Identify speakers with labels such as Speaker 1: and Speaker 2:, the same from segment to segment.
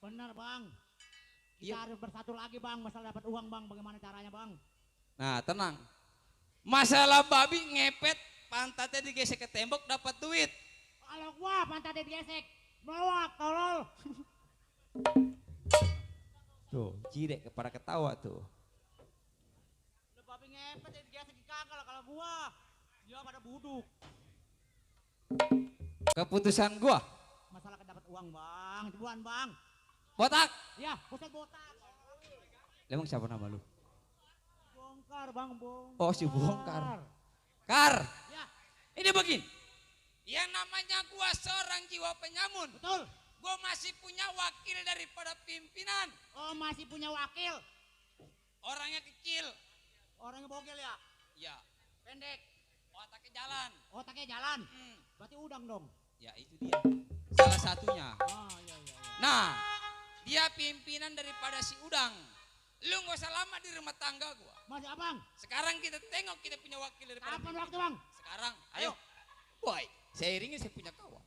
Speaker 1: Benar bang. Kita
Speaker 2: Iya.
Speaker 1: harus bersatu lagi bang. Masalah dapat uang bang. Bagaimana caranya bang?
Speaker 2: Nah tenang. Masalah babi ngepet pantatnya digesek ke tembok dapat duit.
Speaker 1: Kalau gua pantatnya digesek. Melawak tolol.
Speaker 2: Tuh, cirek kepada ketawa tuh.
Speaker 1: Udah babi ngepet ya digesek kagak lah kalau gua. Dia pada buduk.
Speaker 2: Keputusan gua.
Speaker 1: Masalah dapat uang bang. Cebuan bang.
Speaker 2: Botak.
Speaker 1: Ya, pusat botak.
Speaker 2: Emang siapa nama lu?
Speaker 1: Bongkar bang, bongkar.
Speaker 2: Oh, si Bongkar. Kar.
Speaker 1: Ya,
Speaker 2: Ini begini. Yang namanya gua seorang jiwa penyamun.
Speaker 1: betul.
Speaker 2: Gua masih punya wakil daripada pimpinan.
Speaker 1: Oh masih punya wakil.
Speaker 2: Orangnya kecil.
Speaker 1: Orangnya bogel ya.
Speaker 2: Ya,
Speaker 1: Pendek.
Speaker 2: otaknya jalan.
Speaker 1: Otaknya jalan.
Speaker 2: Hmm.
Speaker 1: Berarti udang dong.
Speaker 2: Ya itu dia. Salah satunya.
Speaker 1: Ah iya iya. Iya.
Speaker 2: Nah, dia pimpinan daripada si Udang. Lu gak usah lama di rumah tangga gua.
Speaker 1: Masih abang.
Speaker 2: Sekarang kita tengok kita punya wakil daripada
Speaker 1: Kapan
Speaker 2: pimpinan.
Speaker 1: waktu bang?
Speaker 2: Sekarang, ayo. Boy, saya iringi saya punya kawan.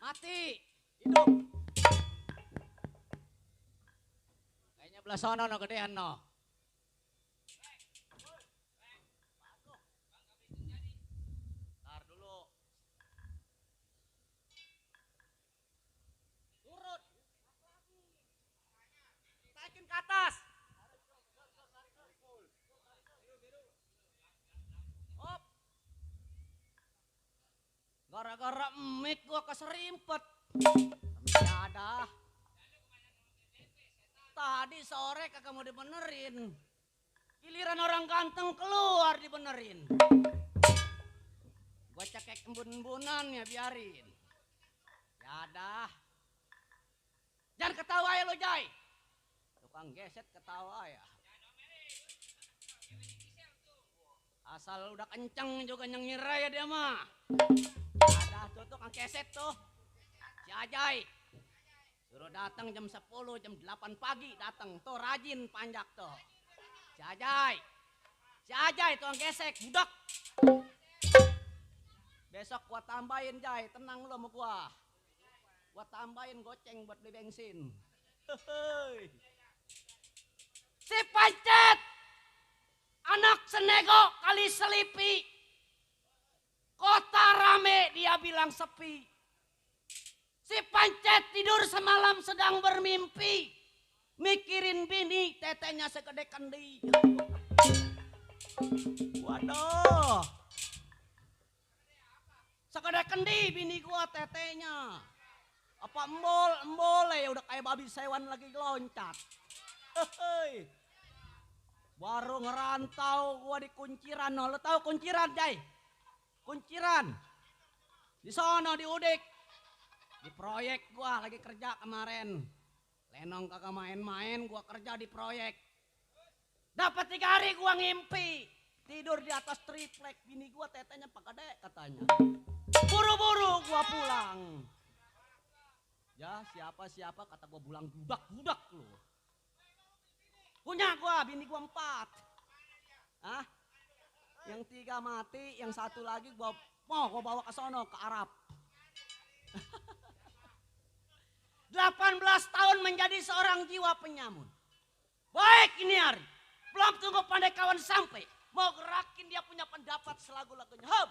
Speaker 1: Mati. Hidup. Kayaknya belah sono no gedean no. Ntar dulu. Turun. Taikin ke atas. Hop. Gara-gara mic gua keserimpet. Masih ada. Tadi sore kagak mau dibenerin. Giliran orang ganteng keluar dibenerin. Gua cekek embun-embunan ya biarin. Ya dah. Jangan ketawa ya lo Jai. Tukang geset ketawa ya. Asal udah kenceng juga nyengir ya dia mah. Ada tuh tukang keset tuh. Si Ajay. Suruh datang jam 10, jam 8 pagi datang. Tuh rajin panjak tuh. Si Ajay. Si Ajay tukang gesek, budak. Besok gua tambahin Jay, tenang lo sama gua. Gua tambahin goceng buat beli bensin. Hehehe. Si Pancet. Anak senego kali selipi. Kota rame dia bilang sepi. Si Pancet tidur semalam sedang bermimpi. Mikirin bini tetenya segede kendi. Waduh. Segede kendi bini gua tetenya. Apa embol ya udah kayak babi sewan lagi loncat. Hehehe. Baru ngerantau gua di Kunciran. Lo tahu Kunciran, Jay? Kunciran. Di sono di Udik. Di proyek gua lagi kerja kemarin. Lenong kagak main-main, gua kerja di proyek. Dapat 3 hari gua ngimpi. Tidur di atas triplek. Bini gua tetenya pakade katanya. Buru-buru gua pulang. Ya siapa kata gua bulang budak lu. Punya gua, bini gua 4. Hah? Yang 3 mati, yang 1 lagi gua bawa ke sono, ke Arab. 18 tahun menjadi seorang jiwa penyamun. Baik ini hari, belum tunggu pandai kawan sampai. Mau gerakin dia punya pendapat selagu-lagunya. Hop!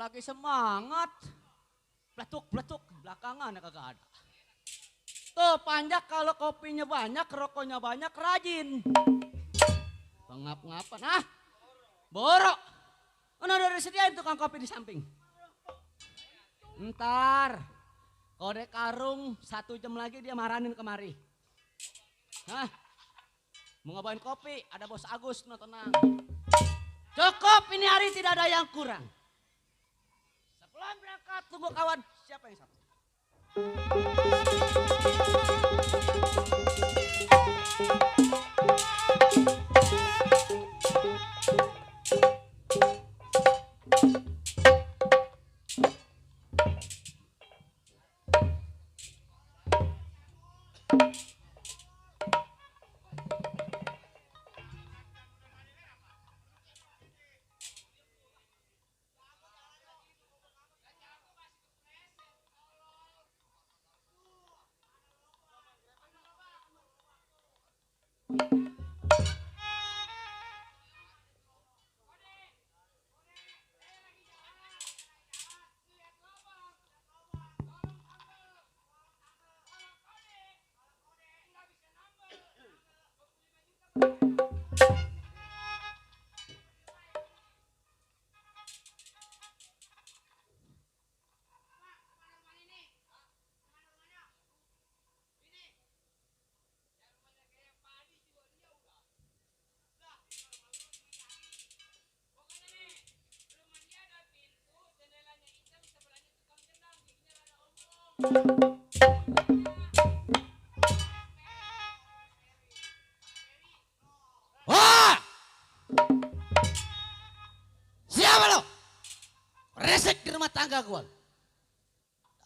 Speaker 1: lagi semangat. Bletuk belakangan kagak ada. Tuh panjak kalau kopinya banyak, rokoknya banyak, rajin. Pengap-ngapan, borok. Udah disediain tukang kopi di samping. Ntar, kode karung 1 jam lagi dia maranin kemari. Mau ngapain kopi, ada bos Agus, no tenang. Cukup, ini hari tidak ada yang kurang. Sebelum berangkat, tunggu kawan, siapa yang satu?
Speaker 3: Wah! Siapa lo? Resek di rumah tangga gua.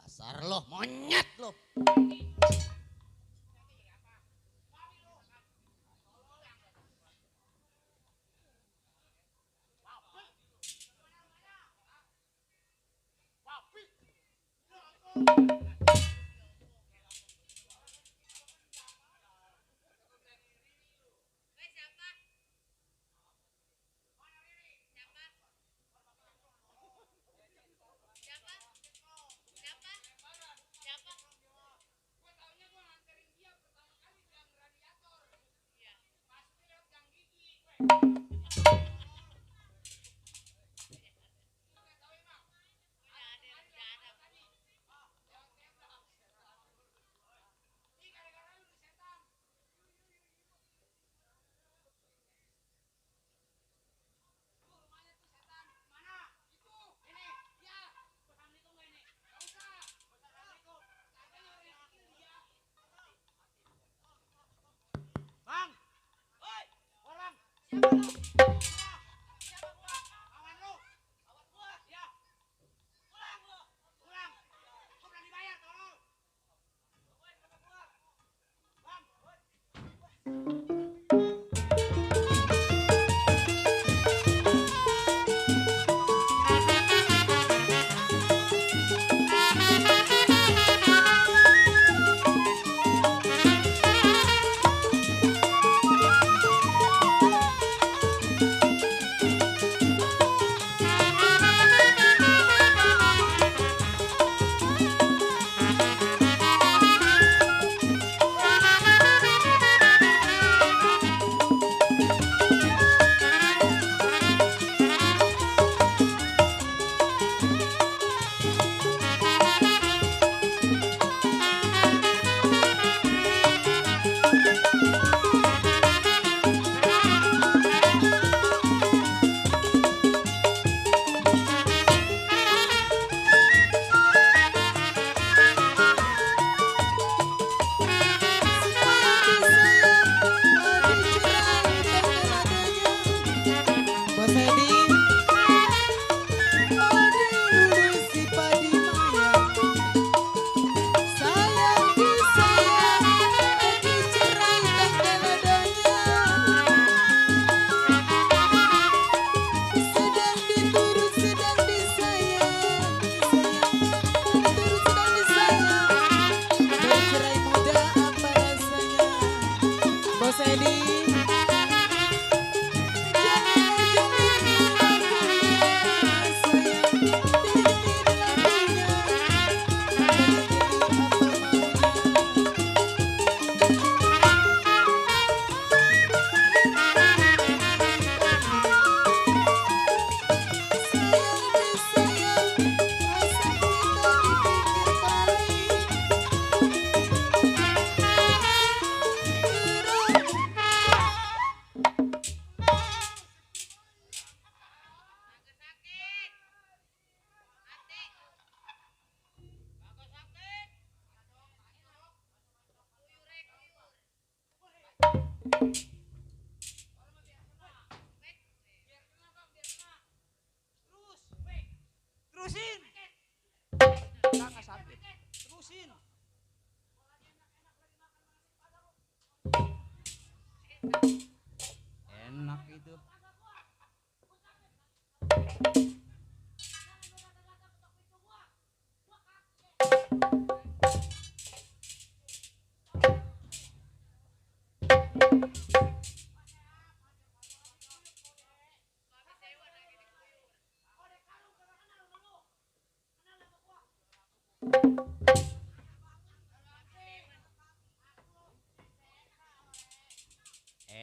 Speaker 3: Dasar lo, monyet lo.
Speaker 1: Bang, oi, orang. Siapa gua? Kawan lu. Kawan gua, ya. Pulang lu. Pulang. Gua berani bayar tolong. Woi, sama gua. Bang, woi.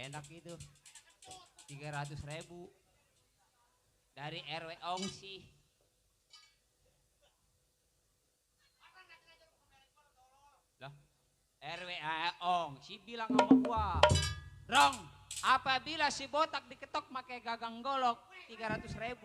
Speaker 2: enak itu. 300.000 dari RW Ongsi. Lah, RW Ongsi bilang sama gua, Rong, apabila si botak diketok pakai gagang golok 300.000.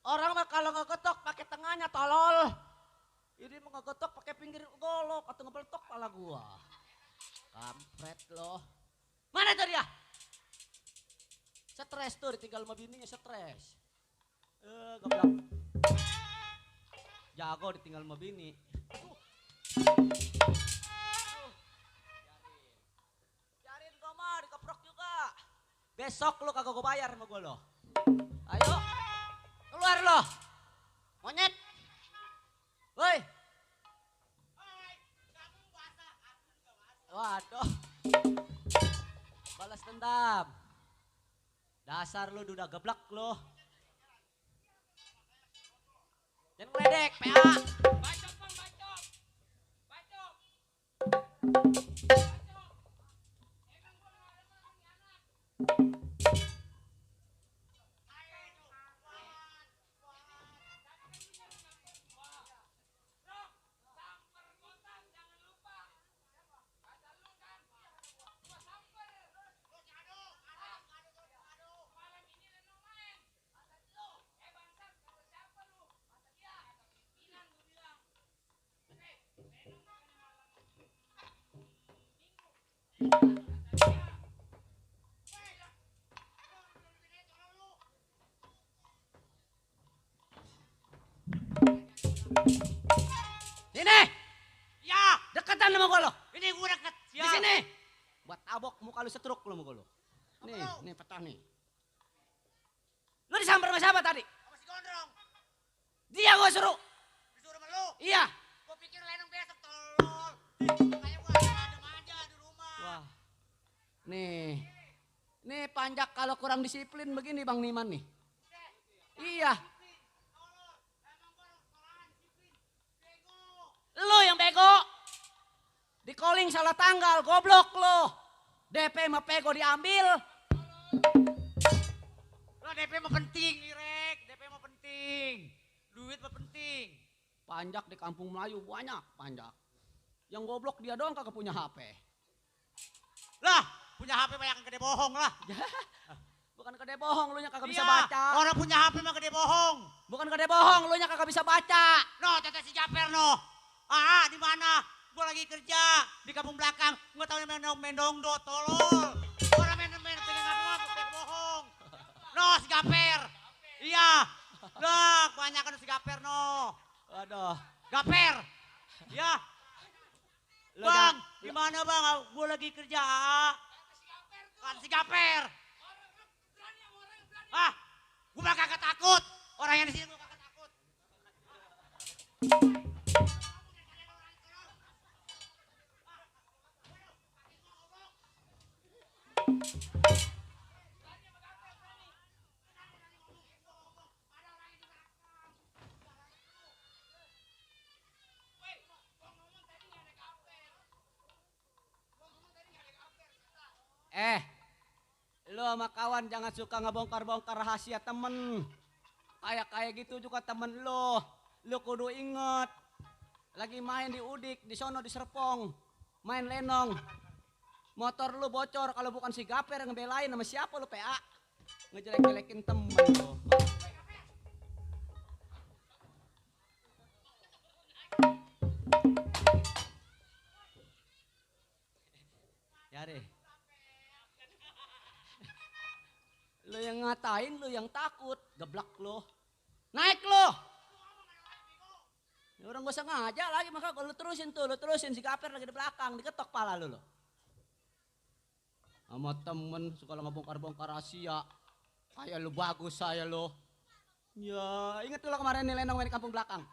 Speaker 1: Orang mah kalau ngegetok pakai tengahnya tolol. Ini mau ngegetok pakai pinggir golok atau ngebeletok pala gua. Kampret loh. Mana tuh dia? Stres tuh ditinggal sama bininya stres. Goblok. Jago ditinggal sama bini. Biarin gua mah dikeprok juga. Besok lu kagak gua bayar sama gua lo. Ayo. Keluar lo. Monyet. Woi. Waduh. Balas dendam. Dasar lu udah geblek lo. Jangan ngeledek, PA.
Speaker 2: Bacok bang, bacok. Bacok. Emang gua nggak ada makan di anak.
Speaker 1: Sini.
Speaker 3: Ya,
Speaker 1: Deketan sama gua lo.
Speaker 3: ini gua deket.
Speaker 1: Di sini. Buat tabok muka lu setruk lu sama gua lo. Nih petah nih. Lu disamper sama siapa tadi?
Speaker 3: Sama si Gondrong.
Speaker 1: Dia gua suruh.
Speaker 3: Disuruh sama lu.
Speaker 1: Iya.
Speaker 3: Gua pikir lenong besok tolol. Makanya gua adem aja di rumah.
Speaker 1: Wah. Nih panjak kalau kurang disiplin begini Bang Niman nih. Iya. Lu yang bego. Di calling salah tanggal, goblok lu. DP sama pego diambil.
Speaker 3: Lah DP mah penting, Irek. DP mah penting. Duit mah penting.
Speaker 1: Panjak di kampung Melayu banyak panjak. Yang goblok dia doang kagak punya HP.
Speaker 3: Lah, punya HP mah yang gede bohong lah.
Speaker 1: Bukan gede bohong, lu nya kagak bisa
Speaker 3: Iya,
Speaker 1: baca.
Speaker 3: orang punya HP mah gede bohong.
Speaker 1: Bukan gede bohong, lu nya kagak bisa baca.
Speaker 3: No, tete si Japer no. Di mana? Gua lagi kerja di kampung belakang. Gua tahu main dongdot, tolol. Orang main pengen apa bohong. No, si Gaper. Iya. Lah, kebanyakan si Gaper no.
Speaker 1: Waduh.
Speaker 3: Gaper. Ya.
Speaker 1: Lu
Speaker 3: Bang,
Speaker 1: jangan-
Speaker 3: di mana Bang? Gua lagi kerja. Kan si Gaper. Gua mah kagak takut. Orang yang di sini gua kagak takut.
Speaker 1: Lu sama kawan jangan suka ngebongkar-bongkar rahasia temen. Kayak gitu juga temen lu. Lu kudu inget. Lagi main di Udik, di sono di Serpong. Main lenong. Motor lu bocor, kalau bukan si Gaper yang ngebelain sama siapa lu PA. Ngejelek-jelekin temen lu. Ya deh. Lu yang ngatain, lu yang takut, geblak lu. Naik lu. Ya orang gak usah ngajak lagi, maka lu terusin si Gaper lagi di belakang, diketok pala lu. Sama temen suka ngebongkar-bongkar rahasia. Kayak lu bagus saya lu. Ya, inget lu kemarin nih lenong main di kampung belakang.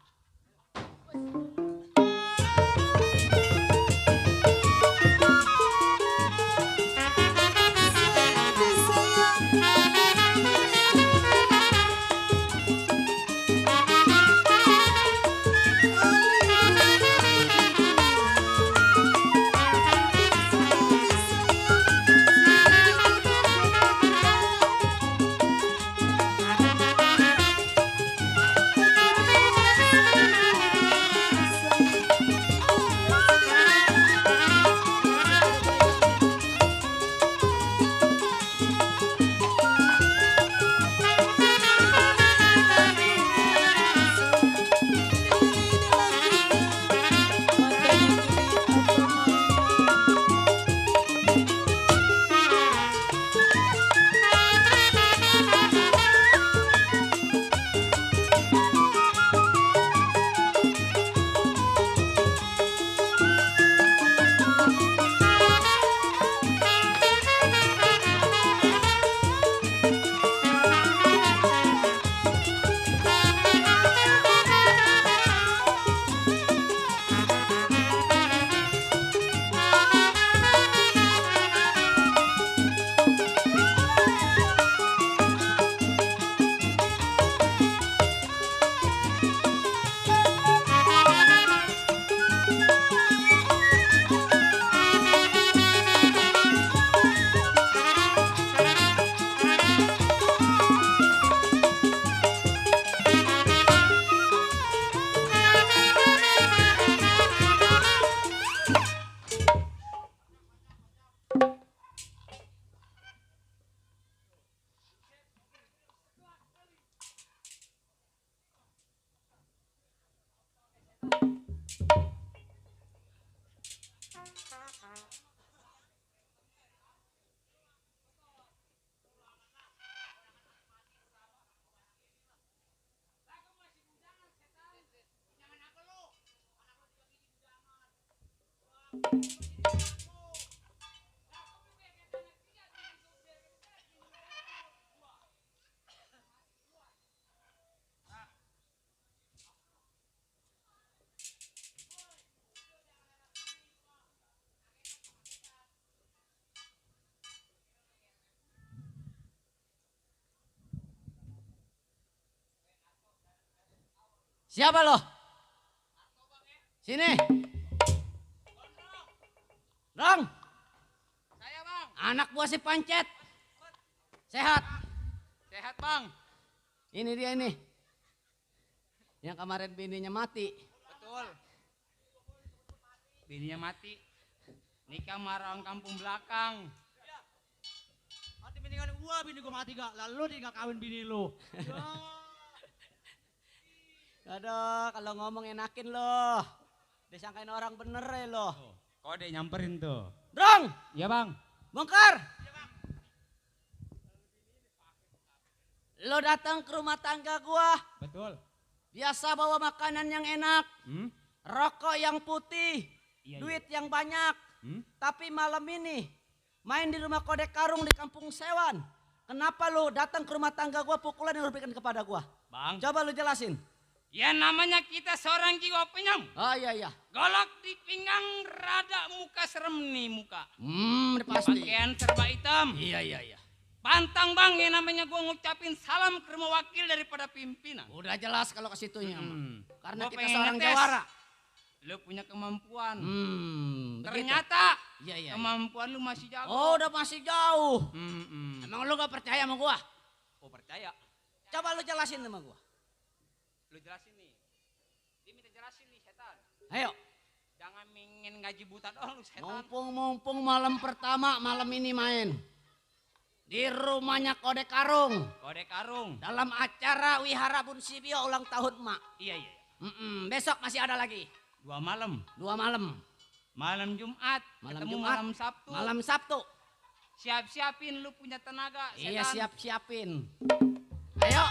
Speaker 1: Siapa lo? Sini. Rong,
Speaker 2: Saya bang.
Speaker 1: anak buah si Pancet. Sehat.
Speaker 2: Sehat bang.
Speaker 1: Ini dia ini. Yang kemarin bininya mati.
Speaker 2: Betul. Bininya mati. Nikah sama orang kampung belakang.
Speaker 3: Mati mendingan bini gua mati gak. Lalu dia gak kawin bini lu.
Speaker 1: Aduh, kalau ngomong enakin lo. Disangkain orang bener ya lo.
Speaker 2: Kode nyamperin tuh.
Speaker 1: Rong,
Speaker 2: Iya bang.
Speaker 1: bongkar. Lo datang ke rumah tangga gua.
Speaker 2: Betul.
Speaker 1: Biasa bawa makanan yang enak. Rokok yang putih.
Speaker 2: Iya,
Speaker 1: Duit yang banyak. Tapi malam ini main di rumah Kode Karung di Kampung Sewan. Kenapa lo datang ke rumah tangga gua, pukulan yang lo berikan kepada gua?
Speaker 2: Bang.
Speaker 1: Coba lo jelasin.
Speaker 2: Ya namanya kita seorang jiwa penyam.
Speaker 1: Oh iya.
Speaker 2: Golok di pinggang, rada muka serem nih muka.
Speaker 1: Ini pasti.
Speaker 2: Pakaian serba hitam.
Speaker 1: Iya.
Speaker 2: Pantang bang, ya namanya gua ngucapin salam ke rumah wakil daripada pimpinan.
Speaker 1: Udah jelas kalau ke situnya. Karena
Speaker 2: Gua
Speaker 1: kita
Speaker 2: pengen
Speaker 1: seorang
Speaker 2: ngetes.
Speaker 1: jawara.
Speaker 2: Lu punya kemampuan.
Speaker 1: Begitu.
Speaker 2: Ternyata
Speaker 1: Iya.
Speaker 2: kemampuan lu masih jago.
Speaker 1: Oh, udah masih jauh.
Speaker 2: Mm-mm.
Speaker 1: Emang lu gak percaya sama gua?
Speaker 2: Oh percaya.
Speaker 1: Coba lu jelasin sama gua.
Speaker 2: Lu jelasin nih. Dia minta jelasin nih setan.
Speaker 1: Ayo.
Speaker 2: Jangan ingin ngaji buta doang lu setan.
Speaker 1: Mumpung malam pertama malam ini main. Di rumahnya Kode Karung.
Speaker 2: Kode Karung.
Speaker 1: Dalam acara Wihara Bun Sibio ulang tahun mak.
Speaker 2: Iya.
Speaker 1: Besok masih ada lagi.
Speaker 2: 2 malam.
Speaker 1: 2 malam.
Speaker 2: Malam Jumat.
Speaker 1: Malam
Speaker 2: ketemu
Speaker 1: Jumat.
Speaker 2: malam Sabtu.
Speaker 1: Malam Sabtu.
Speaker 2: Siap-siapin lu punya tenaga.
Speaker 1: Iya
Speaker 2: Setan.
Speaker 1: siapin. Ayo.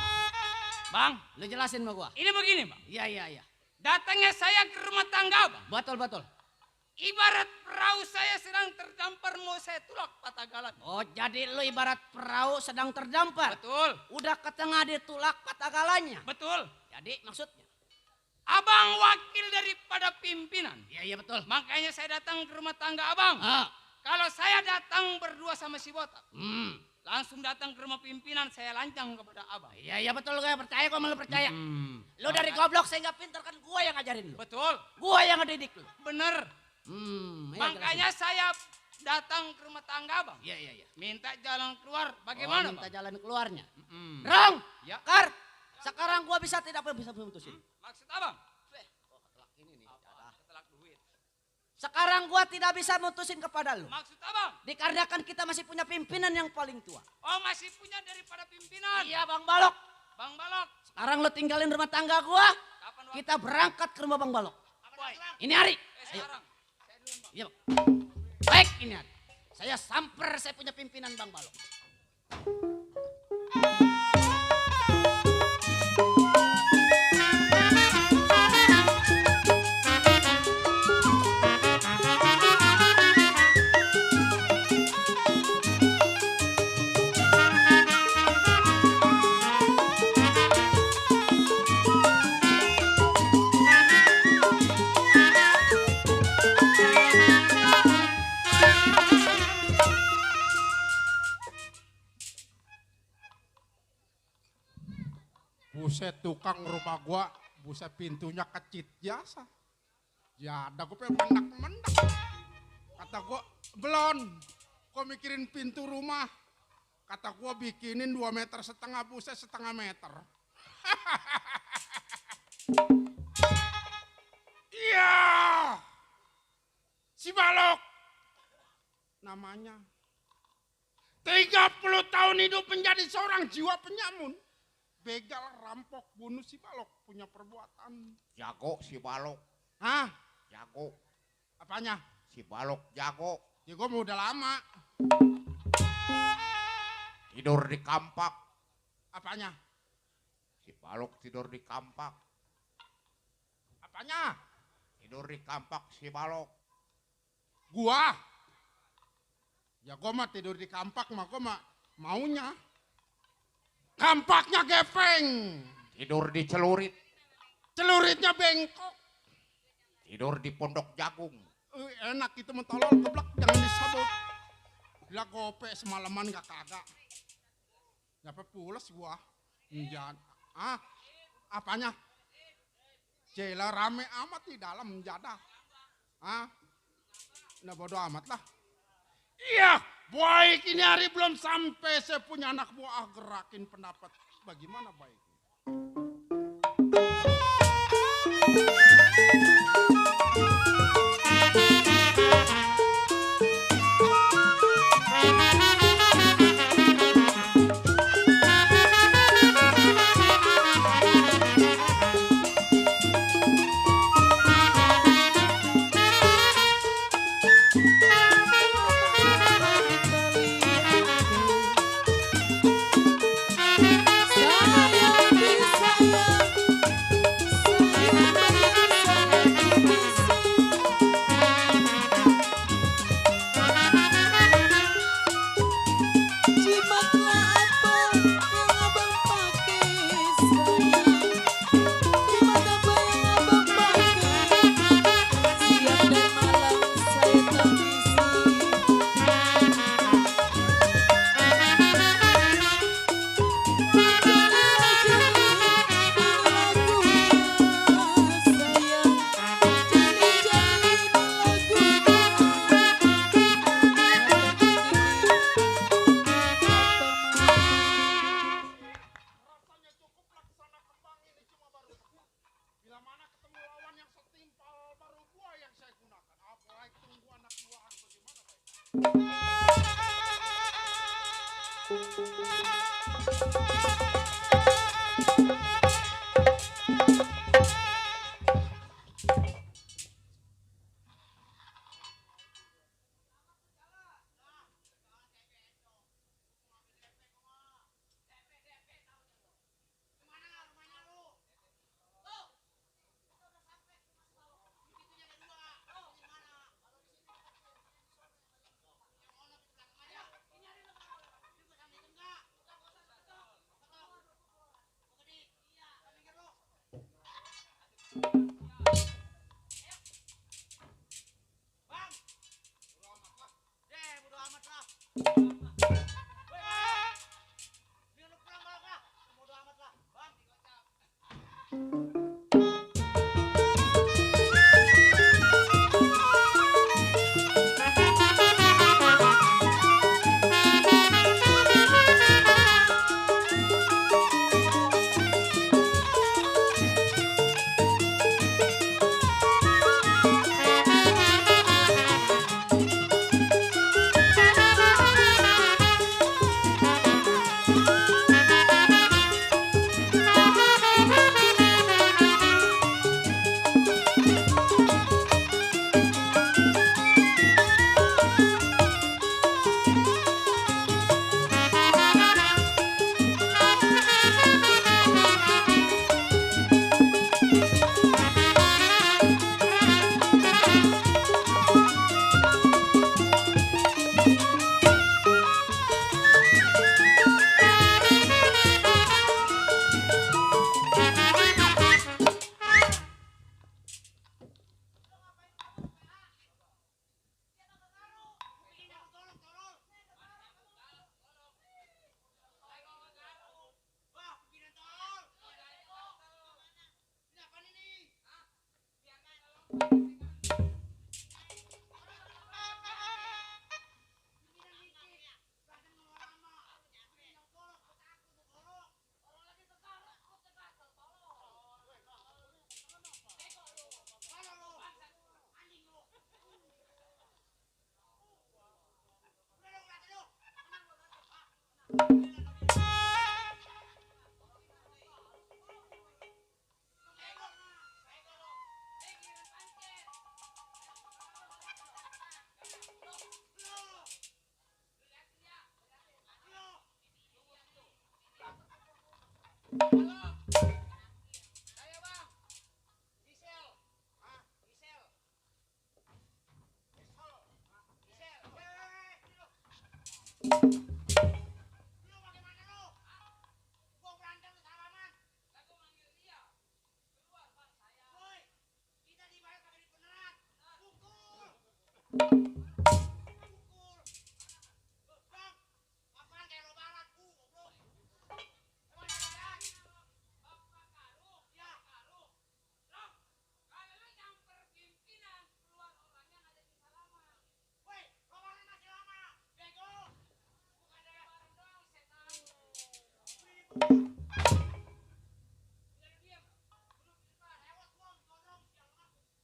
Speaker 2: Bang.
Speaker 1: Lu jelasin sama gua.
Speaker 2: Ini begini bang.
Speaker 1: Iya.
Speaker 2: Datangnya saya ke rumah tangga bang.
Speaker 1: Betul.
Speaker 2: Ibarat perahu saya sedang terdampar mau saya tulak patah galan.
Speaker 1: Oh jadi lu ibarat perahu sedang terdampar.
Speaker 2: Betul.
Speaker 1: Udah ke tengah ditulak patah galanya.
Speaker 2: Betul.
Speaker 1: Jadi maksudnya.
Speaker 2: Abang wakil daripada pimpinan.
Speaker 1: Iya betul.
Speaker 2: Makanya saya datang ke rumah tangga abang. Kalau saya datang berdua sama si botak, langsung datang ke rumah pimpinan, saya lancang kepada abang.
Speaker 1: Iya betul, gue percaya, gue malah percaya. Lo dari goblok saya nggak pintar, kan gue yang ngajarin lo.
Speaker 2: Betul.
Speaker 1: Gue yang ngedidik lo.
Speaker 2: Bener.
Speaker 1: Ya,
Speaker 2: Makanya saya datang ke rumah tangga abang.
Speaker 1: Iya.
Speaker 2: Minta jalan keluar. Bagaimana
Speaker 1: minta
Speaker 2: bang?
Speaker 1: jalan keluarnya.
Speaker 2: Rong.
Speaker 1: Rong,
Speaker 2: Ya.
Speaker 1: Kar, sekarang gue tidak bisa memutusin.
Speaker 2: Maksud abang?
Speaker 1: Ini nih.
Speaker 2: Ketelak duit.
Speaker 1: Sekarang gue tidak bisa mutusin kepada lo.
Speaker 2: Maksud abang?
Speaker 1: Dikarenakan kita masih punya pimpinan yang paling tua.
Speaker 2: Oh masih punya daripada pimpinan.
Speaker 1: Iya Bang Balok.
Speaker 2: Bang Balok.
Speaker 1: Sekarang lo tinggalin rumah tangga gue.
Speaker 2: Kapan waktu?
Speaker 1: Kita berangkat ke rumah Bang Balok.
Speaker 2: Boy.
Speaker 1: Ini hari.
Speaker 2: Sekarang. Saya duluan bang.
Speaker 1: Iya Bang. Baik ini hari. Saya samper, saya punya pimpinan Bang Balok.
Speaker 4: Buset tukang rumah gua, buset pintunya kecit biasa. Ya ada gue pengen mendak-mendak. Kata gua, belum, kok mikirin pintu rumah. Kata gua bikinin 2,5 meter, buset 0,5 meter. Iya, si Balok namanya. 30 tahun hidup menjadi seorang jiwa penyamun. Begal, rampok, bunuh si Balok, punya perbuatan.
Speaker 5: Jago si Balok,
Speaker 4: Hah?
Speaker 5: jago.
Speaker 4: Apanya?
Speaker 5: Si Balok jago.
Speaker 4: Ya gue mau udah lama.
Speaker 5: Tidur di kampak.
Speaker 4: Apanya?
Speaker 5: Si Balok tidur di kampak.
Speaker 4: Apanya?
Speaker 5: Tidur di kampak si Balok.
Speaker 4: Gua. Ya gue mah tidur di kampak mah gue mah maunya. Kampaknya gepeng.
Speaker 5: Tidur di celurit.
Speaker 4: Celuritnya bengkok.
Speaker 5: Tidur di pondok jagung.
Speaker 4: Enak itu mentolol geblak, jangan disabut. Gila gope semalaman gak kagak. Nyampe pules gua. Jangan. Apanya? Cela rame amat di dalam jadah. Nah bodo amat lah. Iya, baik ini hari belum sampai saya punya anak buah gerakin pendapat. Bagaimana baik?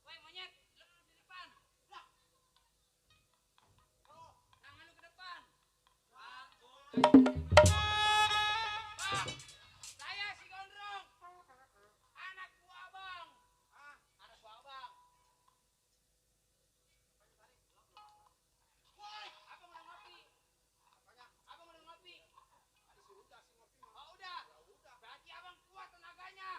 Speaker 2: Woi monyet, lu di depan. Tangan lu ke depan. Bang, saya si Gondrong. Anak buah abang. Anak buah abang. Woi, abang udah ngopi. Abang udah ngopi. Oh udah. Berarti abang kuat tenaganya.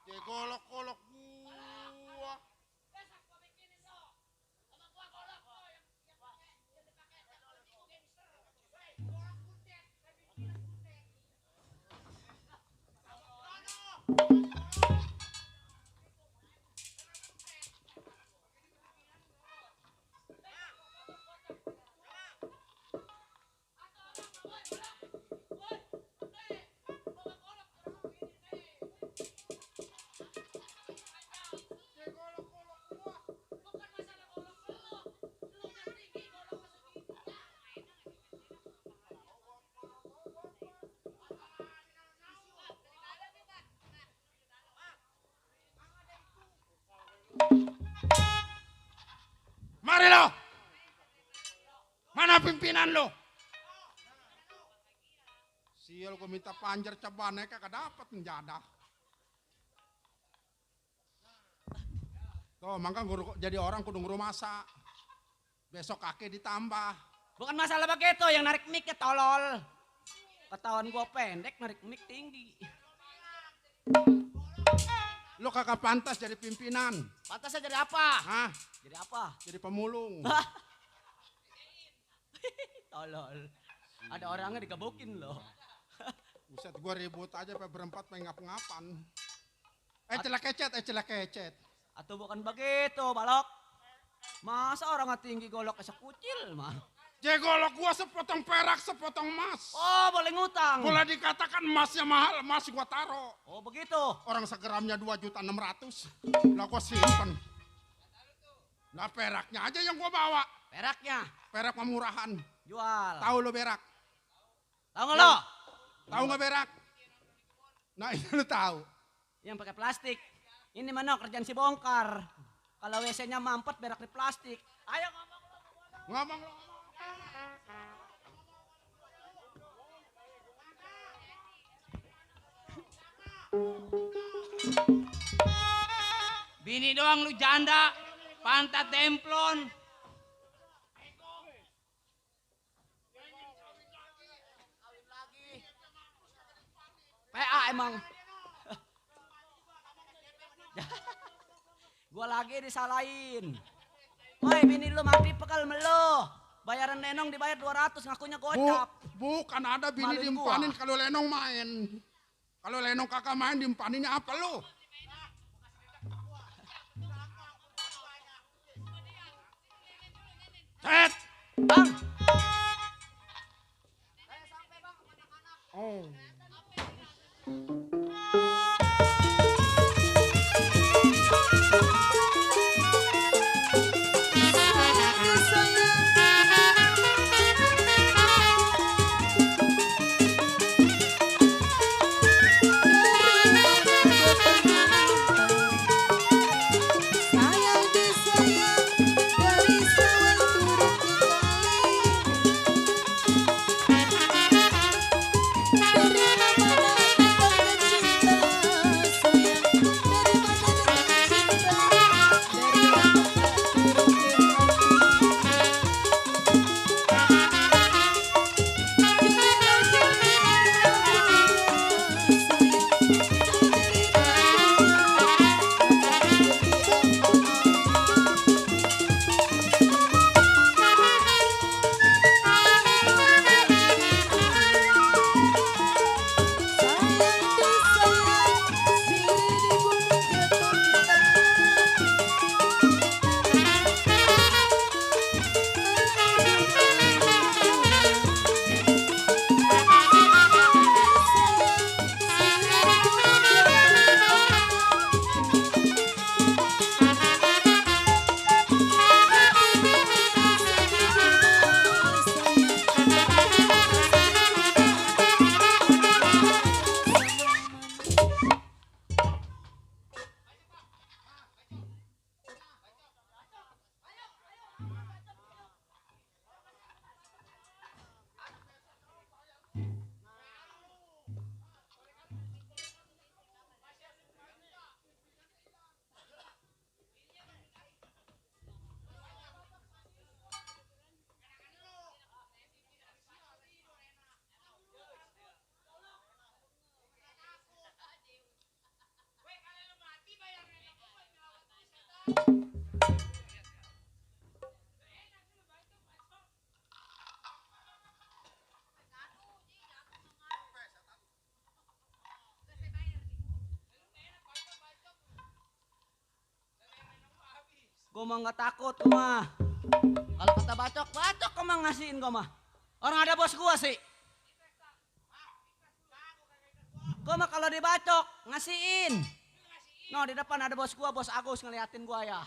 Speaker 4: Dia golok-golok gua. Mari lo. Mana pimpinan lo? Sial gua minta panjar cabane kagak dapat menjadah. Tuh, mangka jadi orang kudu nguru masak. Besok kaki ditambah.
Speaker 1: Bukan masalah begitu yang narik mic tolol. Ketahuan gua pendek narik mic tinggi.
Speaker 4: Lu kagak pantas jadi pimpinan.
Speaker 1: Pantasnya jadi apa?
Speaker 4: Hah?
Speaker 1: Jadi apa?
Speaker 4: Jadi pemulung.
Speaker 1: Tolol. Ada orangnya digebukin loh.
Speaker 4: Buset, gua ribut aja sampai berempat main ngap-ngapan. Celak kecet.
Speaker 1: Atau bukan begitu, balok. Masa orang tinggi golok sekucil mah.
Speaker 4: Golok gua sepotong perak, sepotong emas.
Speaker 1: Oh, boleh ngutang.
Speaker 4: Boleh dikatakan emasnya mahal, emas gua taro.
Speaker 1: Oh, begitu.
Speaker 4: Orang segramnya 2.600.000. Lah gua simpen. Lah peraknya aja yang gua bawa.
Speaker 1: Peraknya
Speaker 4: Perak pemurahan.
Speaker 1: jual.
Speaker 4: Tahu lo berak?
Speaker 1: Tahu nggak lo?
Speaker 4: Tahu nggak berak? Nah itu lo tahu.
Speaker 1: Yang pakai plastik. Ini mana kerjaan si bongkar. Kalau WC-nya mampet berak di plastik. Ayo ngomong lo.
Speaker 4: Ngomong lo.
Speaker 2: Bini doang lu janda, pantat demplon.
Speaker 1: PA emang. Gua lagi disalahin. Woi, bini lu mati pekal melo. Bayaran Lenong dibayar 200, ngakunya gocap.
Speaker 4: Bukan ada bini
Speaker 1: Maluin
Speaker 4: diempanin
Speaker 1: gua.
Speaker 4: kalau Lenong main. Kalau Lenong kakak main diempaninnya apa lu? Cet!
Speaker 1: Bang,
Speaker 4: Oh.
Speaker 6: Sayang disayang dari sawan turun ke kali. Dari mana datangnya cinta sayang, dari mana datangnya cinta, dari mana turun ke sayang disayang sirih di gunung jatuh cinta.
Speaker 1: gua mah nggak takut gua mah. Kalau kata bacok, bacok gua mah ngasihin gua mah. Orang ada bos gua sih. Gua mah kalau dibacok ngasihin. No, di depan ada bos gua, bos Agus ngeliatin gua ya.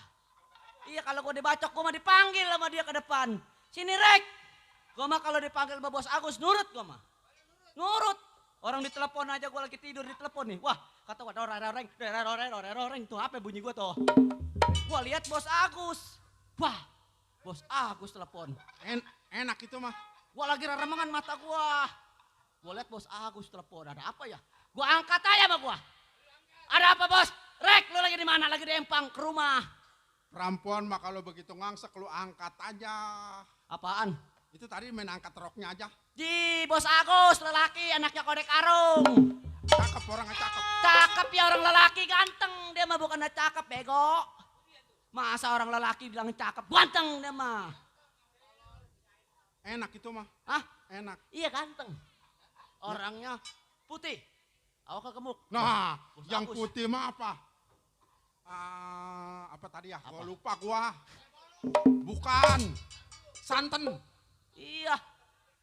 Speaker 1: Iya, kalau gua dibacok gua mah dipanggil sama dia ke depan. Sini Rek. Gua mah kalau dipanggil sama bos Agus nurut gua mah. Nurut. Orang ditelepon aja gua lagi tidur ditelepon nih. Wah, kata gua doreng. Tuh apa bunyi gua tuh? Gua lihat bos Agus. Wah, bos Agus telepon.
Speaker 4: Enak itu mah.
Speaker 1: Gua lagi reremengan mata gua. Gua lihat bos Agus telepon. Ada apa ya? Gua angkat aja sama gua. Ada apa bos? Rek, lu lagi di mana? Lagi di Empang ke rumah.
Speaker 4: Perempuan mah kalau begitu ngangsek lu angkat aja.
Speaker 1: Apaan?
Speaker 4: Itu tadi main angkat roknya aja.
Speaker 1: Ji, Bos Agus, lelaki, anaknya Kode Karung.
Speaker 4: Cakep orangnya cakep.
Speaker 1: Cakep ya orang lelaki ganteng. Dia mah bukan cakep, bego. Masa orang lelaki bilang cakep, ganteng dia mah.
Speaker 4: Enak itu mah.
Speaker 1: Hah?
Speaker 4: Enak.
Speaker 1: Iya ganteng. Orangnya putih. Awak gemuk.
Speaker 4: Nah,
Speaker 1: Bos
Speaker 4: yang
Speaker 1: Agus.
Speaker 4: putih mah apa? Apa tadi ya? Gua lupa gua. Bukan. Santen.
Speaker 1: Iya.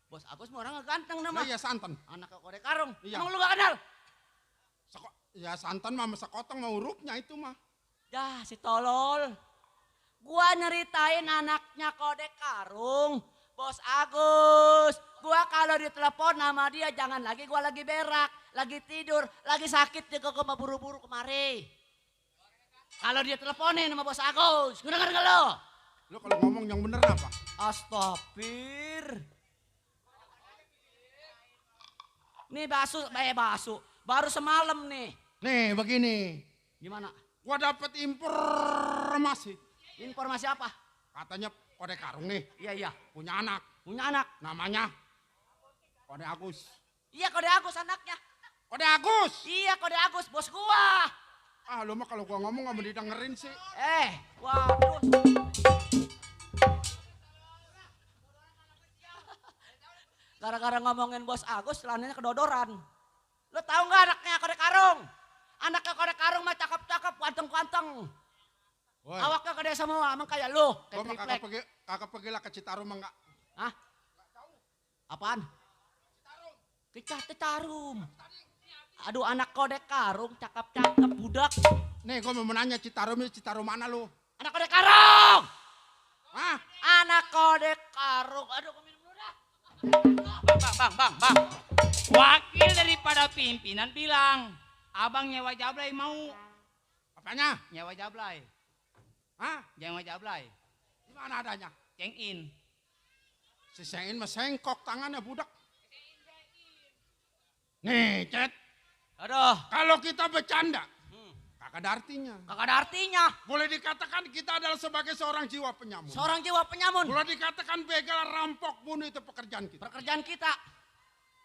Speaker 1: Bos Agus mah orangnya ganteng
Speaker 4: Nah,
Speaker 1: nama.
Speaker 4: iya santen.
Speaker 1: Anak Kode Karung.
Speaker 4: Iya.
Speaker 1: Emang lu gak kenal?
Speaker 4: Ya santen mah sekotong mah hurufnya itu mah.
Speaker 1: Dah si tolol. Gua nyeritain anaknya Kode Karung. Bos Agus. Gua kalau ditelepon nama dia jangan lagi gua lagi berak. Lagi tidur. Lagi sakit dia kok mau buru-buru kemari. Kalau dia teleponin sama Bos Agus. Gua denger gak lo?
Speaker 4: Lu kalau ngomong yang bener apa?
Speaker 1: Astagfir. Nih basu. Baru semalam nih.
Speaker 4: Nih begini.
Speaker 1: Gimana?
Speaker 4: Gua dapat informasi.
Speaker 1: Informasi apa?
Speaker 4: Katanya Kode Karung nih
Speaker 1: Iya.
Speaker 4: punya anak.
Speaker 1: Punya anak.
Speaker 4: Namanya Kode Agus.
Speaker 1: Iya Kode Agus anaknya.
Speaker 4: Kode Agus.
Speaker 1: Iya Kode Agus bos gua.
Speaker 4: Lu mah kalau gua ngomong nggak mau didengerin sih.
Speaker 1: Waduh. Gara-gara ngomongin Bos Agus, celananya kedodoran. Lo tahu nggak anaknya Kode Karung? Anaknya Kode Karung mah cakep-cakep, ganteng-ganteng.
Speaker 4: Woi,
Speaker 1: Awaknya gede semua, emang kayak lo.
Speaker 4: gua mah
Speaker 1: Kayak
Speaker 4: kagak pergi lah ke Citarum mah nggak.
Speaker 1: Hah? Apaan? Citarum. Aduh anak Kode Karung, cakep-cakep, budak.
Speaker 4: Nih gua mau nanya Citarum ini Citarum mana lu?
Speaker 1: Anak Kode Karung!
Speaker 4: Hah?
Speaker 1: Anak Kode Karung. Aduh, gua minum dulu dah.
Speaker 2: Bang. Wakil daripada pimpinan bilang, abang nyewa jablay mau.
Speaker 4: Apanya?
Speaker 2: Nyewa jablay.
Speaker 4: Hah?
Speaker 2: Nyewa jablay.
Speaker 4: Di mana adanya?
Speaker 2: Ceng in.
Speaker 4: Si Sengin mah sengkok tangannya budak. Nih, Cet.
Speaker 1: Aduh,
Speaker 4: Kalau kita bercanda, kagak ada artinya.
Speaker 1: kagak ada artinya.
Speaker 4: Boleh dikatakan kita adalah sebagai seorang jiwa penyamun.
Speaker 1: Seorang jiwa penyamun.
Speaker 4: Boleh dikatakan begal, rampok, bunuh itu pekerjaan kita.
Speaker 1: Pekerjaan kita,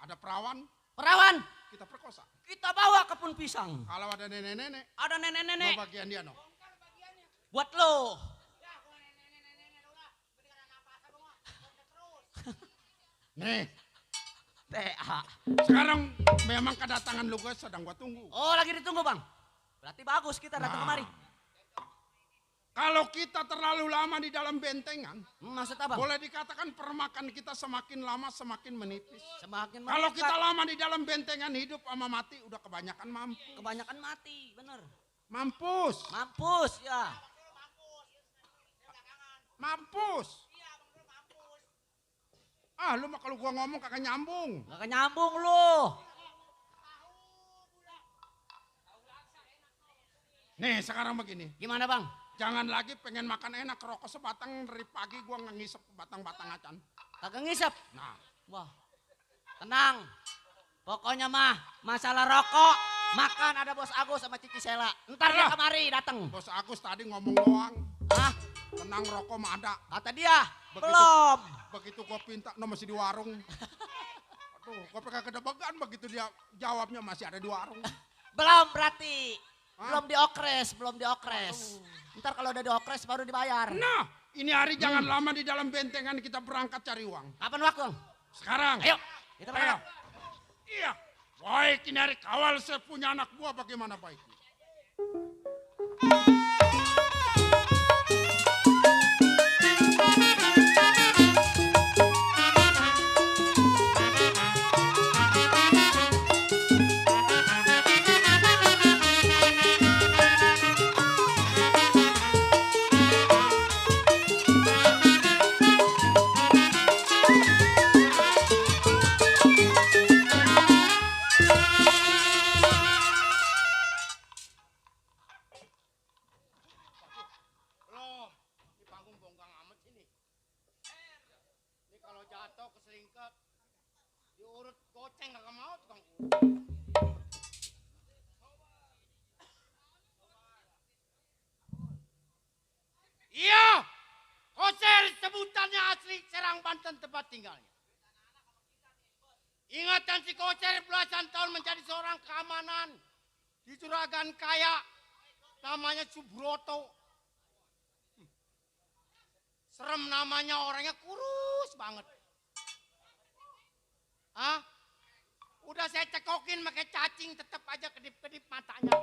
Speaker 4: Ada perawan,
Speaker 1: perawan,
Speaker 4: kita perkosa.
Speaker 1: kita bawa ke kebun pisang.
Speaker 4: Kalau ada nenek-nenek,
Speaker 1: Ada nenek-nenek
Speaker 4: no bagian dia no.
Speaker 1: buat lo.
Speaker 4: Nih,
Speaker 1: TA.
Speaker 4: sekarang memang kedatangan lu guys sedang gua tunggu.
Speaker 1: Oh, lagi ditunggu, Bang. Berarti bagus kita datang
Speaker 4: Nah.
Speaker 1: kemari.
Speaker 4: Kalau kita terlalu lama di dalam bentengan,
Speaker 1: Maksud apa?
Speaker 4: boleh dikatakan permakan kita semakin lama semakin menipis.
Speaker 1: Semakin
Speaker 4: Kalau
Speaker 1: mendekat,
Speaker 4: kita lama di dalam bentengan hidup sama mati udah kebanyakan mampu.
Speaker 1: kebanyakan mati, bener.
Speaker 4: Mampus.
Speaker 1: Mampus ya.
Speaker 4: Mampus. Lu mah kalau gua ngomong kagak nyambung.
Speaker 1: Gak nyambung lu.
Speaker 4: Nih, sekarang begini.
Speaker 1: Gimana, Bang?
Speaker 4: Jangan lagi pengen makan enak, rokok sebatang dari pagi gua ngisep batang-batang acan.
Speaker 1: Kagak ngisep.
Speaker 4: Nah,
Speaker 1: Wah. Tenang. Pokoknya mah masalah rokok, makan ada Bos Agus sama Cici Sela. Ntar dia
Speaker 4: Alah.
Speaker 1: kemari datang.
Speaker 4: Bos Agus tadi ngomong doang.
Speaker 1: Hah?
Speaker 4: Tenang, rokok mah ada.
Speaker 1: Kata dia,
Speaker 4: Begitu.
Speaker 1: belum.
Speaker 4: Begitu gua pinta, no masih di warung. Aduh, gua pengen kedebakan begitu dia jawabnya masih ada di warung.
Speaker 1: Belum berarti.
Speaker 4: Hah?
Speaker 1: Belum diokres. Ntar kalau udah diokres baru dibayar.
Speaker 4: Nah, ini hari jangan lama di dalam bentengan kita berangkat cari uang.
Speaker 1: Kapan waktu, Bang?
Speaker 4: Sekarang.
Speaker 1: Ayo, kita
Speaker 4: Ayo.
Speaker 1: berangkat.
Speaker 4: Iya. Baik, ini hari kawal saya punya anak buah bagaimana baiknya. Banten tempat tinggalnya. Ingatan si Kocer belasan tahun menjadi seorang keamanan di juragan kaya namanya Subroto. Serem namanya, orangnya kurus banget. Hah? Udah saya cekokin pakai cacing tetap aja kedip-kedip matanya.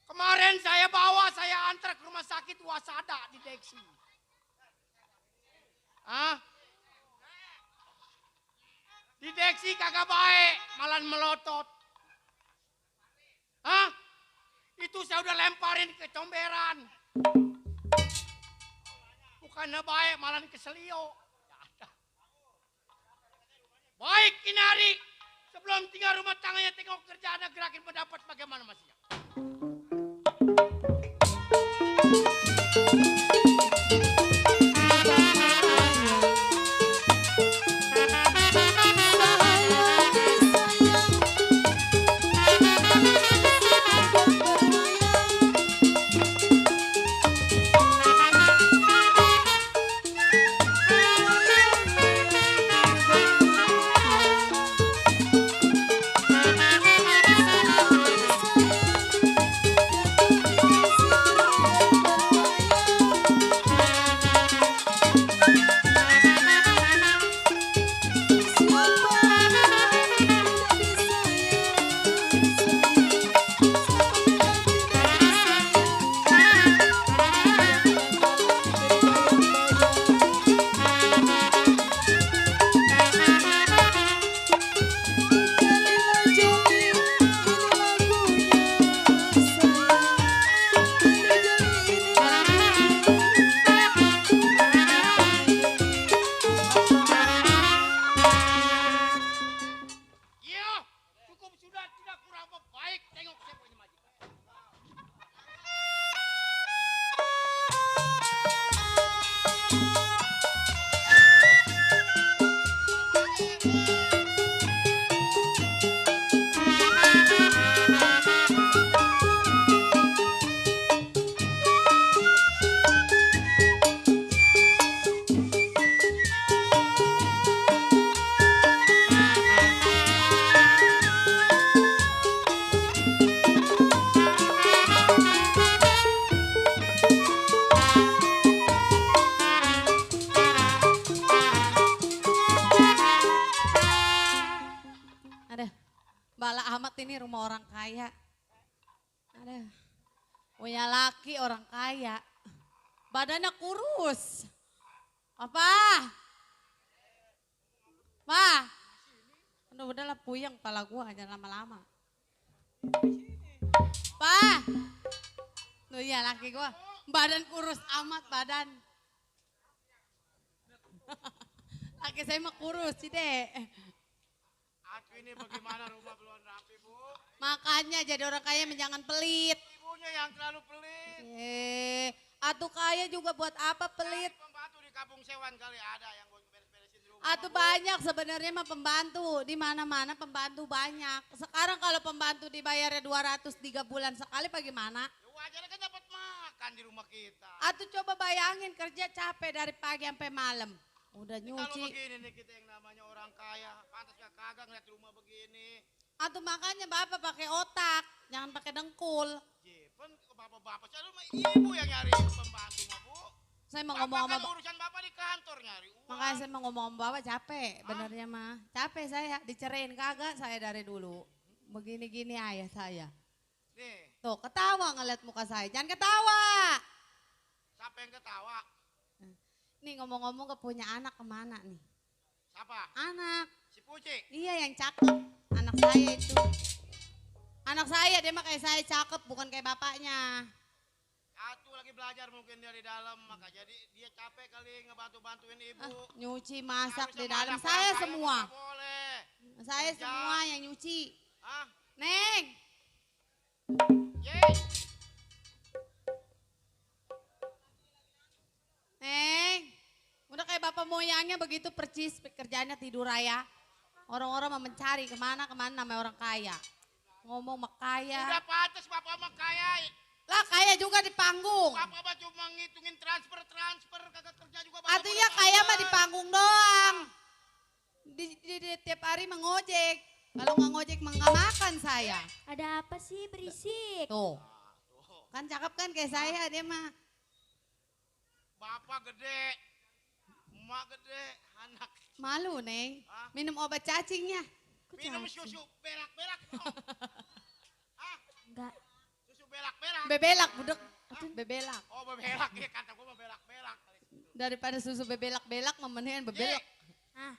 Speaker 4: Kemarin saya antar ke rumah sakit Wasada di Deksi. Hah? Di Deksi kagak baik, malah melotot. Hah? Itu saya udah lemparin ke comberan. Bukannya baik, malah ke Selio. Baik, Kinari. Sebelum tinggal rumah tangganya tengok kerjaan gerakin pendapat bagaimana masnya.
Speaker 6: Bala amat ini rumah orang kaya. Ada punya laki orang kaya. Badannya kurus. Apa? Pa? Udahlah puyeng kepala gua aja lama-lama. Pa? Tuh iya laki gua. Badan kurus amat badan. Laki saya mah kurus sih deh.
Speaker 4: Aku ini bagaimana rumah belum rapi, Bu?
Speaker 6: Makanya jadi orang kaya jangan pelit.
Speaker 4: Ibunya yang terlalu pelit.
Speaker 6: Atuh kaya juga buat apa pelit?
Speaker 4: Pembantu di kampung Sewan kali ada yang mau beres-beresin rumah.
Speaker 6: Atuh banyak sebenarnya mah pembantu. Di mana-mana pembantu banyak. Sekarang kalau pembantu dibayarnya 200 3 bulan sekali bagaimana?
Speaker 4: Ya wajar kan dapat makan di rumah kita.
Speaker 6: Atuh coba bayangin kerja capek dari pagi sampai malam. Udah
Speaker 4: Kalau
Speaker 6: nyuci.
Speaker 4: begini nih kita yang namanya orang kaya, pantas gak kagak ngeliat rumah begini.
Speaker 6: Atuh makanya bapak pakai otak, jangan pakai dengkul.
Speaker 4: Jepen ke bapak-bapak, saya rumah ibu yang nyari pembantu mah, Bu.
Speaker 6: Saya mau
Speaker 4: Bapak
Speaker 6: ngomong
Speaker 4: kan
Speaker 6: sama
Speaker 4: urusan bapak di kantor nyari uang.
Speaker 6: makanya saya mau ngomong sama bapak capek, benernya mah. Capek saya, dicerain kagak saya dari dulu. Begini-gini ayah saya.
Speaker 4: Nih,
Speaker 6: Tuh ketawa ngeliat muka saya, jangan ketawa.
Speaker 4: siapa yang ketawa?
Speaker 6: Nih ngomong-ngomong ke punya anak kemana nih?
Speaker 4: Siapa?
Speaker 6: Anak,
Speaker 4: Si Puci.
Speaker 6: iya yang cakep, anak saya itu. Anak saya, dia mah kayak saya cakep, bukan kayak bapaknya.
Speaker 4: Satu lagi belajar mungkin dia di dalam, maka jadi dia capek kali ngebantu-bantuin ibu.
Speaker 6: Nyuci, masak
Speaker 4: Harusnya
Speaker 6: di dalam,
Speaker 4: masak,
Speaker 6: saya
Speaker 4: orang kaya
Speaker 6: semua.
Speaker 4: mah nggak boleh.
Speaker 6: Saya
Speaker 4: Kerja.
Speaker 6: semua yang nyuci.
Speaker 4: Hah?
Speaker 6: Neng,
Speaker 4: Yeay.
Speaker 6: Neng, udah kayak bapak moyangnya begitu percis kerjanya tidur raya. Orang-orang mau mencari kemana namanya orang kaya. Ngomong mah kaya.
Speaker 4: Udah pantas bapak mah kaya.
Speaker 6: Lah kaya juga di panggung.
Speaker 4: Apa cuma ngitungin transfer kagak kerja juga.
Speaker 6: Artinya kaya mah di panggung doang. Di tiap hari mengojek. Kalau nggak ngojek mah nggak makan saya.
Speaker 7: Ada apa sih berisik?
Speaker 6: Tuh. Kan cakep kan kayak saya dia mah.
Speaker 4: Bapak gede, emak gede, anak.
Speaker 6: Malu, Neng. Minum obat cacingnya.
Speaker 7: Kok
Speaker 4: Minum
Speaker 7: cacing?
Speaker 4: susu berak-berak. dong.
Speaker 7: Enggak.
Speaker 4: Susu berak-berak.
Speaker 6: Bebelak, budek. Bebelak.
Speaker 4: Oh berak ya kata gua mah berak-berak.
Speaker 6: Daripada susu bebelak-belak memenuhin bebelak.
Speaker 7: Ah,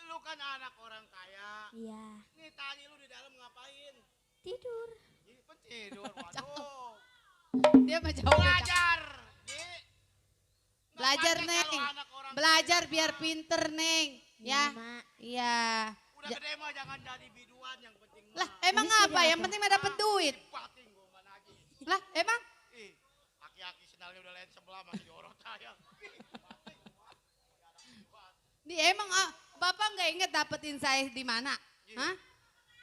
Speaker 4: Lu kan anak orang kaya.
Speaker 7: iya.
Speaker 4: Nih tanya lu di dalam ngapain?
Speaker 7: Tidur.
Speaker 4: Ih, kok tidur, waduh.
Speaker 6: Dia mah jauh beda.
Speaker 4: Belajar. Nih.
Speaker 6: Belajar,
Speaker 4: Ngapain
Speaker 6: Neng.
Speaker 4: kalau anak orang
Speaker 6: Belajar
Speaker 4: kaya,
Speaker 6: biar
Speaker 4: Mak?
Speaker 6: pinter, Neng. Ya.
Speaker 7: Mak.
Speaker 6: Iya.
Speaker 4: Udah gede mah jangan jadi biduan yang penting mah.
Speaker 6: Lah, emang
Speaker 7: Ini
Speaker 6: apa?
Speaker 7: sudah
Speaker 6: Yang
Speaker 7: apa?
Speaker 6: penting mah dapat duit.
Speaker 4: Bating gua mana lagi.
Speaker 6: Lah, emang?
Speaker 4: Ih, aki-aki sendalnya udah lain sebelah masih diorot saya.
Speaker 6: Emang Bapak nggak inget dapetin saya di mana? Hah?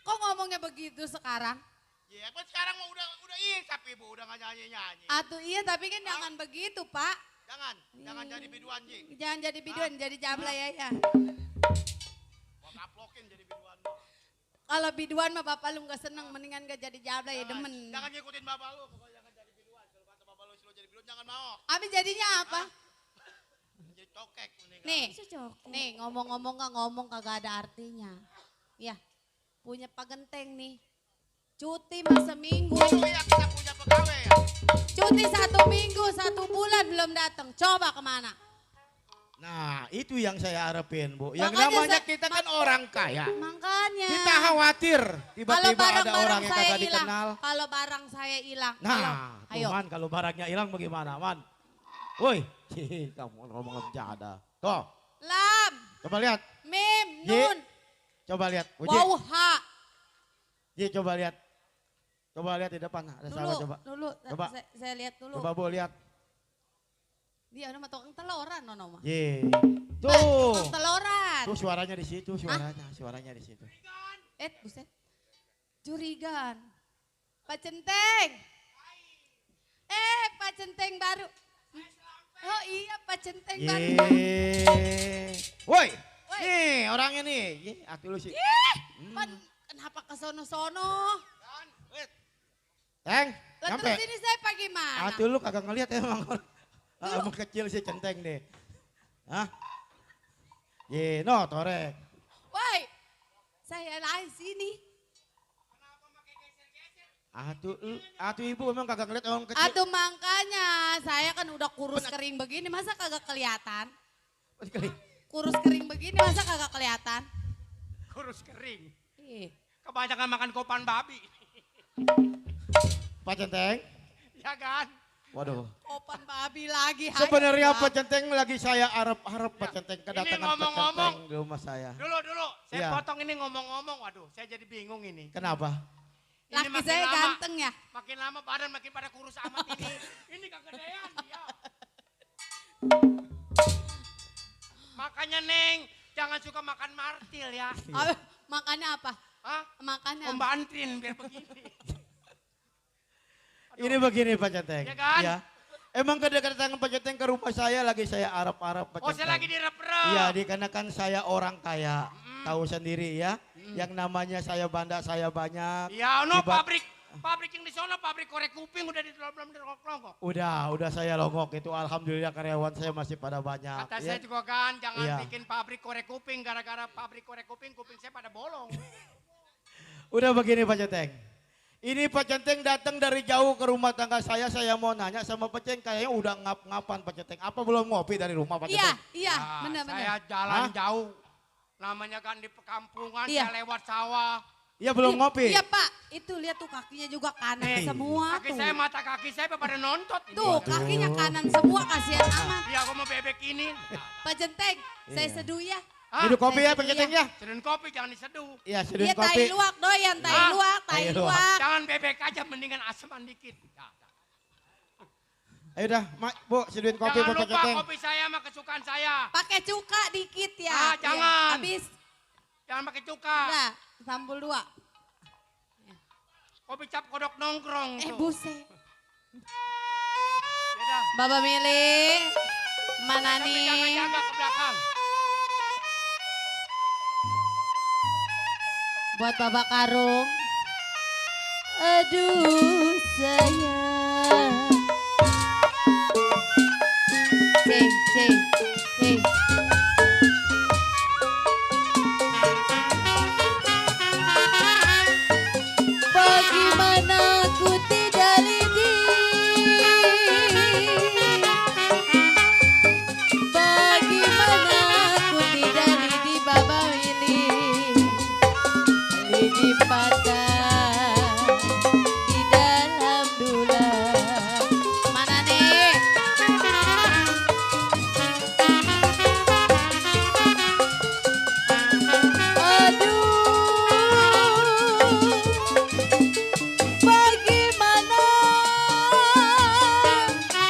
Speaker 6: Kok ngomongnya begitu sekarang?
Speaker 4: Iya, kan sekarang mah udah insap ibu, udah nggak nyanyi-nyanyi.
Speaker 6: Atuh iya, tapi kan jangan begitu, Pak.
Speaker 4: Jangan jadi biduan, Ji.
Speaker 6: Jangan jadi biduan, jadi jablay ya.
Speaker 4: Gua kaplokin jadi biduan. mah.
Speaker 6: Kalau biduan mah Bapak lu nggak seneng, mendingan gak jadi jablay ya
Speaker 4: Jangan-
Speaker 6: demen.
Speaker 4: Jangan ngikutin bapak lu, pokoknya jangan jadi biduan. Kalau kata bapak lu suruh jadi biduan, jangan mau.
Speaker 6: Abi jadinya apa?
Speaker 4: Jadi cokek mendingan.
Speaker 6: Nih,
Speaker 7: Cocok.
Speaker 6: nih ngomong-ngomong nggak ngomong kagak ada artinya. Ya, punya Pak Genteng nih. Cuti mah seminggu.
Speaker 4: Itu ya kita punya pegawai ya.
Speaker 6: Cuti 1 minggu, 1 bulan belum datang. Coba kemana?
Speaker 8: Nah, itu yang saya harapin, Bu. Yang
Speaker 6: Makanya
Speaker 8: namanya
Speaker 6: saya-
Speaker 8: kita kan orang kaya.
Speaker 6: Makanya.
Speaker 8: Kita khawatir
Speaker 6: Kalau
Speaker 8: tiba-tiba ada
Speaker 6: barang-barang
Speaker 8: orang yang
Speaker 6: saya
Speaker 8: kagak
Speaker 6: hilang,
Speaker 8: dikenal.
Speaker 6: kalau barang saya hilang,
Speaker 8: Nah,
Speaker 6: ayo.
Speaker 8: Man, kalau barangnya hilang bagaimana, Man? Woi, kamu ngomong ada. Tuh,
Speaker 6: Lam,
Speaker 8: coba lihat.
Speaker 6: Mim,
Speaker 8: Ye.
Speaker 6: Nun,
Speaker 8: Coba lihat. Uji,
Speaker 6: Wow, Ha.
Speaker 8: Ji, coba lihat. Coba lihat di depan. Ada siapa coba?
Speaker 6: Dulu,
Speaker 8: Coba.
Speaker 6: saya lihat dulu.
Speaker 8: Coba Bu lihat.
Speaker 6: Dia ada mah tukang teloran, nono mah.
Speaker 8: Ye.
Speaker 6: Tukang
Speaker 8: Tuh.
Speaker 6: teloran.
Speaker 8: Tuh suaranya di situ, suaranya di situ.
Speaker 6: Buset. Jurigan. Pak Centeng. Pak Centeng baru. Oh iya, Pak Centeng baru.
Speaker 8: Ye. Woi,
Speaker 6: Woi.
Speaker 8: nih orangnya nih. Ye, atuh lu sih.
Speaker 6: Kenapa ke sono-sono?
Speaker 8: Teng,
Speaker 6: Lah
Speaker 8: nyampe.
Speaker 6: terus ini saya pak gimana?
Speaker 8: Atuh lu kagak ngeliat emang. Emang kecil sih centeng deh. Hah? Ye, no, torek.
Speaker 6: Woi, saya lain sini.
Speaker 8: Atuh ibu emang kagak ngeliat orang kecil.
Speaker 6: Aduh makanya, saya kan udah kurus kering begini, masa kagak kelihatan? Kurus kering begini, masa kagak kelihatan?
Speaker 4: Kurus kering.
Speaker 6: Ih,
Speaker 4: Kebanyakan makan kopan babi.
Speaker 8: Pak Centeng.
Speaker 4: Ya kan?
Speaker 8: Waduh.
Speaker 6: opan babi lagi. hai.
Speaker 8: Sebenarnya
Speaker 6: Pak.
Speaker 8: Pak Centeng lagi saya harap-harap Pak Centeng kedatangan Pak
Speaker 4: ngomong-ngomong.
Speaker 8: Centeng di rumah saya.
Speaker 4: Dulu, saya
Speaker 8: Iya.
Speaker 4: potong ini ngomong-ngomong. Waduh, saya jadi bingung ini.
Speaker 8: Kenapa?
Speaker 6: Laki
Speaker 4: makin
Speaker 6: saya
Speaker 4: lama-
Speaker 6: ganteng ya.
Speaker 4: Makin lama badan makin pada kurus amat ini. Ini kegedean dia. Makanya Neng, jangan suka makan martil ya.
Speaker 6: Oh, makannya apa?
Speaker 4: Hah?
Speaker 6: Makannya apa?
Speaker 4: Pembantin biar begini.
Speaker 8: Ini begini Pak Centeng.
Speaker 4: Ya kan?
Speaker 8: Iya. Emang kedatangan Pak Centeng ke rumah saya lagi saya harap-harap Pak
Speaker 4: Oh,
Speaker 8: Centeng.
Speaker 4: saya lagi direp-rep.
Speaker 8: Iya, dikarenakan saya orang kaya. Tahu sendiri ya. Yang namanya saya banda saya banyak.
Speaker 4: Iya, no
Speaker 8: Tiba-
Speaker 4: pabrik yang di sana pabrik korek kuping udah belum dirokok.
Speaker 8: Udah saya longok itu alhamdulillah karyawan saya masih pada banyak.
Speaker 4: Kata
Speaker 8: ya.
Speaker 4: saya juga kan, jangan
Speaker 8: Iya.
Speaker 4: bikin pabrik korek kuping gara-gara pabrik korek kuping saya pada bolong.
Speaker 8: Udah begini Pak Centeng. Ini Pak Centeng datang dari jauh ke rumah tangga saya mau nanya sama Pak Centeng kayaknya udah ngap-ngapan Pak Centeng. Apa belum ngopi dari rumah Pak
Speaker 6: Iya,
Speaker 8: Centeng?
Speaker 6: iya,
Speaker 4: Nah,
Speaker 6: benar-benar.
Speaker 4: Saya jalan
Speaker 8: Hah?
Speaker 4: jauh. Namanya kan di perkampungan,
Speaker 6: Iya.
Speaker 4: saya lewat sawah.
Speaker 8: Iya belum ngopi.
Speaker 6: Iya Pak, itu lihat tuh kakinya juga kanan
Speaker 4: Nih,
Speaker 6: semua
Speaker 4: Kaki
Speaker 6: tuh.
Speaker 4: saya, mata kaki saya pada nontot. ini.
Speaker 6: Tuh kakinya kanan semua, kasihan amat.
Speaker 4: Iya, aku mau bebek ini.
Speaker 6: Pak Centeng, saya
Speaker 8: Iya.
Speaker 6: seduh ya.
Speaker 4: Hah?
Speaker 8: Minum kopi ya
Speaker 6: Saya
Speaker 8: Pak Centeng ya.
Speaker 4: Sedun kopi, jangan diseduh.
Speaker 8: Iya seduh
Speaker 6: Dia
Speaker 8: kopi.
Speaker 6: tai luak doyan, tai
Speaker 4: Hah?
Speaker 6: luak, tai
Speaker 8: Tai luak.
Speaker 6: luak.
Speaker 4: Jangan bebek aja, mendingan aseman dikit. Ya, ya.
Speaker 8: Ayo dah, Bu, seduhin kopi
Speaker 4: Jangan
Speaker 8: buat Pak
Speaker 4: lupa
Speaker 8: Centeng.
Speaker 4: kopi saya mah kesukaan saya.
Speaker 6: Pakai cuka dikit ya.
Speaker 4: Ah, jangan.
Speaker 6: Habis,
Speaker 4: Jangan pakai cuka.
Speaker 6: udah, sambal 2.
Speaker 4: Kopi cap kodok nongkrong tuh.
Speaker 6: Buset. Baba Mili, mana nih?
Speaker 2: Jaga ke belakang.
Speaker 6: Buat Bapak Karung. Aduh sayang. Cing. Bagaimana ku tidak lidi, bagaimana ku tidak lidi Baba Willy, lidi patah di dalam dulang. Mana nih? Bagaimana?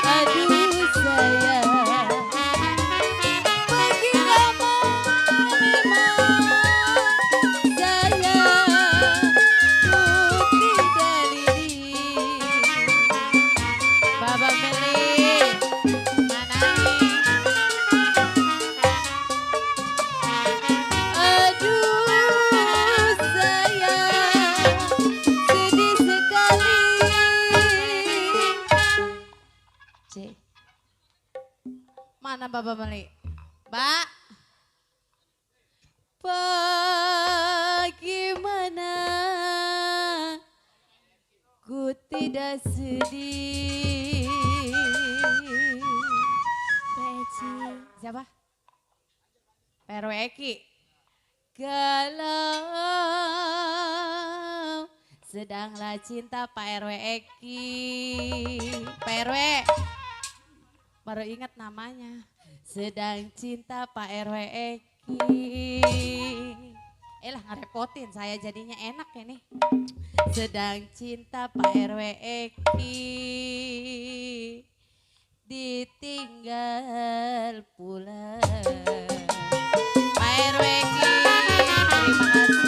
Speaker 6: Aduh sayang, bagaimana memang sayang ku tidak lidi. Baba Meli, mana nih? Aduh sayang, sedih sekali. Cik, mana Baba Meli? Mbak, bagaimana ku tidak sedih. Peci, siapa? PRW Eki. Kalau sedanglah cinta Pak RW Eki. Pak RW, baru ingat namanya. Sedang cinta Pak RW Eki. Lah ngerepotin saya jadinya enak ya nih. Sedang cinta Pak RW Eki. Ditinggal pulang. Pak RW Eki, terima kasih.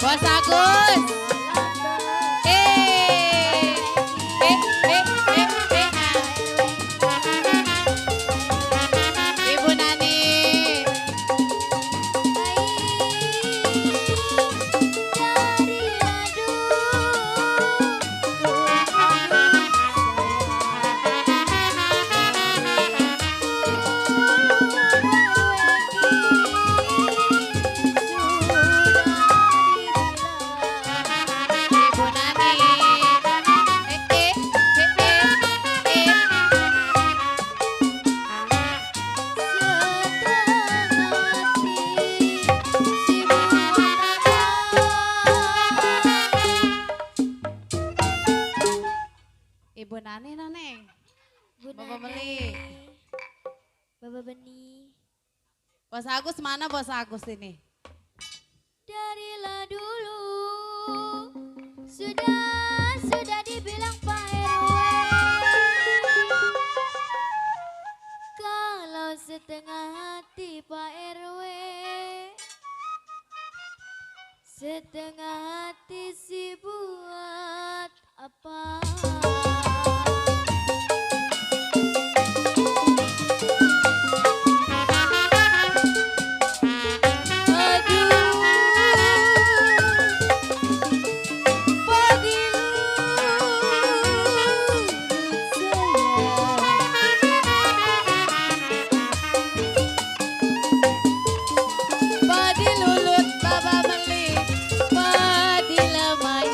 Speaker 6: Bos Agus. Ibu Nani. Ibu Nani. Ibu Nani Neng. Baba Meli.
Speaker 7: Baba Beni.
Speaker 6: Bos Agus mana Bos Agus ini?
Speaker 7: Darilah dulu sudah dibilang Pak RW. Kalau setengah hati Pak RW, setengah hati si buat apa? Padi lulut Baba Meli, padi lemai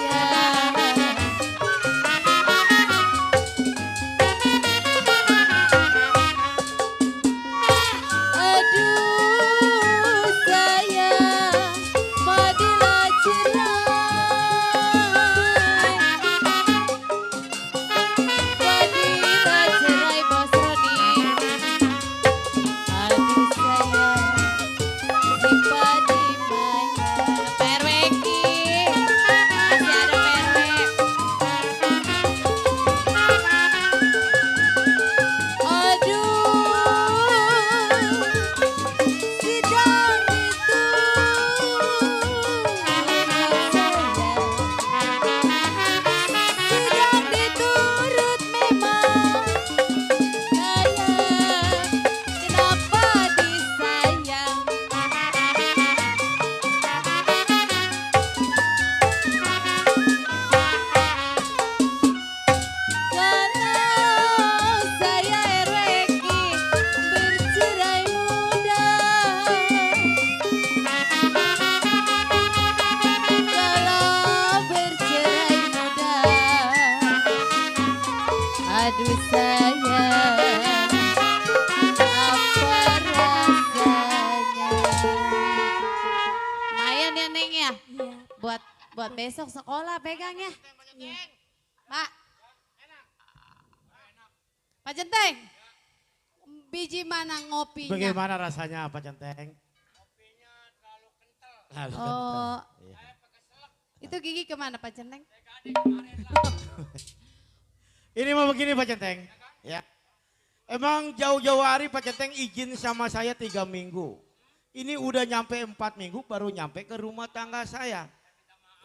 Speaker 6: buat besok sekolah pegang ya. Pak. Pak Centeng. Biji mana ngopinya?
Speaker 8: Bagaimana rasanya Pak Centeng? Terlalu kental.
Speaker 6: Oh.
Speaker 8: Iya.
Speaker 6: Itu gigi kemana Pak Centeng?
Speaker 8: Ini mau begini Pak Centeng. Ya. Emang jauh-jauh hari Pak Centeng izin sama saya 3 minggu. Ini udah nyampe 4 minggu baru nyampe ke rumah tangga saya.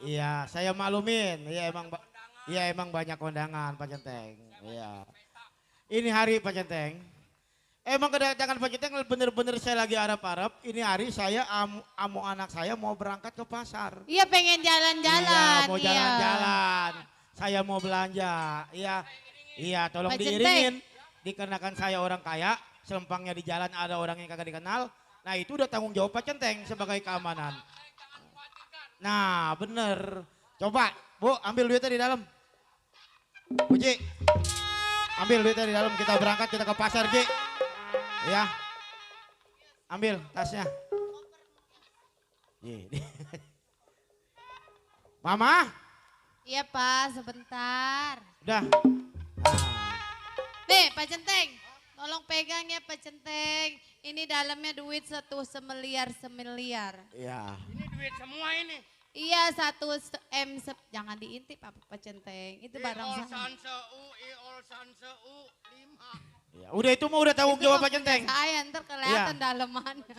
Speaker 8: Iya, saya maklumin. Iya emang banyak kondangan Pak Centeng. Iya. Ini hari Pak Centeng. Emang kedatangan Pak Centeng bener-bener saya lagi harap-harap. Ini hari saya amu anak saya mau berangkat ke pasar.
Speaker 6: Iya pengen jalan-jalan.
Speaker 8: Iya, mau jalan-jalan. Saya mau belanja. Iya. Iya, tolong
Speaker 6: Pak
Speaker 8: diiringin. Dikarenakan saya orang kaya, selempangnya di jalan ada orang yang kagak dikenal. Nah, itu udah tanggung jawab Pak Centeng sebagai keamanan. Nah, bener. Coba, Bu, ambil duitnya di dalam. Bu Ji, ambil duitnya di dalam. Kita berangkat, kita ke pasar, Ji. Ya. Ambil tasnya. Ji. Mama,
Speaker 6: Iya Pak, sebentar.
Speaker 8: udah.
Speaker 6: Nih Pak Centeng, tolong pegang ya Pak Centeng. Ini dalamnya duit 1 semiliar.
Speaker 8: Iya.
Speaker 4: Ini duit semua ini.
Speaker 6: Iya 1 M, jangan diintip Pak Centeng. Itu barang saya.
Speaker 4: Iolsan seu 5.
Speaker 8: Ya, udah itu mah udah tanggung
Speaker 6: Itu
Speaker 8: jawab
Speaker 6: mah
Speaker 8: Pak Centeng.
Speaker 6: punya saya, ntar kelihatan
Speaker 8: Iya.
Speaker 6: dalemannya.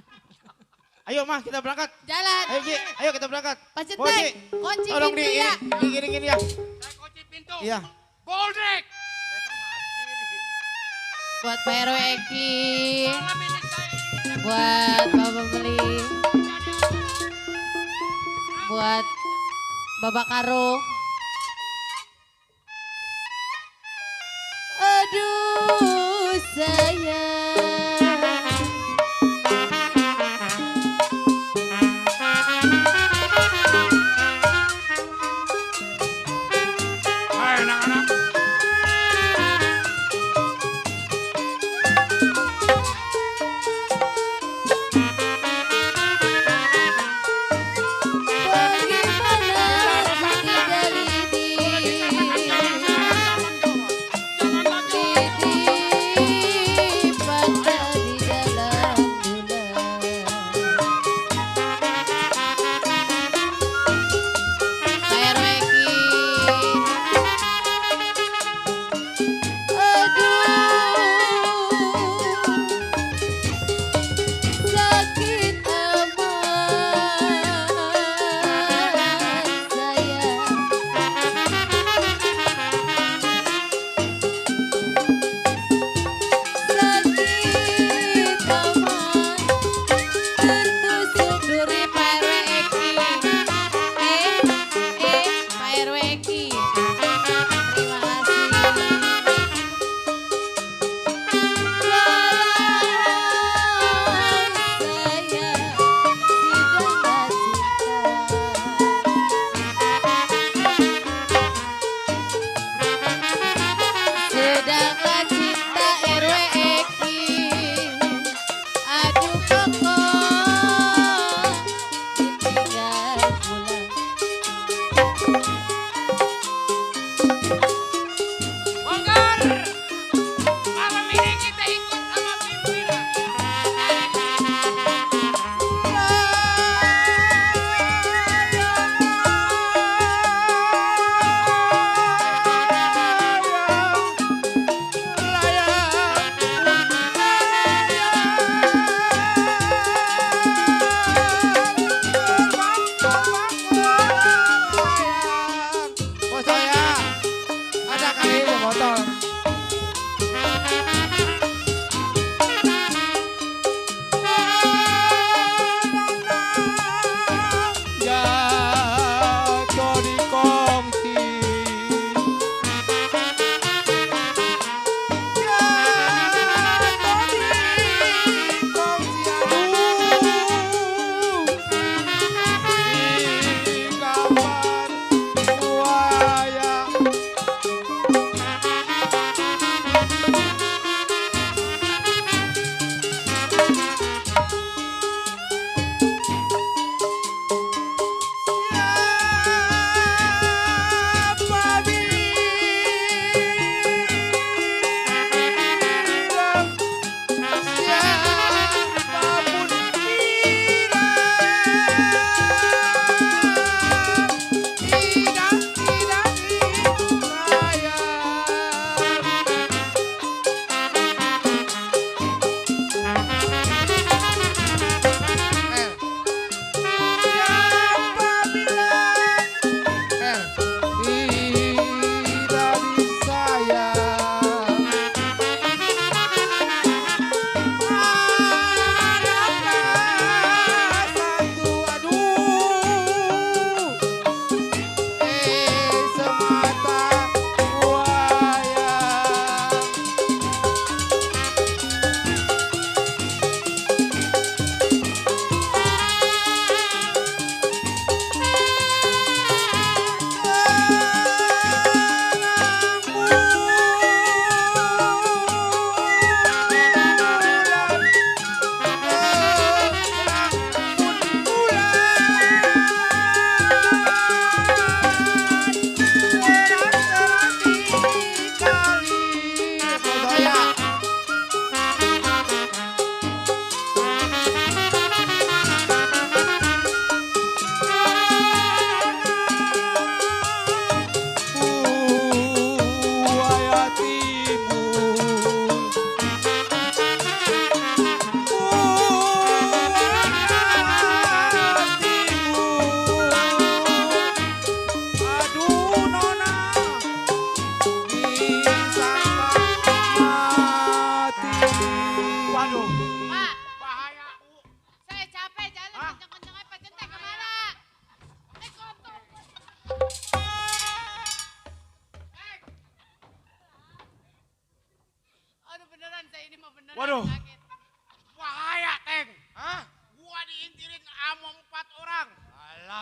Speaker 8: Ayo mah kita berangkat.
Speaker 6: Jalan.
Speaker 8: Ayo Ji, ayo kita berangkat.
Speaker 6: Pak
Speaker 8: Bo,
Speaker 6: Centeng,
Speaker 8: Ji,
Speaker 6: kunci
Speaker 8: tolong
Speaker 6: pintu ya.
Speaker 8: diiringin ya.
Speaker 4: Saya kunci pintu.
Speaker 8: Iya.
Speaker 4: Boldrek.
Speaker 6: Buat Pak RW Eki, buat Bapak Beli, buat Bapak Karo. Aduh sayang.
Speaker 4: Hai anak-anak.
Speaker 6: Bagaimana tidak lidi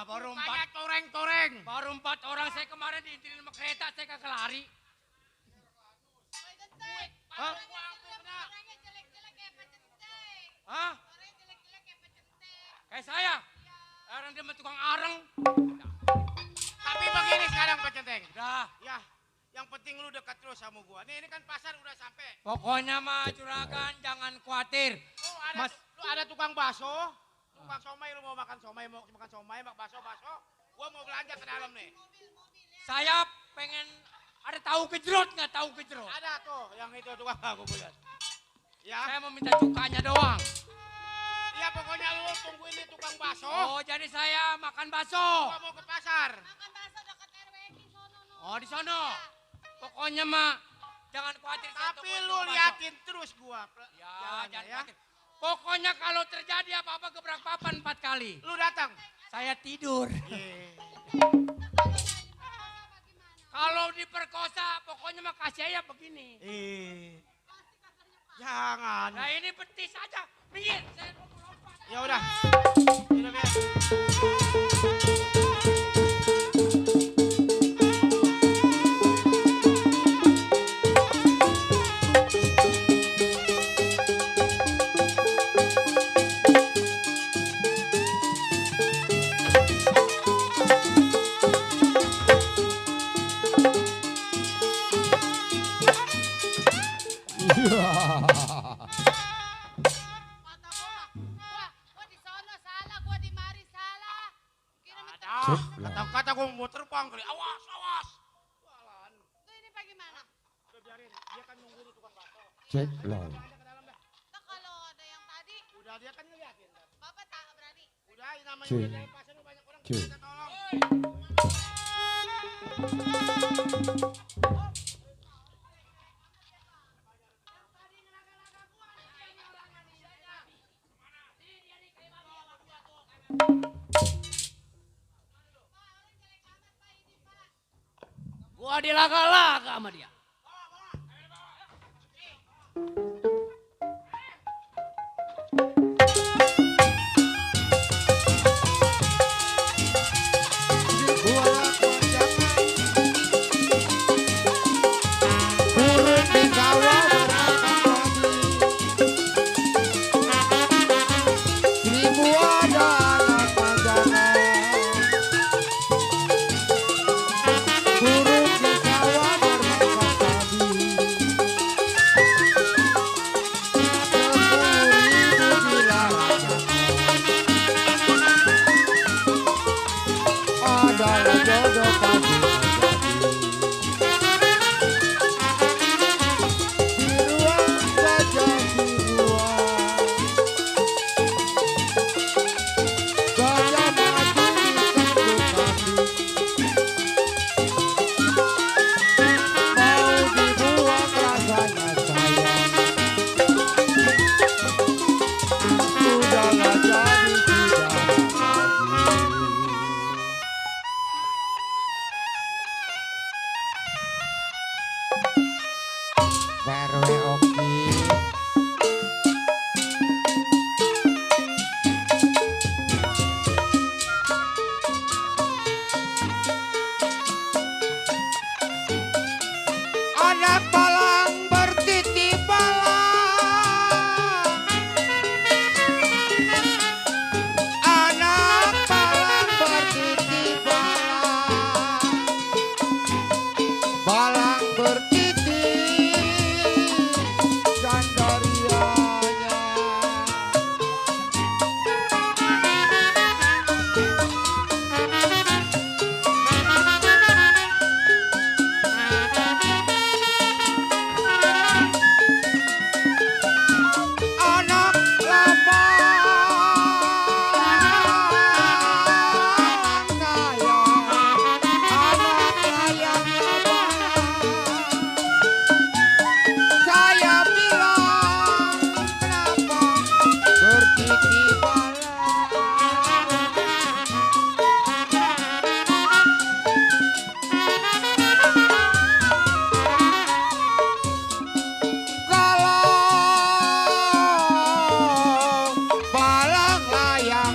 Speaker 2: Lah baru
Speaker 8: Kayak
Speaker 2: 4
Speaker 8: coreng-coreng.
Speaker 2: baru 4 orang saya kemarin diintilin sama kereta saya kagak lari. Hah? Hah? Kayak saya. Orang dia mah tukang areng.
Speaker 8: Tapi begini sekarang Pak Centeng.
Speaker 2: Udah.
Speaker 8: Ya, yang penting lu dekat terus sama gua. Nih, ini kan pasar udah sampai.
Speaker 2: Pokoknya mah juragan jangan khawatir.
Speaker 8: Oh, ada,
Speaker 2: Mas.
Speaker 8: lu ada tukang bakso, tukang somai, lu mau makan somai, mau makan somai, makan bakso. Gua mau belanja ke dalam nih.
Speaker 2: Saya pengen ada tahu gejrot nggak tahu gejrot?
Speaker 8: Ada tuh, yang itu tukang aku lihat. Ya,
Speaker 2: Saya mau minta cukanya doang.
Speaker 8: iya pokoknya lu tungguin di tukang bakso.
Speaker 2: Oh jadi saya makan bakso.
Speaker 8: Gua mau ke pasar.
Speaker 2: Oh di sono. Pokoknya mah jangan khawatir. saya
Speaker 8: Tapi
Speaker 2: tungguin
Speaker 8: lu
Speaker 2: tukang bakso.
Speaker 8: liatin terus gua.
Speaker 2: Ya
Speaker 8: jalannya,
Speaker 2: jangan
Speaker 8: ya.
Speaker 2: khawatir. Pokoknya kalau terjadi apa-apa gebrak papan 4 kali.
Speaker 8: Lu datang.
Speaker 2: Saya tidur. Kalau diperkosa pokoknya mah kasih aja begini.
Speaker 8: Jangan.
Speaker 2: Nah ini betis aja. Minggir. Saya mau lompat.
Speaker 8: Ya udah. Udah biar. Kata-kata gua mau terbang kali. Awas, awas. Walan. Udah biarin. Dia kan nunggu di tukang bakso.
Speaker 5: Cek loh.
Speaker 8: Udah dia kan ngeliatin.
Speaker 7: Bapak tak berani.
Speaker 8: Udah ini namanya
Speaker 5: Cuy.
Speaker 8: udah dari pasar lu banyak orang
Speaker 5: Cuy.
Speaker 8: minta tolong.
Speaker 1: Gua dilaga-laga sama dia.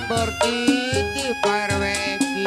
Speaker 5: Bertitip RWQ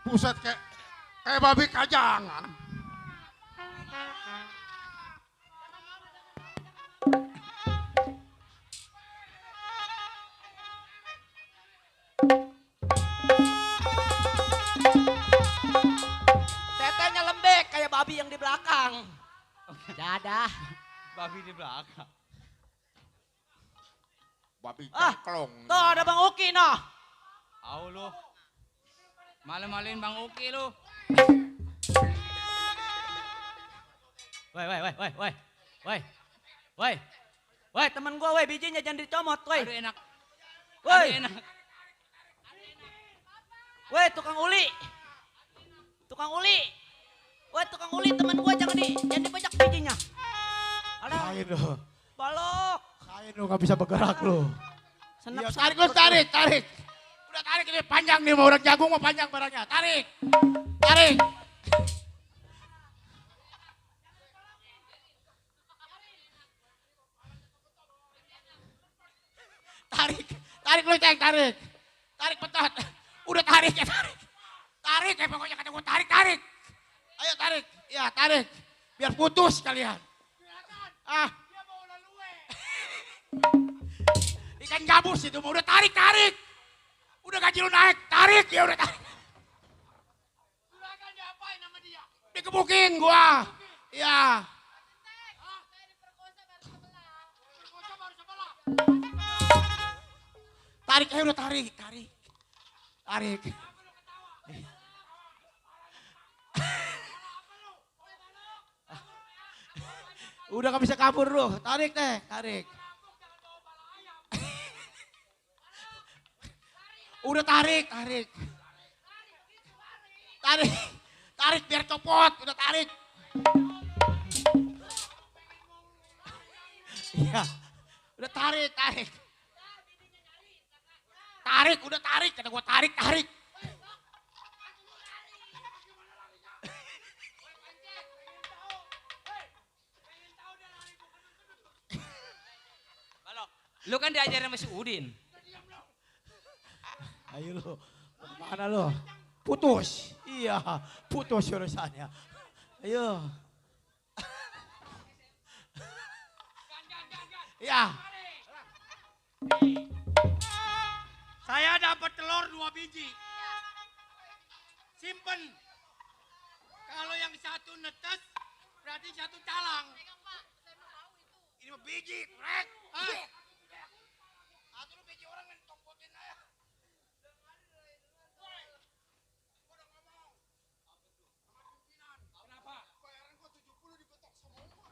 Speaker 4: Buset kayak babi kajangan.
Speaker 1: Tetenya lembek kayak babi yang di belakang. Dadah.
Speaker 2: Babi di belakang.
Speaker 5: Babi
Speaker 1: Ah,
Speaker 5: cangklong.
Speaker 1: Tuh ada Bang Uki noh.
Speaker 2: Au lu. Malu-maluin Bang Uki lu.
Speaker 1: Woi, temen gua woi, bijinya jangan dicomot, woi.
Speaker 2: Aduh enak.
Speaker 1: Woi.
Speaker 2: Aduh enak.
Speaker 1: Woi, tukang uli. Woi, tukang uli temen gua jangan dibajak bijinya. Aduh,
Speaker 8: Saya loh.
Speaker 1: balok.
Speaker 8: Saya loh gak bisa bergerak loh.
Speaker 1: Senep
Speaker 4: Ya, tarik lu, tarik. Udah tarik ini panjang nih, mau orang jagung mau panjang barangnya. Tarik. Tarik lu, Ceng, tarik. Tarik betot. Udah tarik ya, tarik. Tarik ya pokoknya kata gue tarik. Ayo tarik. Ya, tarik. Biar putus kalian. Ah. Ikan gabus itu mau udah tarik. Udah gaji lu naik, tarik ya udah tarik. Juragan diapain sama dia? Dikebukin gua. Iya. Tarik ayo udah tarik.
Speaker 8: Udah gak bisa kabur loh. Tarik.
Speaker 4: Udah tarik. Tarik biar copot, udah tarik. Iya. Udah tarik. Tarik, udah tarik, kata gua tarik.
Speaker 2: Lu kan diajarin sama si Udin.
Speaker 8: Ayo lo. Mana lo? Putus. Iya, putus urusannya. Ayo.
Speaker 4: Iya. Saya dapat telur 2 biji. Simpen. Kalau yang satu netes, berarti satu calang. Ini mah biji, rek. Atau lu biji orang yang tongkotin aja. Kenapa? Bayaran gua 70 dibetok semua.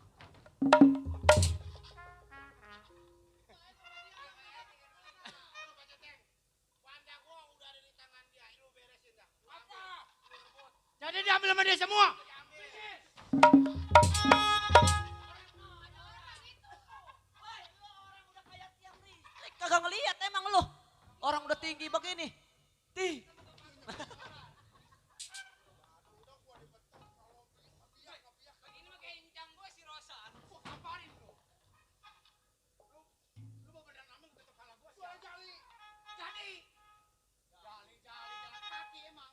Speaker 4: Jadi diambil sama dia semua.
Speaker 1: Kagak ngeliat emang lu.
Speaker 3: tinggi begini. Tih.
Speaker 2: Begini mah kayak incang gua si Rosa. Apain lu? Lu mau beneran ngomong ke kepala gua sih. Jali. Jali jalan kaki emang.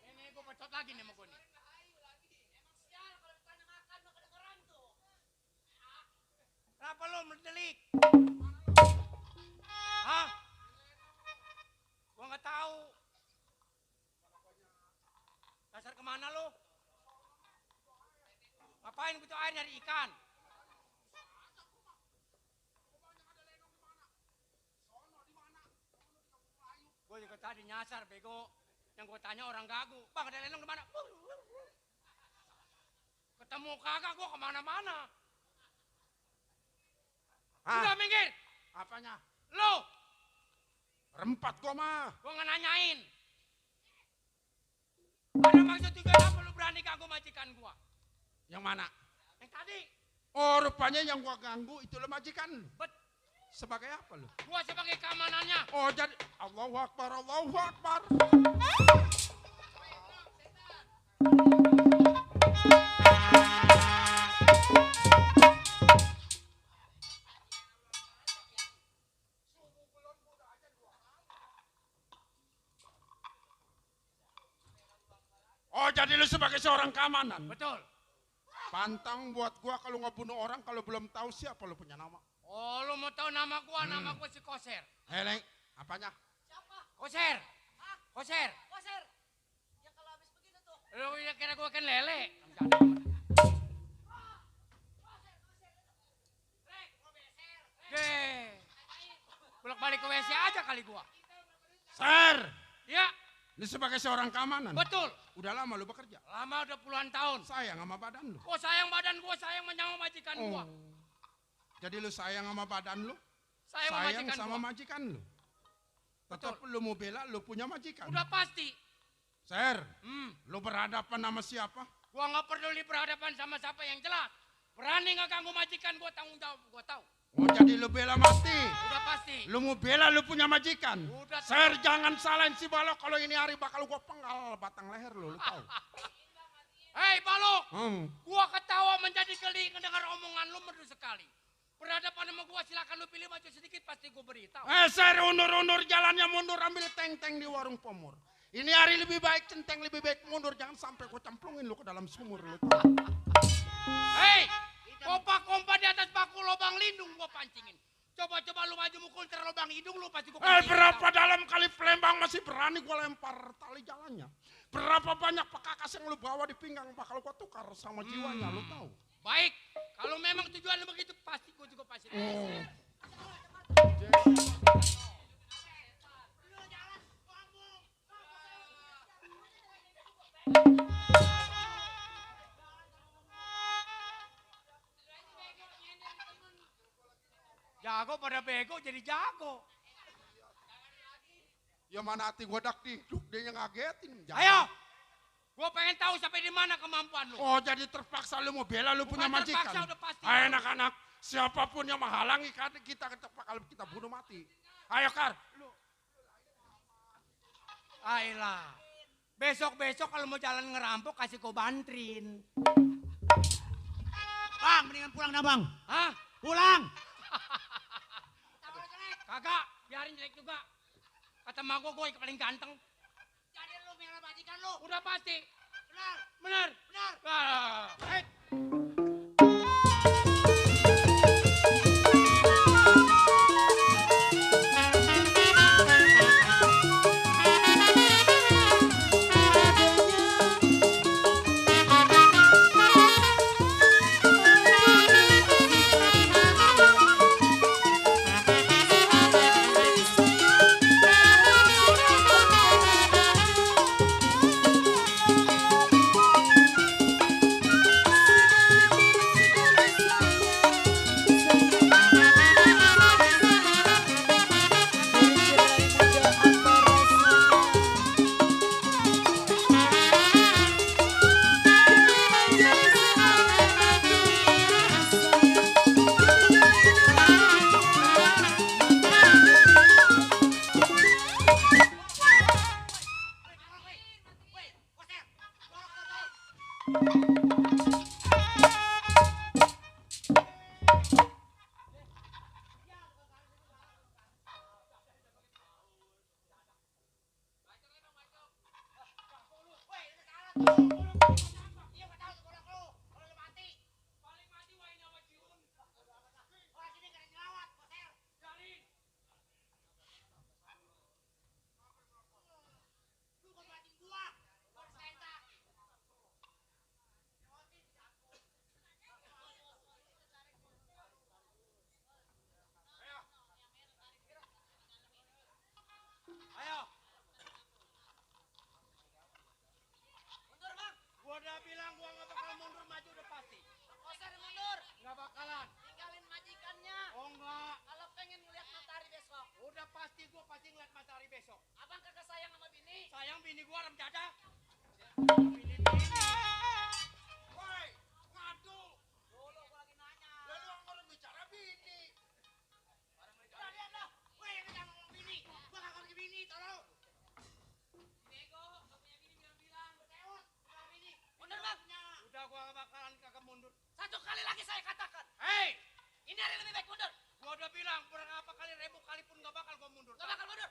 Speaker 2: Ini gua pecot lagi nih sama gua nih. Kenapa lo mendelik? Hah? Gua nggak tahu. Dasar kemana lo? Ngapain butuh air nyari ikan? Gue juga tadi nyasar bego. Yang gue tanya orang gagu. Bang ada lenong di mana? Ketemu kagak gue kemana-mana. Udah minggir.
Speaker 4: Apanya?
Speaker 2: Lo,
Speaker 4: Rempat gua mah.
Speaker 2: gue nggak nanyain. Ada maksud tujuan apa lu berani ganggu majikan gua?
Speaker 4: Yang mana?
Speaker 2: Yang tadi.
Speaker 4: Oh, rupanya yang gua ganggu itu lo majikan lu.
Speaker 2: Bet,
Speaker 4: Sebagai apa lu?
Speaker 2: gua sebagai keamanannya.
Speaker 4: Oh, jadi Allahu Akbar, Allahu Akbar. Oh, jadi lu sebagai seorang keamanan.
Speaker 2: Betul.
Speaker 4: Pantang buat gua kalau nggak bunuh orang kalau belum tahu siapa lu punya nama.
Speaker 2: Oh, lu mau tahu nama gua? Nama gua si Koser.
Speaker 4: Heleng, apanya?
Speaker 2: Koser. Koser.
Speaker 3: Koser. Ya kalau habis begitu tuh.
Speaker 2: Lu kira gua kan lele. Bolak balik ke WC aja kali gua.
Speaker 4: Ser,
Speaker 2: Ya,
Speaker 4: lu sebagai seorang keamanan.
Speaker 2: betul.
Speaker 4: Udah lama lu bekerja.
Speaker 2: Lama udah puluhan tahun.
Speaker 4: Sayang sama badan lu.
Speaker 2: Gua sayang badan gua, sayang menyawa majikan gua.
Speaker 4: Jadi lu sayang sama badan lu,
Speaker 2: Sayang
Speaker 4: sayang
Speaker 2: majikan
Speaker 4: sama
Speaker 2: gua.
Speaker 4: majikan lu. Tetap lu mau bela lu punya majikan.
Speaker 2: Udah pasti.
Speaker 4: Ser,
Speaker 2: Hmm.
Speaker 4: lu berhadapan sama siapa?
Speaker 2: Gua nggak peduli berhadapan sama siapa yang jelas. Berani nggak ganggu majikan gua tanggung jawab, gua tahu.
Speaker 4: Oh, jadi lu bela mati.
Speaker 2: Udah pasti.
Speaker 4: Lu mau bela lu punya majikan.
Speaker 2: Udah.
Speaker 4: Ser, jangan salahin si Balok kalau ini hari bakal gua penggal batang leher lu tahu.
Speaker 2: Hei Balok,
Speaker 4: Hmm.
Speaker 2: gua ketawa menjadi geli mendengar omongan lu merdu sekali. Berhadapan sama gua silakan lu pilih maju sedikit pasti gua beritahu.
Speaker 4: Ser, undur-undur jalannya mundur ambil teng-teng di warung pomor. Ini hari lebih baik centeng, lebih baik mundur. Jangan sampai gua cemplungin lu ke dalam sumur lu tahu.
Speaker 2: Hei, kompa-kompa di atas baku lubang lindung gua pancingin. Coba-coba lu maju mukul terlubang hidung lu pasti gua pancingin.
Speaker 4: Berapa dalam kali Palembang masih berani gua lempar tali jalannya. Berapa banyak pekakas yang lu bawa di pinggang bakal gua tukar sama jiwanya lu tahu.
Speaker 2: Baik, kalau memang tujuan lu begitu pasti gua juga pasti. Jago pada bego jadi jago.
Speaker 4: Ya mana hati gua dak diduk dia yang ngagetin. Jangan.
Speaker 2: Ayo, gua pengen tahu sampai di mana kemampuan lu.
Speaker 4: Oh, jadi terpaksa lu mau bela lu punya
Speaker 2: Bukan terpaksa,
Speaker 4: majikan.
Speaker 2: udah pasti.
Speaker 4: Ayo anak-anak, siapapun yang menghalangi kita bakal kita bunuh mati. Ayo Kar.
Speaker 2: Ayolah. Besok-besok kalau mau jalan ngerampok kasih kau bantrin.
Speaker 3: Bang, mendingan pulang dah bang.
Speaker 2: Hah?
Speaker 3: Pulang.
Speaker 2: Kagak, biarin jelek juga. Kata mak gua yang paling ganteng.
Speaker 3: Jadi lu merah majikan lu.
Speaker 2: Udah pasti.
Speaker 3: Benar.
Speaker 2: Bener.
Speaker 3: Benar.
Speaker 2: Hei.
Speaker 8: Gua udah bilang gua nggak bakal mundur maju udah pasti.
Speaker 3: Koser mundur.
Speaker 8: Nggak bakalan.
Speaker 3: Tinggalin majikannya.
Speaker 8: Oh enggak.
Speaker 3: Kalau pengen ngeliat matahari besok.
Speaker 8: Udah pasti gua pasti ngeliat matahari besok.
Speaker 3: Abang kagak sayang sama bini.
Speaker 8: Sayang bini gua rem jadah. Woi, ngadu.
Speaker 3: Dulu gua lagi nanya.
Speaker 8: Lalu orang bicara bini.
Speaker 3: Udah lihat lah. Woi, yang jangan ngomong bini.
Speaker 8: Gua nggak ngerti bini, tolong.
Speaker 3: Bego, gak punya bini bilang-bilang. Berteot, punya bini. Mundur bang.
Speaker 8: Udah gua nggak bakalan kagak mundur.
Speaker 3: Satu kali lagi saya katakan.
Speaker 8: Hei,
Speaker 3: Ini hari lebih baik mundur.
Speaker 8: gua udah bilang berapa kali ribu kali pun nggak bakal gua mundur.
Speaker 3: Gak bakal mundur.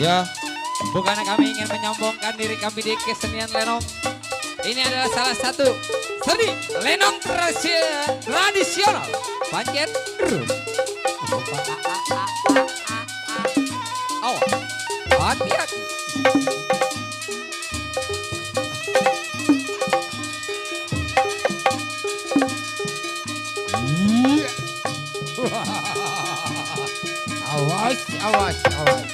Speaker 2: Ya, bukannya kami ingin menyombongkan diri kami di kesenian lenong. Ini adalah salah satu seni lenong tradisional Pancet. Oh, hati-hati.
Speaker 5: Awas, awas, awas.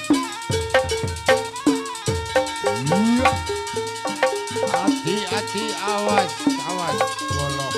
Speaker 5: Hati-hati, awas, awas. Golok.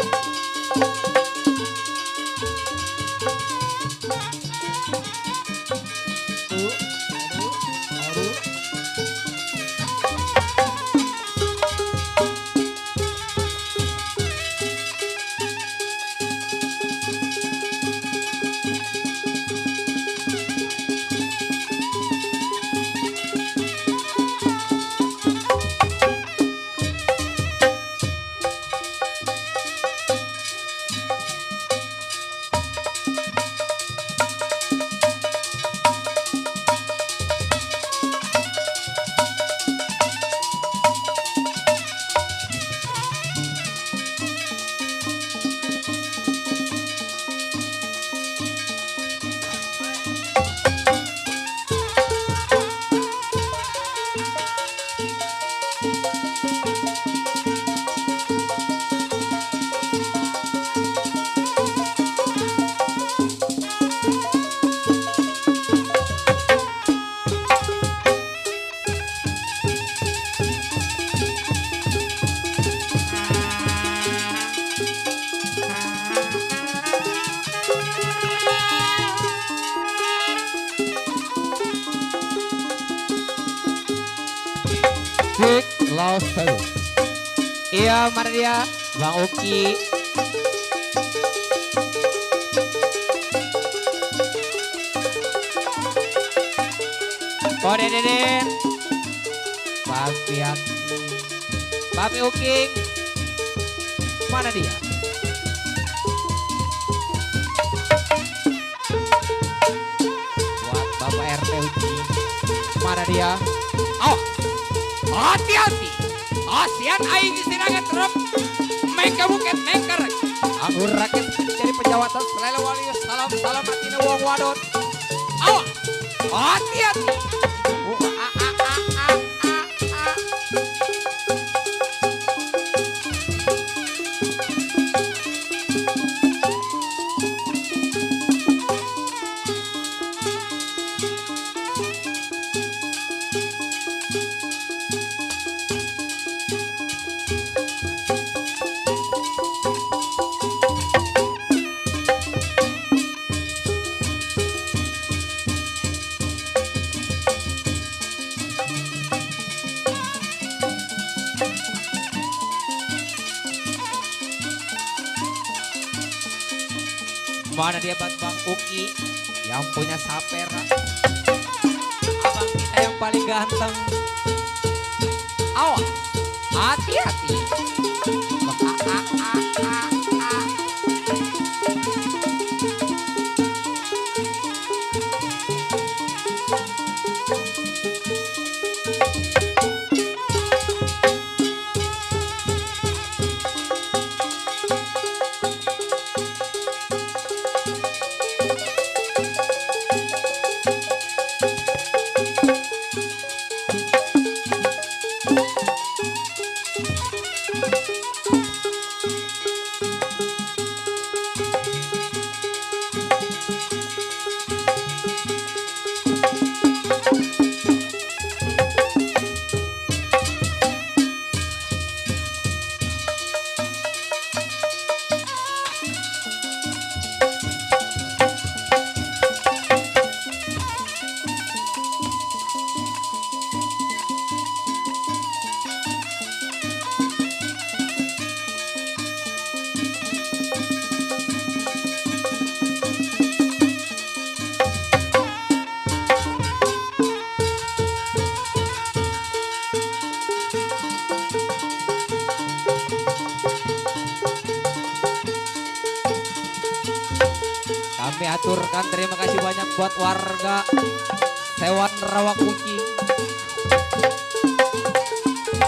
Speaker 5: Musik Losel.
Speaker 2: Iya, mana dia? Bang Uki. Kode Deden. Papi Aki. Papi Uki. Mana dia? Buat Bapak RT Uki. Mana dia? Oh, hati-hati. Asian aing istirahat terus. Mengke buket mengker. Anggur rakyat jadi penjawatan selele wali salam salam atina wong wadon. Awas, hati-hati. Mana dia buat Bang Uki yang punya sapera. Abang kita yang paling ganteng. Awas, hati-hati. Kami aturkan terima kasih banyak buat warga hewan Rawakucing.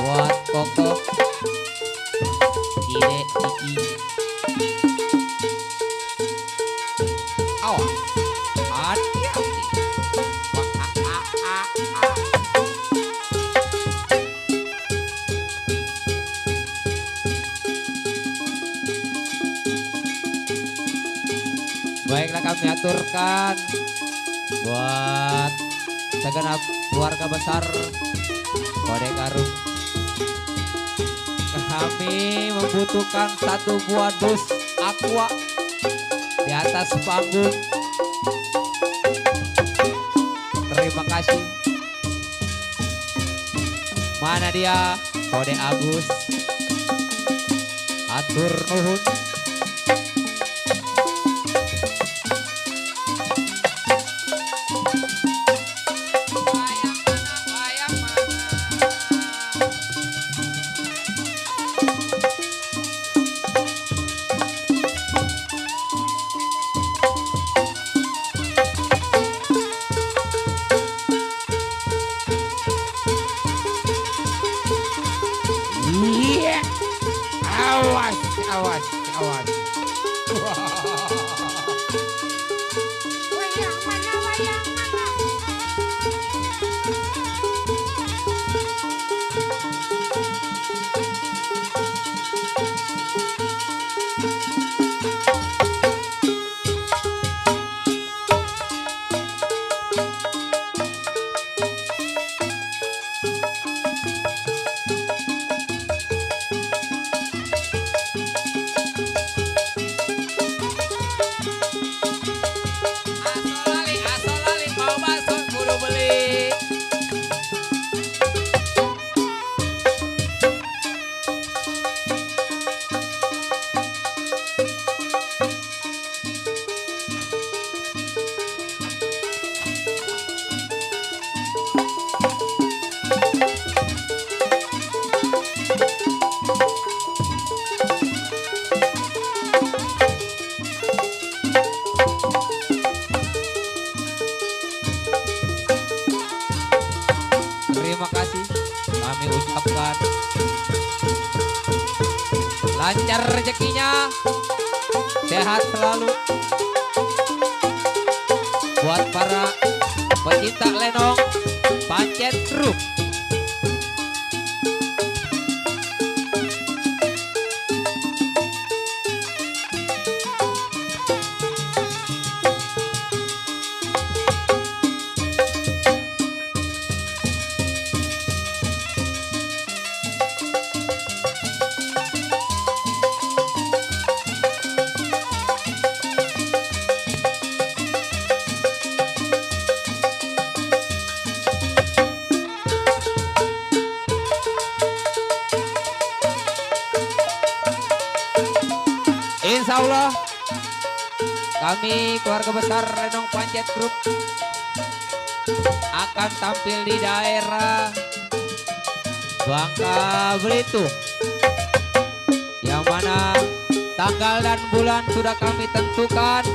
Speaker 2: Buat Koko, Dide, Iki. Awas, hati-hati. Baiklah kami aturkan buat segenap keluarga besar Kode Karung. Kami membutuhkan satu buah dus aqua di atas panggung. Terima kasih. Mana dia? Kode Agus. Atur nuhun.
Speaker 5: Iya. Awas, awas, awas.
Speaker 2: lancar rezekinya, sehat selalu. Buat para pecinta lenong, pancet truk. Insya Allah kami keluarga besar Lenong Pancet Group akan tampil di daerah Bangka Belitung, yang mana tanggal dan bulan sudah kami tentukan.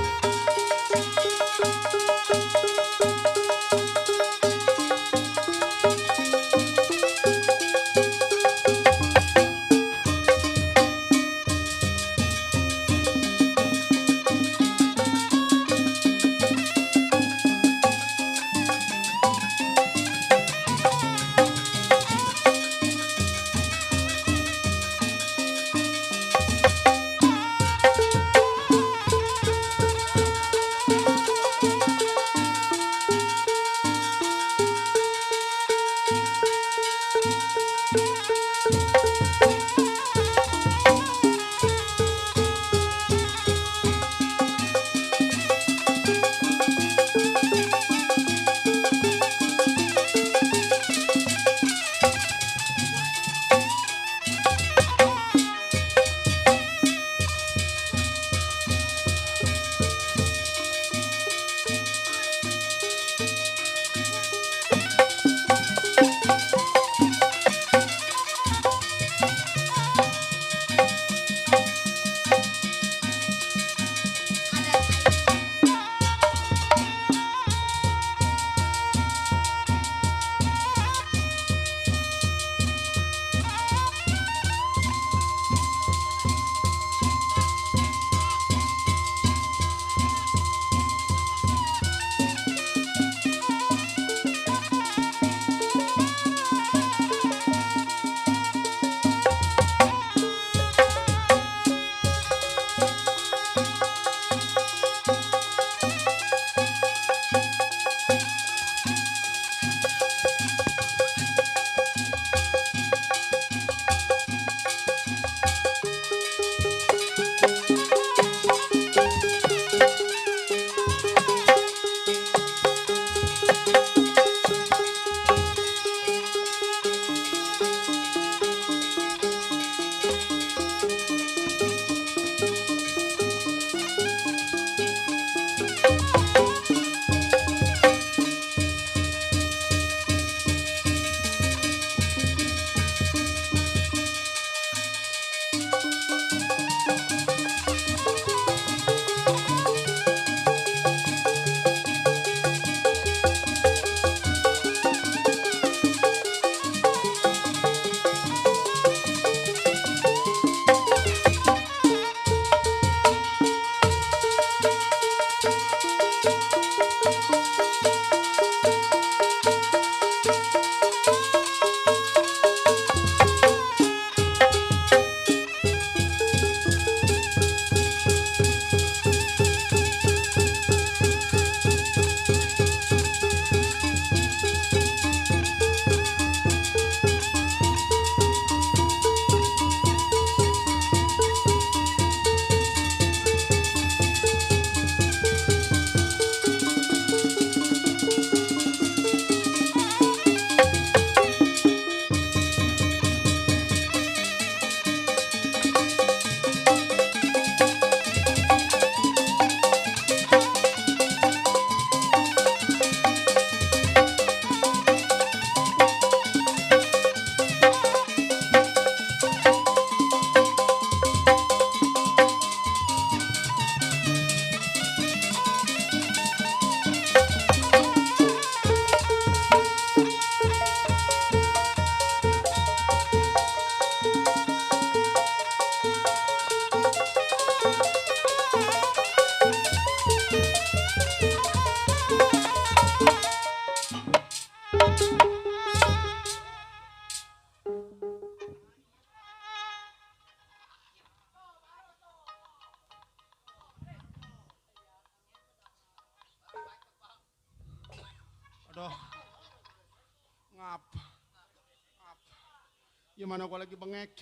Speaker 4: Gimana gua lagi bengek?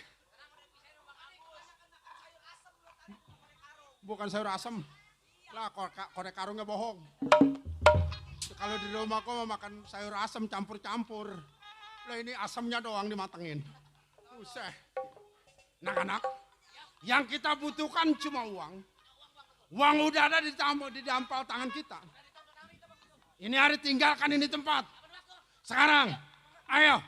Speaker 4: Bukan sayur asem. Lah korek karungnya bohong. Kalau di rumah gua mau makan sayur asem campur-campur. Lah ini asemnya doang dimatengin. Buset. Anak-anak, yang kita butuhkan cuma uang. Uang udah ada di dampal tangan kita. Ini hari tinggalkan ini tempat. Sekarang, ayo.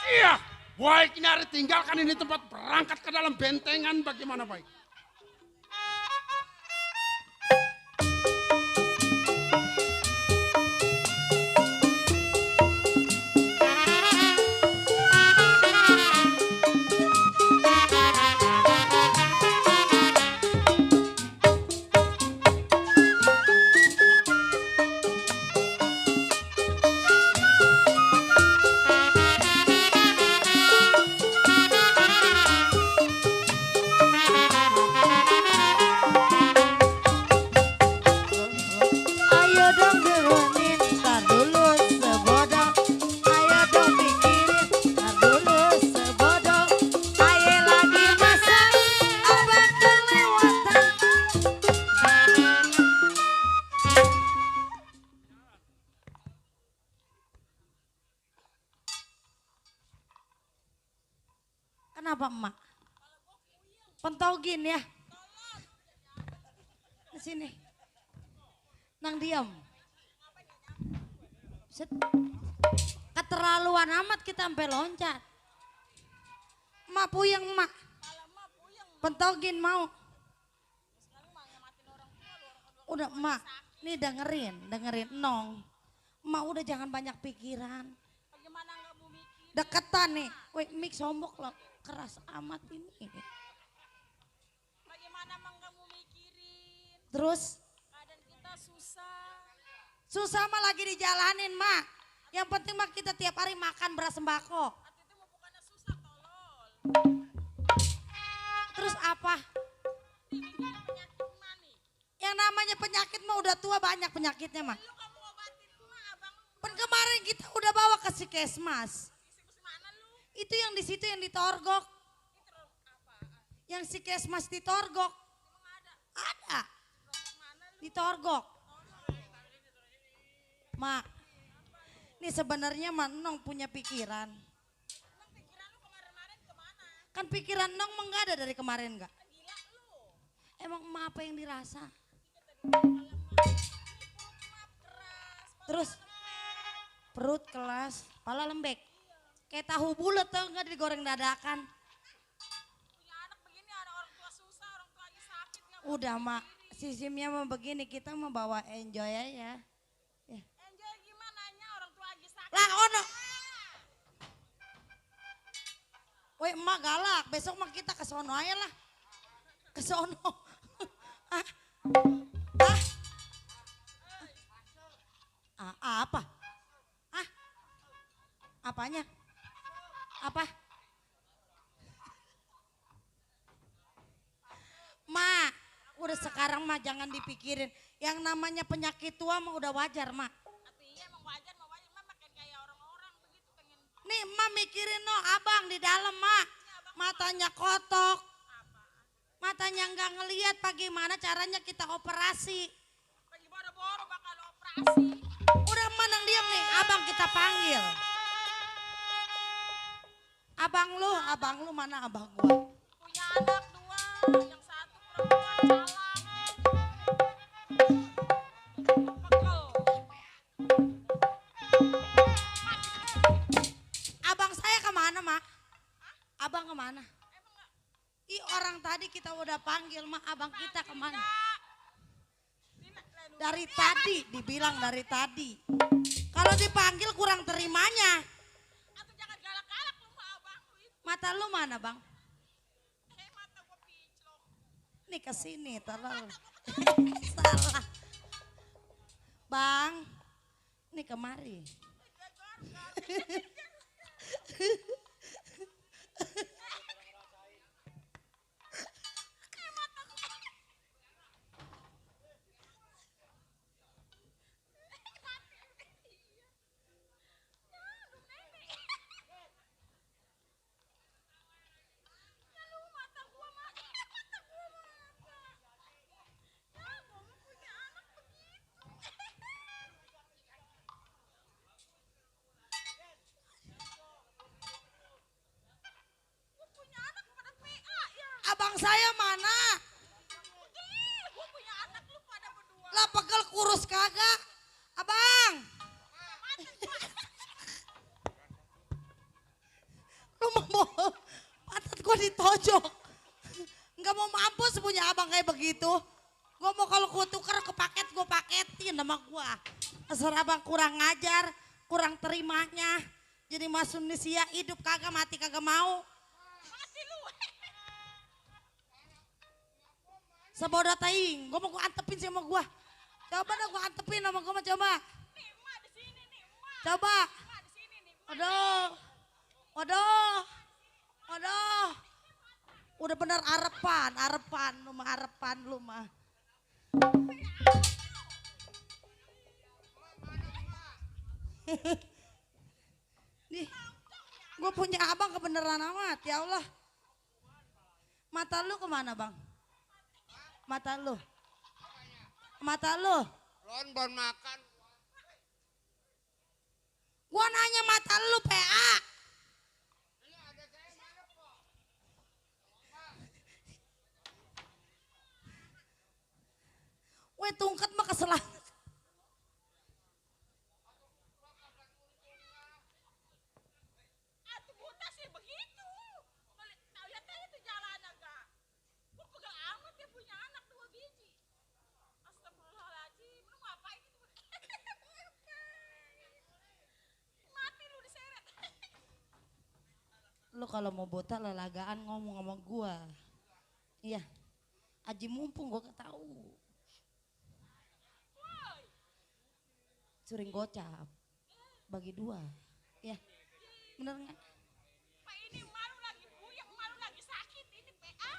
Speaker 4: Iya, baik ini hari tinggalkan ini tempat, berangkat ke dalam bentengan bagaimana baik.
Speaker 6: Ayo dong gerunin, tar dulu sebodoh. Ayo dong pikirin, tar dulu sebodoh. Ayo lagi masak, abang kelewatan. Kenapa emak? Pentogin ya. Di sini. Nang diam. Set. Keterlaluan amat kita sampai loncat. Mak puyeng mak. Pentogin mau. Udah mak, nih dengerin nong. Mak udah jangan banyak pikiran. Deketan nih, weh mik sombok loh, keras amat ini.
Speaker 9: Bagaimana emang kamu mikirin?
Speaker 6: Terus
Speaker 9: Keadaan kita susah.
Speaker 6: susah mah lagi dijalanin mak. Yang penting mah kita tiap hari makan beras sembako.
Speaker 9: Atau itu mau bukannya susah tolol.
Speaker 6: Terus apa?
Speaker 9: Nih bikin penyakit mah nih.
Speaker 6: Yang namanya penyakit mah udah tua banyak penyakitnya mah.
Speaker 9: Lu kamu obatin mah abang lu.
Speaker 6: Kan kemarin kita udah bawa ke Sikesmas.
Speaker 9: Isi mana lu?
Speaker 6: Itu yang di situ yang ditorgok.
Speaker 9: Itu apa?
Speaker 6: Yang Sikesmas ditorgok.
Speaker 9: Emang ada?
Speaker 6: Ada.
Speaker 9: Mana lu?
Speaker 6: Ditorgok. Mak, ini sebenarnya Mak Nong punya pikiran.
Speaker 9: Emang pikiran lu kemarin-kemarin kemana?
Speaker 6: Kan pikiran Nong mah nggak ada dari kemarin nggak?
Speaker 9: Kan gila lu.
Speaker 6: Emang emak apa yang dirasa?
Speaker 9: Keras.
Speaker 6: Terus perut kelas, kepala lembek. Kayak tahu bulat tau nggak digoreng dadakan.
Speaker 9: Punya anak begini ada orang tua susah, orang tua lagi sakit nggak
Speaker 6: Udah mak, sistemnya mah begini kita mau bawa enjoy aja.
Speaker 9: enjoy gimana nya orang tua lagi sakit.
Speaker 6: Lah ono. Woi emak galak, besok mah kita ke sono aja lah. Ke sono. Ah. Ah. Ah, apa? Ah. Apanya? Apa? Ma, udah sekarang mah jangan dipikirin. Yang namanya penyakit tua mah udah wajar, Ma.
Speaker 9: Artinya emang wajar mah makin kayak orang-orang begitu pengen.
Speaker 6: Nih, Ma mikirin no, abang di dalam, Ma. Matanya kotok. Matanya nggak ngelihat bagaimana caranya kita operasi.
Speaker 9: Lagi boro-boro bakal operasi.
Speaker 6: Udah manang diam nih, abang kita panggil. Abang lu mana abang gua?
Speaker 9: Punya anak dua, yang satu perempuan calang. Pegel.
Speaker 6: Abang saya kemana, Mak? Abang kemana? Ih orang tadi kita udah panggil, Mak. Abang kita kemana? Dari tadi, dibilang dari tadi. Kalau dipanggil kurang terimanya.
Speaker 9: Atau jangan galak-galak lu sama abang lu itu.
Speaker 6: Mata lu mana, Bang?
Speaker 9: Mata gua pinclok.
Speaker 6: Nih ke sini, terlalu. Salah. Bang, nih kemari.
Speaker 10: abang saya mana?
Speaker 9: Gue punya anak lu pada berdua.
Speaker 10: Lah pegel kurus kagak. Abang. Lu mau pantat gua ditojok. Enggak mau mampus punya abang kayak begitu. Gua mau kalau gua tuker ke paket gua paketin sama gua. Asal abang kurang ngajar, kurang terimanya. Jadi Mas Indonesia hidup kagak mati kagak mau.
Speaker 9: Mati lu.
Speaker 10: Sebodoh taing, gua mau gua antepin sama gua. Coba dah gua antepin sama gua mah coba.
Speaker 9: Nih emak di sini nih emak.
Speaker 10: Coba.
Speaker 9: Emak di sini nih. Emak.
Speaker 10: Aduh. Waduh. Waduh. Udah bener arepan lu mah. Nih, gue punya abang kebeneran amat, ya Allah. Mata lu kemana bang? Mata lu? Mata lu?
Speaker 4: Lon bon makan.
Speaker 10: Gua nanya mata lu PA. Weh tungkat mah keselang.
Speaker 9: Atuh buta sih begitu. Nah, lihat aja tuh jalan agak. Gue pegang amat dia punya anak 2 biji. Astagfirullahaladzim. Lu ngapain itu? Mati lu diseret.
Speaker 10: Lu kalau mau botak lelagaan ngomong sama gua. Iya. Aji mumpung gua ketahu. Suring gocap. Bagi 2. Ya. Bener nggak?
Speaker 9: Pak ini malu lagi buyang, malu lagi sakit. Ini PA.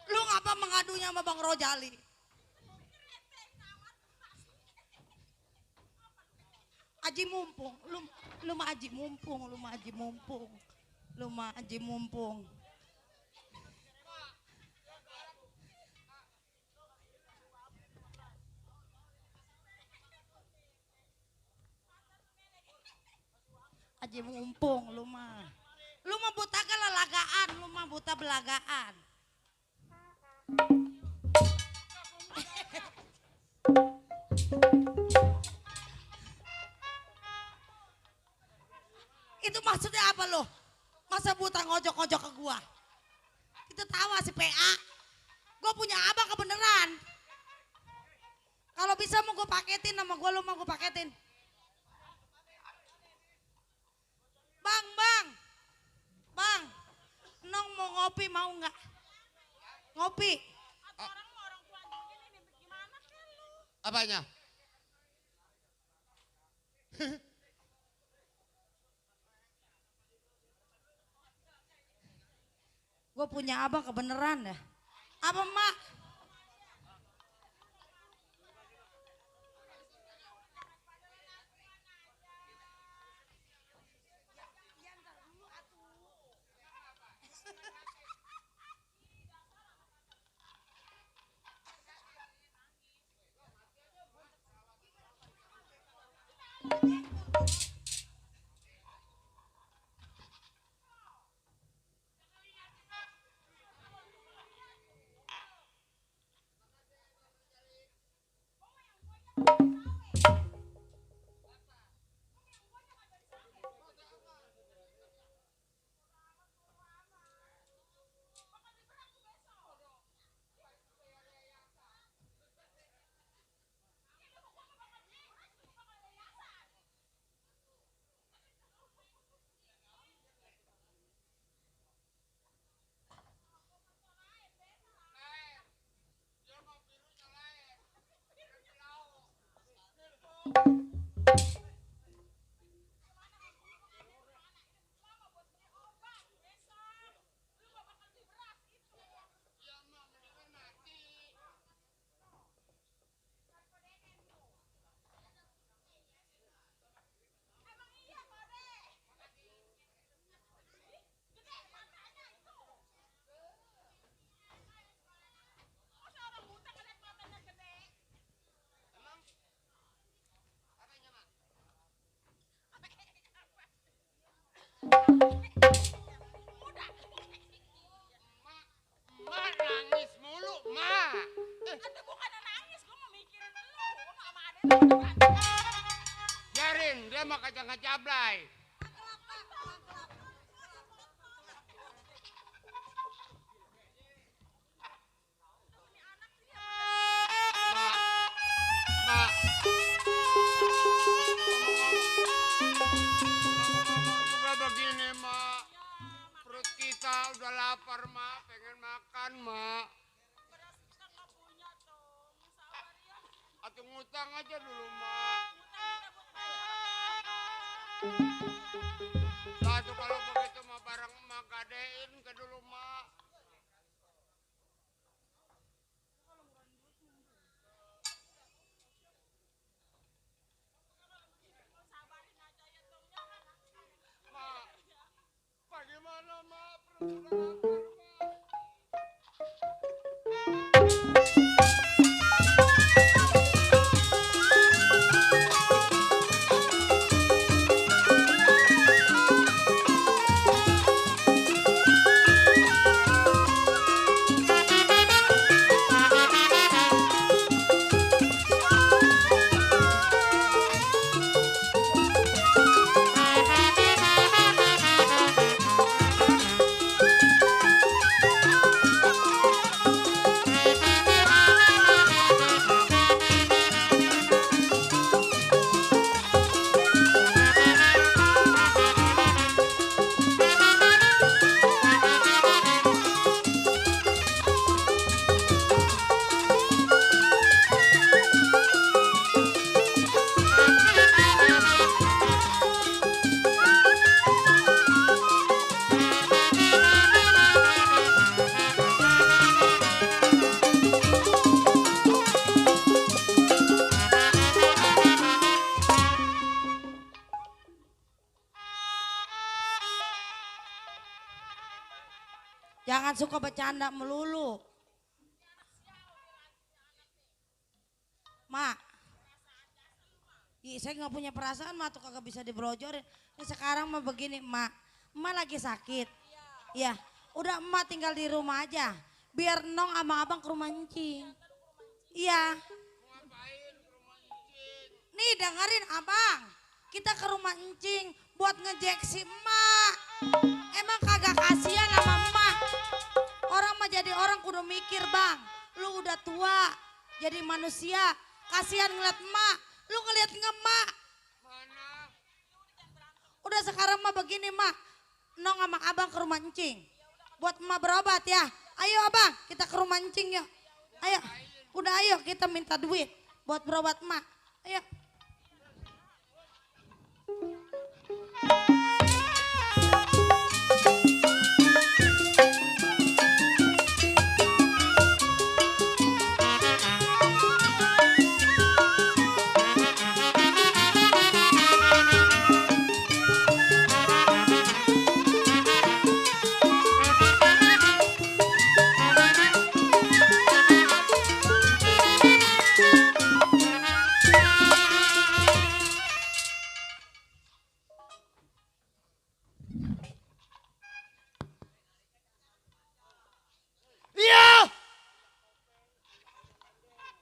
Speaker 10: Lu ngapa mengadunya sama Bang Rojali? Aji mumpung, lu mah aji mumpung, lu mah aji mumpung. Lu mah aji mumpung. Aji mumpung lu mah. Lu mah buta kan lelagaan, lu mah buta belagaan. Itu maksudnya apa lo? Masa buta ngojok-ngojok ke gua? Itu tawa si PA. Gua punya abang kebeneran. Kalau bisa mau gua paketin sama gua, lu mau gua paketin. Bang, bang, Nong mau ngopi mau nggak? Ngopi.
Speaker 9: Orang mau orang tua begini nih, gimana kan lu?
Speaker 4: Apanya?
Speaker 10: Gue punya abang kebeneran ya. Apa mak?
Speaker 4: Biarin, dia mah kacang ngacablay. Mak, ngomong juga begini, Mak. Perut kita udah lapar, Mak. Pengen makan, Mak. Atau ngutang aja dulu, Mak. Satu kalau begitu mah barang emak gadein ke dulu, Mak. Mak, bagaimana, Mak? Perut udah lapar, Mak.
Speaker 10: Jangan suka bercanda melulu. Mak, saya nggak punya perasaan, Mak tuh kagak bisa dibrojorin. Ini sekarang mah begini, Mak lagi sakit. Ya, udah Mak tinggal di rumah aja. Biar Nong sama Abang ke rumah Encing. Iya. Nih dengerin Abang, kita ke rumah Encing buat ngejek si Emak. Emang kagak kasihan sama Emak? Orang mah jadi orang kudu mikir, Bang. Lu udah tua, jadi manusia. Kasihan ngeliat Emak, lu ngeliat ngemak. Udah sekarang mah begini, Mak. Nong sama Abang ke rumah Encing. Buat Emak berobat ya. Ayo Abang, kita ke rumah Encing yuk. Ayo, udah ayo kita minta duit buat berobat Emak. Ayo.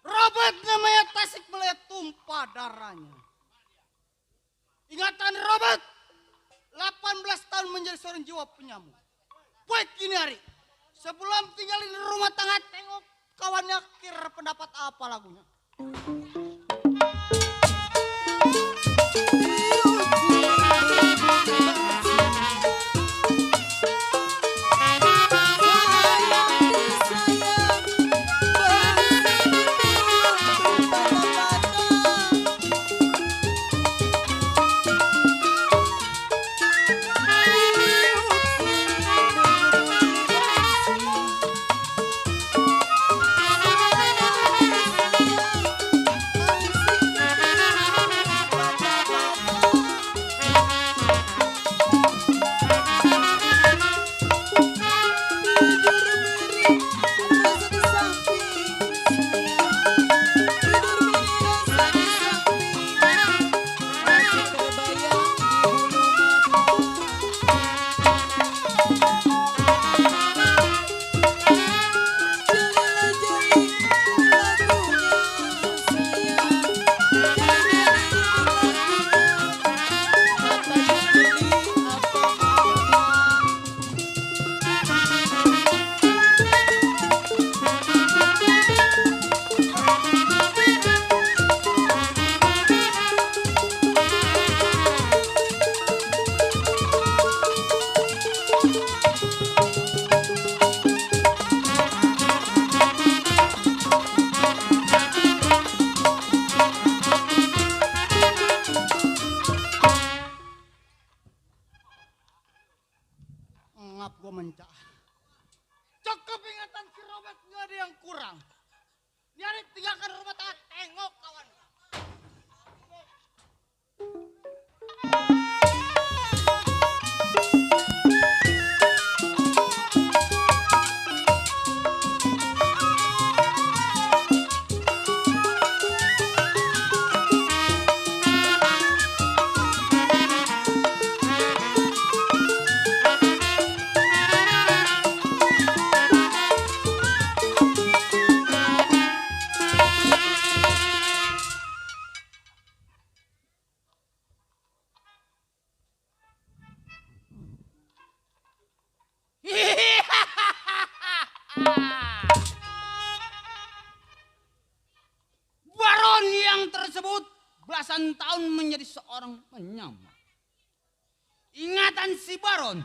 Speaker 1: Robert namanya Tasik Malaya tumpah darahnya. Ingatan Robert, 18 tahun menjadi seorang jiwa penyamuk. Baik gini hari, sebelum tinggalin rumah tangga tengok kawannya kira pendapat apa lagunya. belasan tahun menjadi seorang penyamar. Ingatan si Baron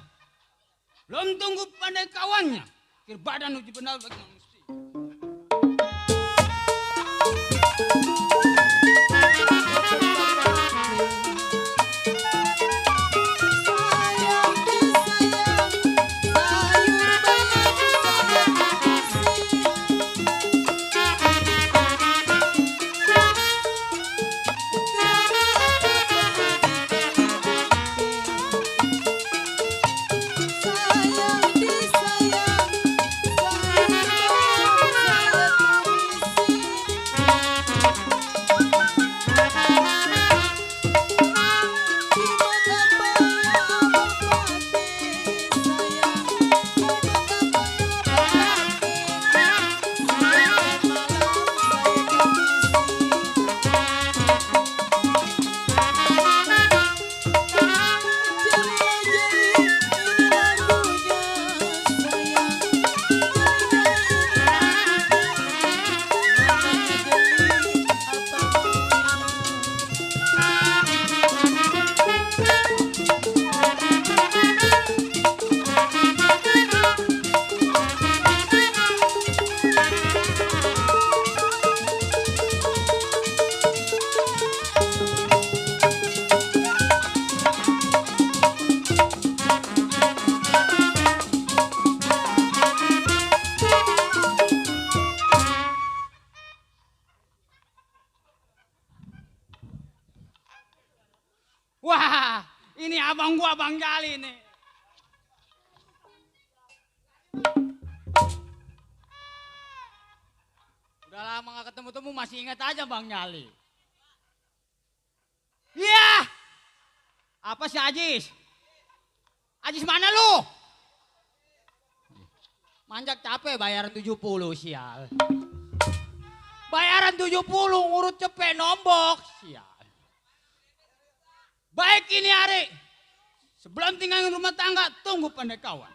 Speaker 1: belum tunggu pandai kawannya. Kir badan uji benar bagi manusia. Wah, ini abang gua Bang Jali nih. Udah lama gak ketemu-temu masih ingat aja Bang Jali. Iya. Apa sih Ajis? Ajis mana lu? Manjak capek bayaran 70 sial. Bayaran 70 ngurut cepet nombok sial. Baik ini hari, sebelum tinggalin rumah tangga, tunggu pandai kawan.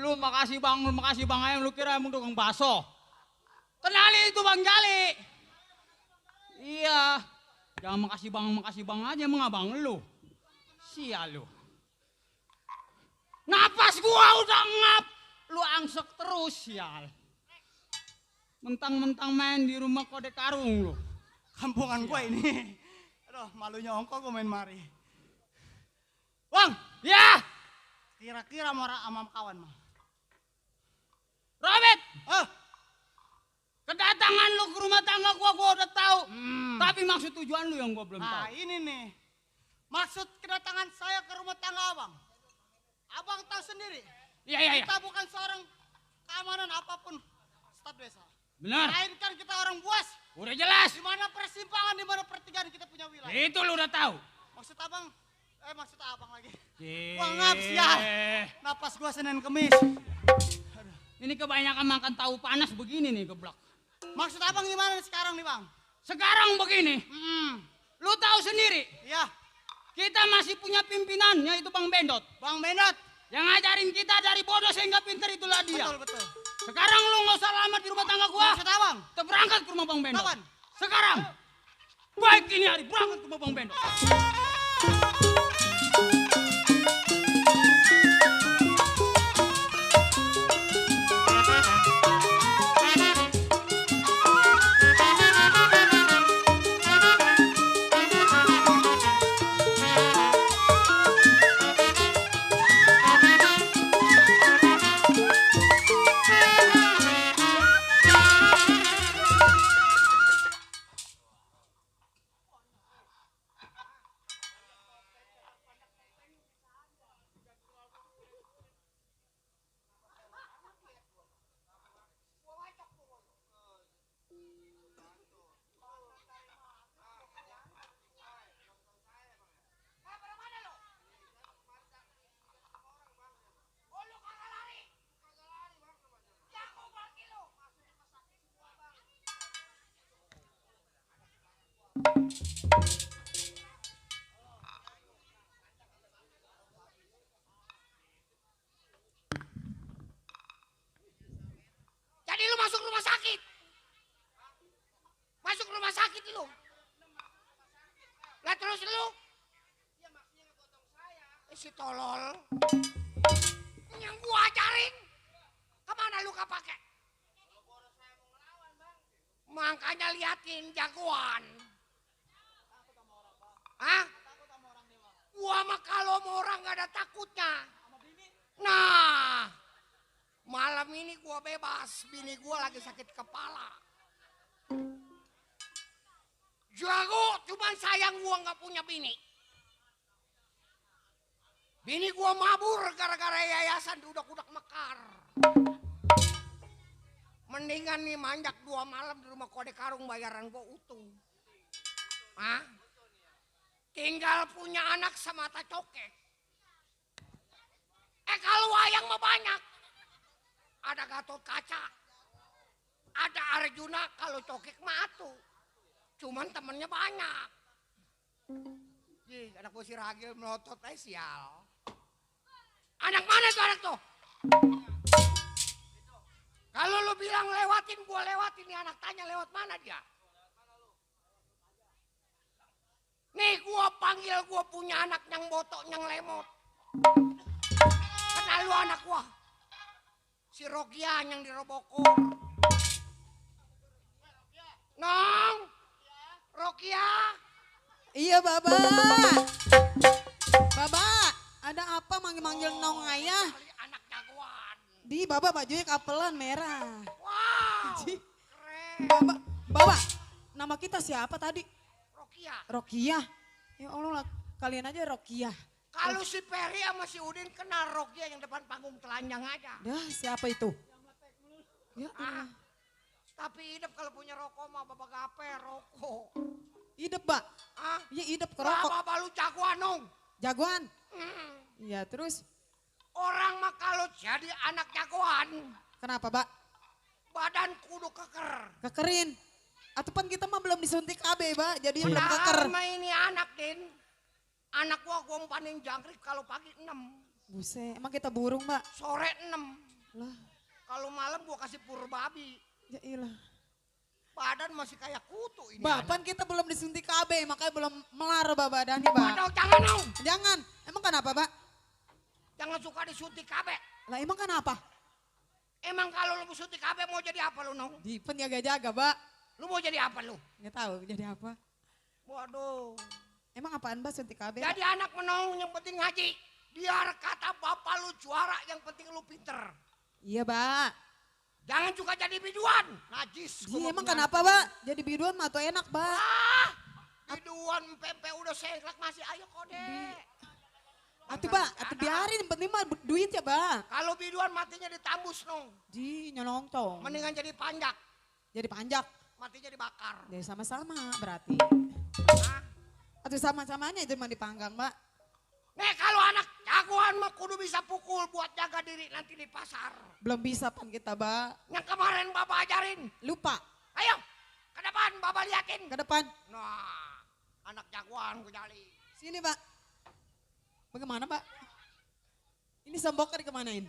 Speaker 1: Lu makasih bang ayam, lu kira emang tukang baso. Kenalin itu Bang Jali. Iya, jangan makasih bang aja emang abang lu. Sial lu. Napas gua udah ngap, lu angsek terus sial. Mentang-mentang main di rumah kode karung lu.
Speaker 11: Kampungan gue ini. Aduh, malunya ongkol gue main mari.
Speaker 1: Bang, ya.
Speaker 11: Kira-kira mau sama kawan mah.
Speaker 1: Robert, Kedatangan lu ke rumah tangga gua udah tahu. Tapi maksud tujuan lu yang gua belum tahu.
Speaker 11: Nah ini nih, maksud kedatangan saya ke rumah tangga abang. Abang tahu sendiri,
Speaker 1: Iya.
Speaker 11: kita bukan seorang keamanan apapun staf desa.
Speaker 1: Benar.
Speaker 11: Melainkan kita orang buas.
Speaker 1: Udah jelas.
Speaker 11: Di mana persimpangan, di mana pertigaan kita punya wilayah.
Speaker 1: Itu lu udah tahu.
Speaker 11: Maksud abang, maksud abang lagi.
Speaker 1: Cie.
Speaker 11: Wah ngap sial. Napas gua Senin Kemis.
Speaker 1: Ini kebanyakan makan tahu panas begini nih geblak.
Speaker 11: Maksud abang gimana nih sekarang nih bang?
Speaker 1: Sekarang begini. Lu tahu sendiri.
Speaker 11: Iya.
Speaker 1: Kita masih punya pimpinan, yaitu Bang Bendot.
Speaker 11: Bang Bendot.
Speaker 1: Yang ngajarin kita dari bodoh sehingga pintar itulah dia.
Speaker 11: Betul.
Speaker 1: Sekarang lu nggak usah lama di rumah tangga gua.
Speaker 11: Maksud abang?
Speaker 1: Kita berangkat ke rumah Bang Bendot.
Speaker 11: Kapan?
Speaker 1: Sekarang. Baik ini hari berangkat ke rumah Bang Bendot.
Speaker 5: Jadi lu masuk rumah sakit. Masuk rumah sakit lu. Lah terus lu? Si tolol. Yang gua ajarin. Kemana lu kepake? Makanya liatin jagoan. Hah? Gua mah kalau mau orang gak ada takutnya. Nah, malam ini gua bebas, bini gua lagi sakit kepala. Jago, cuman sayang gua nggak punya bini. Bini gua mabur gara-gara yayasan udak-udak mekar. Mendingan nih manjak 2 malam di rumah Kode Karung bayaran gua utuh. Hah? Tinggal punya anak sama mata cokek. Kalau wayang mah banyak. Ada Gatot Kaca, ada Arjuna, kalau cokek mah atuh. Cuman temennya banyak. Anak gue si Ragil melotot sial. Anak mana tuh anak tuh? Kalau lu bilang lewatin, gue lewatin. Nih anak tanya lewat mana dia? Nih gue panggil, gue punya anak yang botok, yang lemot. Kenal lu anak gue? Si Rokia yang di Robokor. Nong, Rokia.
Speaker 10: Iya Baba. Baba, ada apa manggil-manggil nong ayah?
Speaker 5: Anak jagoan.
Speaker 10: Di Baba bajunya kapelan merah.
Speaker 5: Wow,
Speaker 10: Ji.
Speaker 5: keren.
Speaker 10: Baba, nama kita siapa tadi?
Speaker 5: Rokia.
Speaker 10: Rokia. Ya Allah, kalian aja Rokia.
Speaker 5: Kalau si Peri sama si Udin kenal Rokia yang depan panggung telanjang aja.
Speaker 10: Dah, siapa itu? Ya,
Speaker 5: Tapi hidup kalau punya rokok mah bapak gape rokok.
Speaker 10: hidup, Mbak.
Speaker 5: Ah,
Speaker 10: Iya, hidup kerokok.
Speaker 5: bapak lu jagoan dong.
Speaker 10: Jagoan. Iya, terus
Speaker 5: Orang mah kalau jadi anak jagoan,
Speaker 10: kenapa, Mbak?
Speaker 5: badan kudu keker.
Speaker 10: Kekerin. Atupan kita mah belum disuntik AB, Mbak. Jadi belum keker.
Speaker 5: Sama ini anak, Din. Anak gua panen jangkrik kalau pagi 6.
Speaker 10: Buset, emang kita burung, Mbak?
Speaker 5: Sore 6.
Speaker 10: Lah,
Speaker 5: Kalau malam gua kasih pur babi.
Speaker 10: ya ilah.
Speaker 5: Badan masih kayak kutu ini.
Speaker 10: Bapan kita belum disuntik KB, makanya belum melar, Mbak, badannya, Mbak.
Speaker 5: Waduh, jangan dong.
Speaker 10: Jangan. Emang kenapa, Mbak?
Speaker 5: Jangan suka disuntik KB.
Speaker 10: Lah, emang kenapa?
Speaker 5: Emang kalau lu suntik KB mau jadi apa lu, Nong?
Speaker 10: Di penjaga-jaga, Mbak.
Speaker 5: Lu mau jadi apa lu?
Speaker 10: Nggak tahu jadi apa.
Speaker 5: Waduh.
Speaker 10: Emang apaan, Mbak, suntik KB?
Speaker 5: Jadi anak menong yang penting ngaji. Biar kata bapak lu juara, yang penting lu pinter.
Speaker 10: Iya, Mbak.
Speaker 5: Jangan juga jadi biduan. Najis.
Speaker 10: Ji, emang kenapa, Mbak? Jadi biduan mah tuh enak, Mbak.
Speaker 5: Ah, biduan pempe udah sengklek masih ayo kode.
Speaker 10: Atuh, Mbak, atuh biarin, yang penting mah duit ya, Mbak.
Speaker 5: Kalau biduan matinya ditambus nong.
Speaker 10: Ji, nyolongcong.
Speaker 5: Mendingan jadi panjak.
Speaker 10: Jadi panjak.
Speaker 5: Matinya dibakar.
Speaker 10: Jadi sama-sama berarti.
Speaker 5: Hah?
Speaker 10: Atau sama-samanya itu mah dipanggang, Mbak.
Speaker 5: Nih kalau anak jagoan mah kudu bisa pukul buat jaga diri nanti di pasar.
Speaker 10: Belum bisa pan kita, Mbak.
Speaker 5: Yang kemarin Bapak ajarin.
Speaker 10: Lupa.
Speaker 5: Ayo, ke depan Bapak liatin.
Speaker 10: Ke depan.
Speaker 5: Nah, anak jagoan gue jali.
Speaker 10: Sini, Mbak. Bagaimana, Mbak? Ini semboknya dikemanain?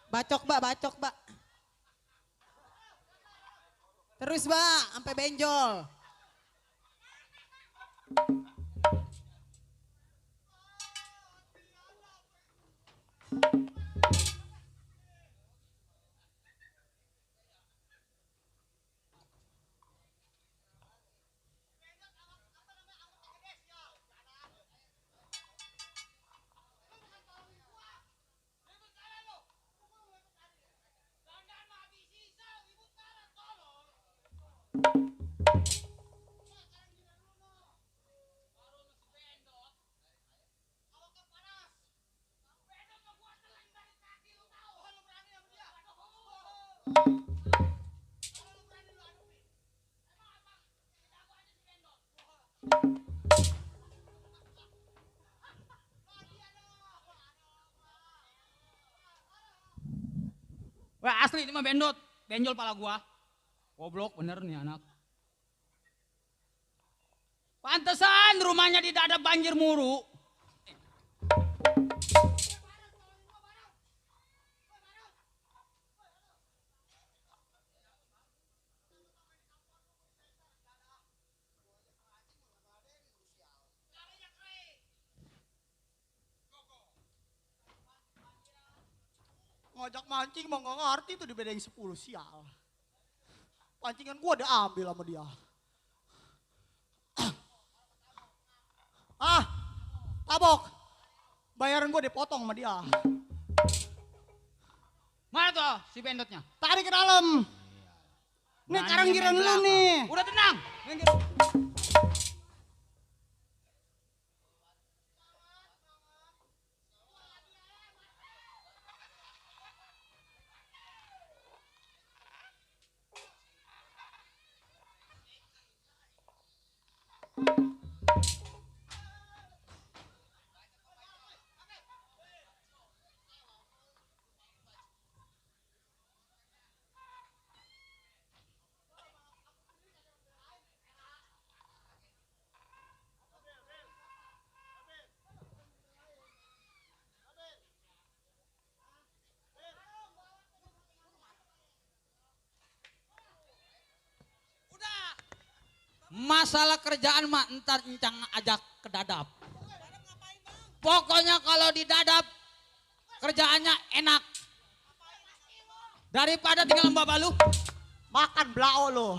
Speaker 10: Bacok, Mbak, bacok, Mbak. Terus, Mbak, sampai benjol.
Speaker 1: Wah asli ini mah bendot. benjol pala gua. Goblok bener nih anak. Pantesan rumahnya di dada banjir mulu.
Speaker 11: Ngajak mancing mah nggak ngerti tuh dibedain 10 sial. Pancingan gua udah ambil sama dia. Ah, tabok. Bayaran gua dipotong sama dia.
Speaker 1: Mana tuh si bendotnya?
Speaker 11: Tarik ke dalam. Nih sekarang giran lu nih.
Speaker 1: Udah tenang. Masalah kerjaan mah entar encang ajak ke dadap. Pokoknya kalau di dadap kerjaannya enak. Daripada tinggal membabalu.
Speaker 11: Makan belao lo.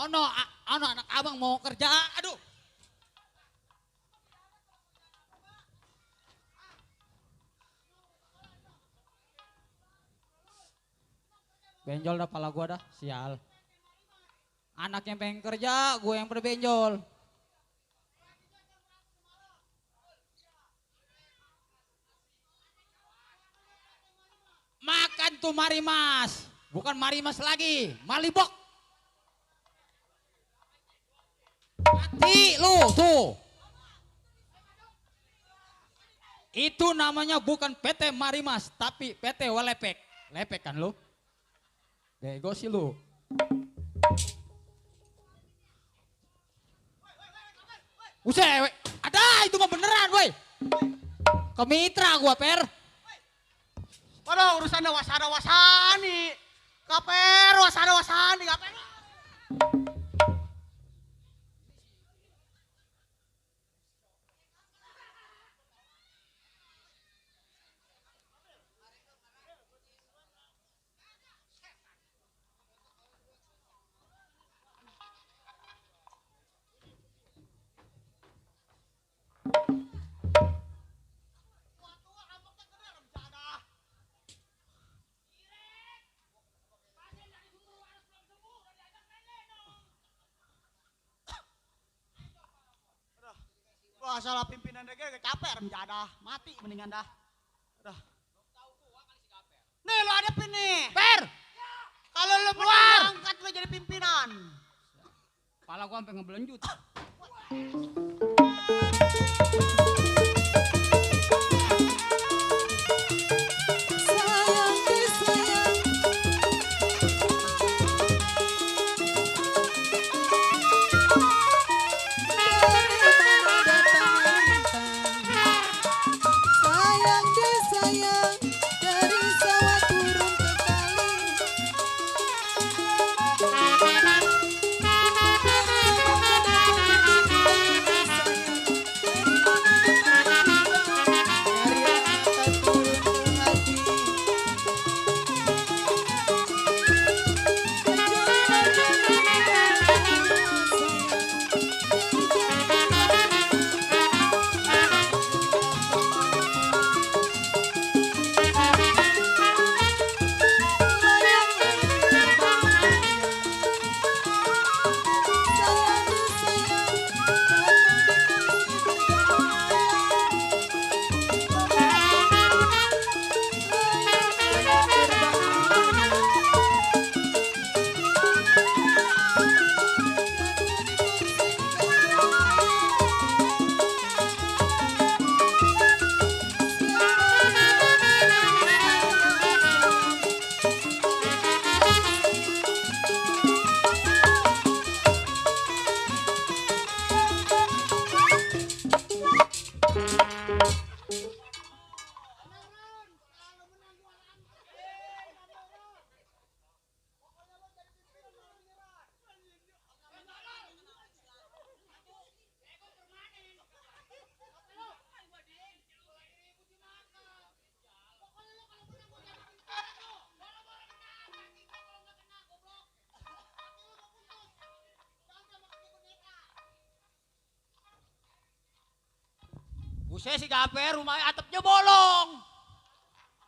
Speaker 1: Ono anak abang mau kerja. Aduh. Benjol dah pala gua dah, sial. Anak yang pengen kerja, gue yang berbenjol. Makan tuh marimas, bukan marimas lagi, malibok. Mati lu tuh. Itu namanya bukan PT Marimas, tapi PT Walepek. Lepek kan lu? Bego sih lu. Usai, ada itu mah beneran, woi. Kemitra gua, Per.
Speaker 11: Waduh, urusannya wasana-wasani. Kaper, wasana-wasani, kaper. Wah, salah pimpinan DG capek menjadah, mati mendingan dah. Udah. Nih lo hadapin nih.
Speaker 1: Per.
Speaker 11: Kalau lo benar angkat lo jadi pimpinan.
Speaker 1: Kepala gua sampai ngebelenjut.
Speaker 3: Buset si Gaper, rumahnya atapnya bolong.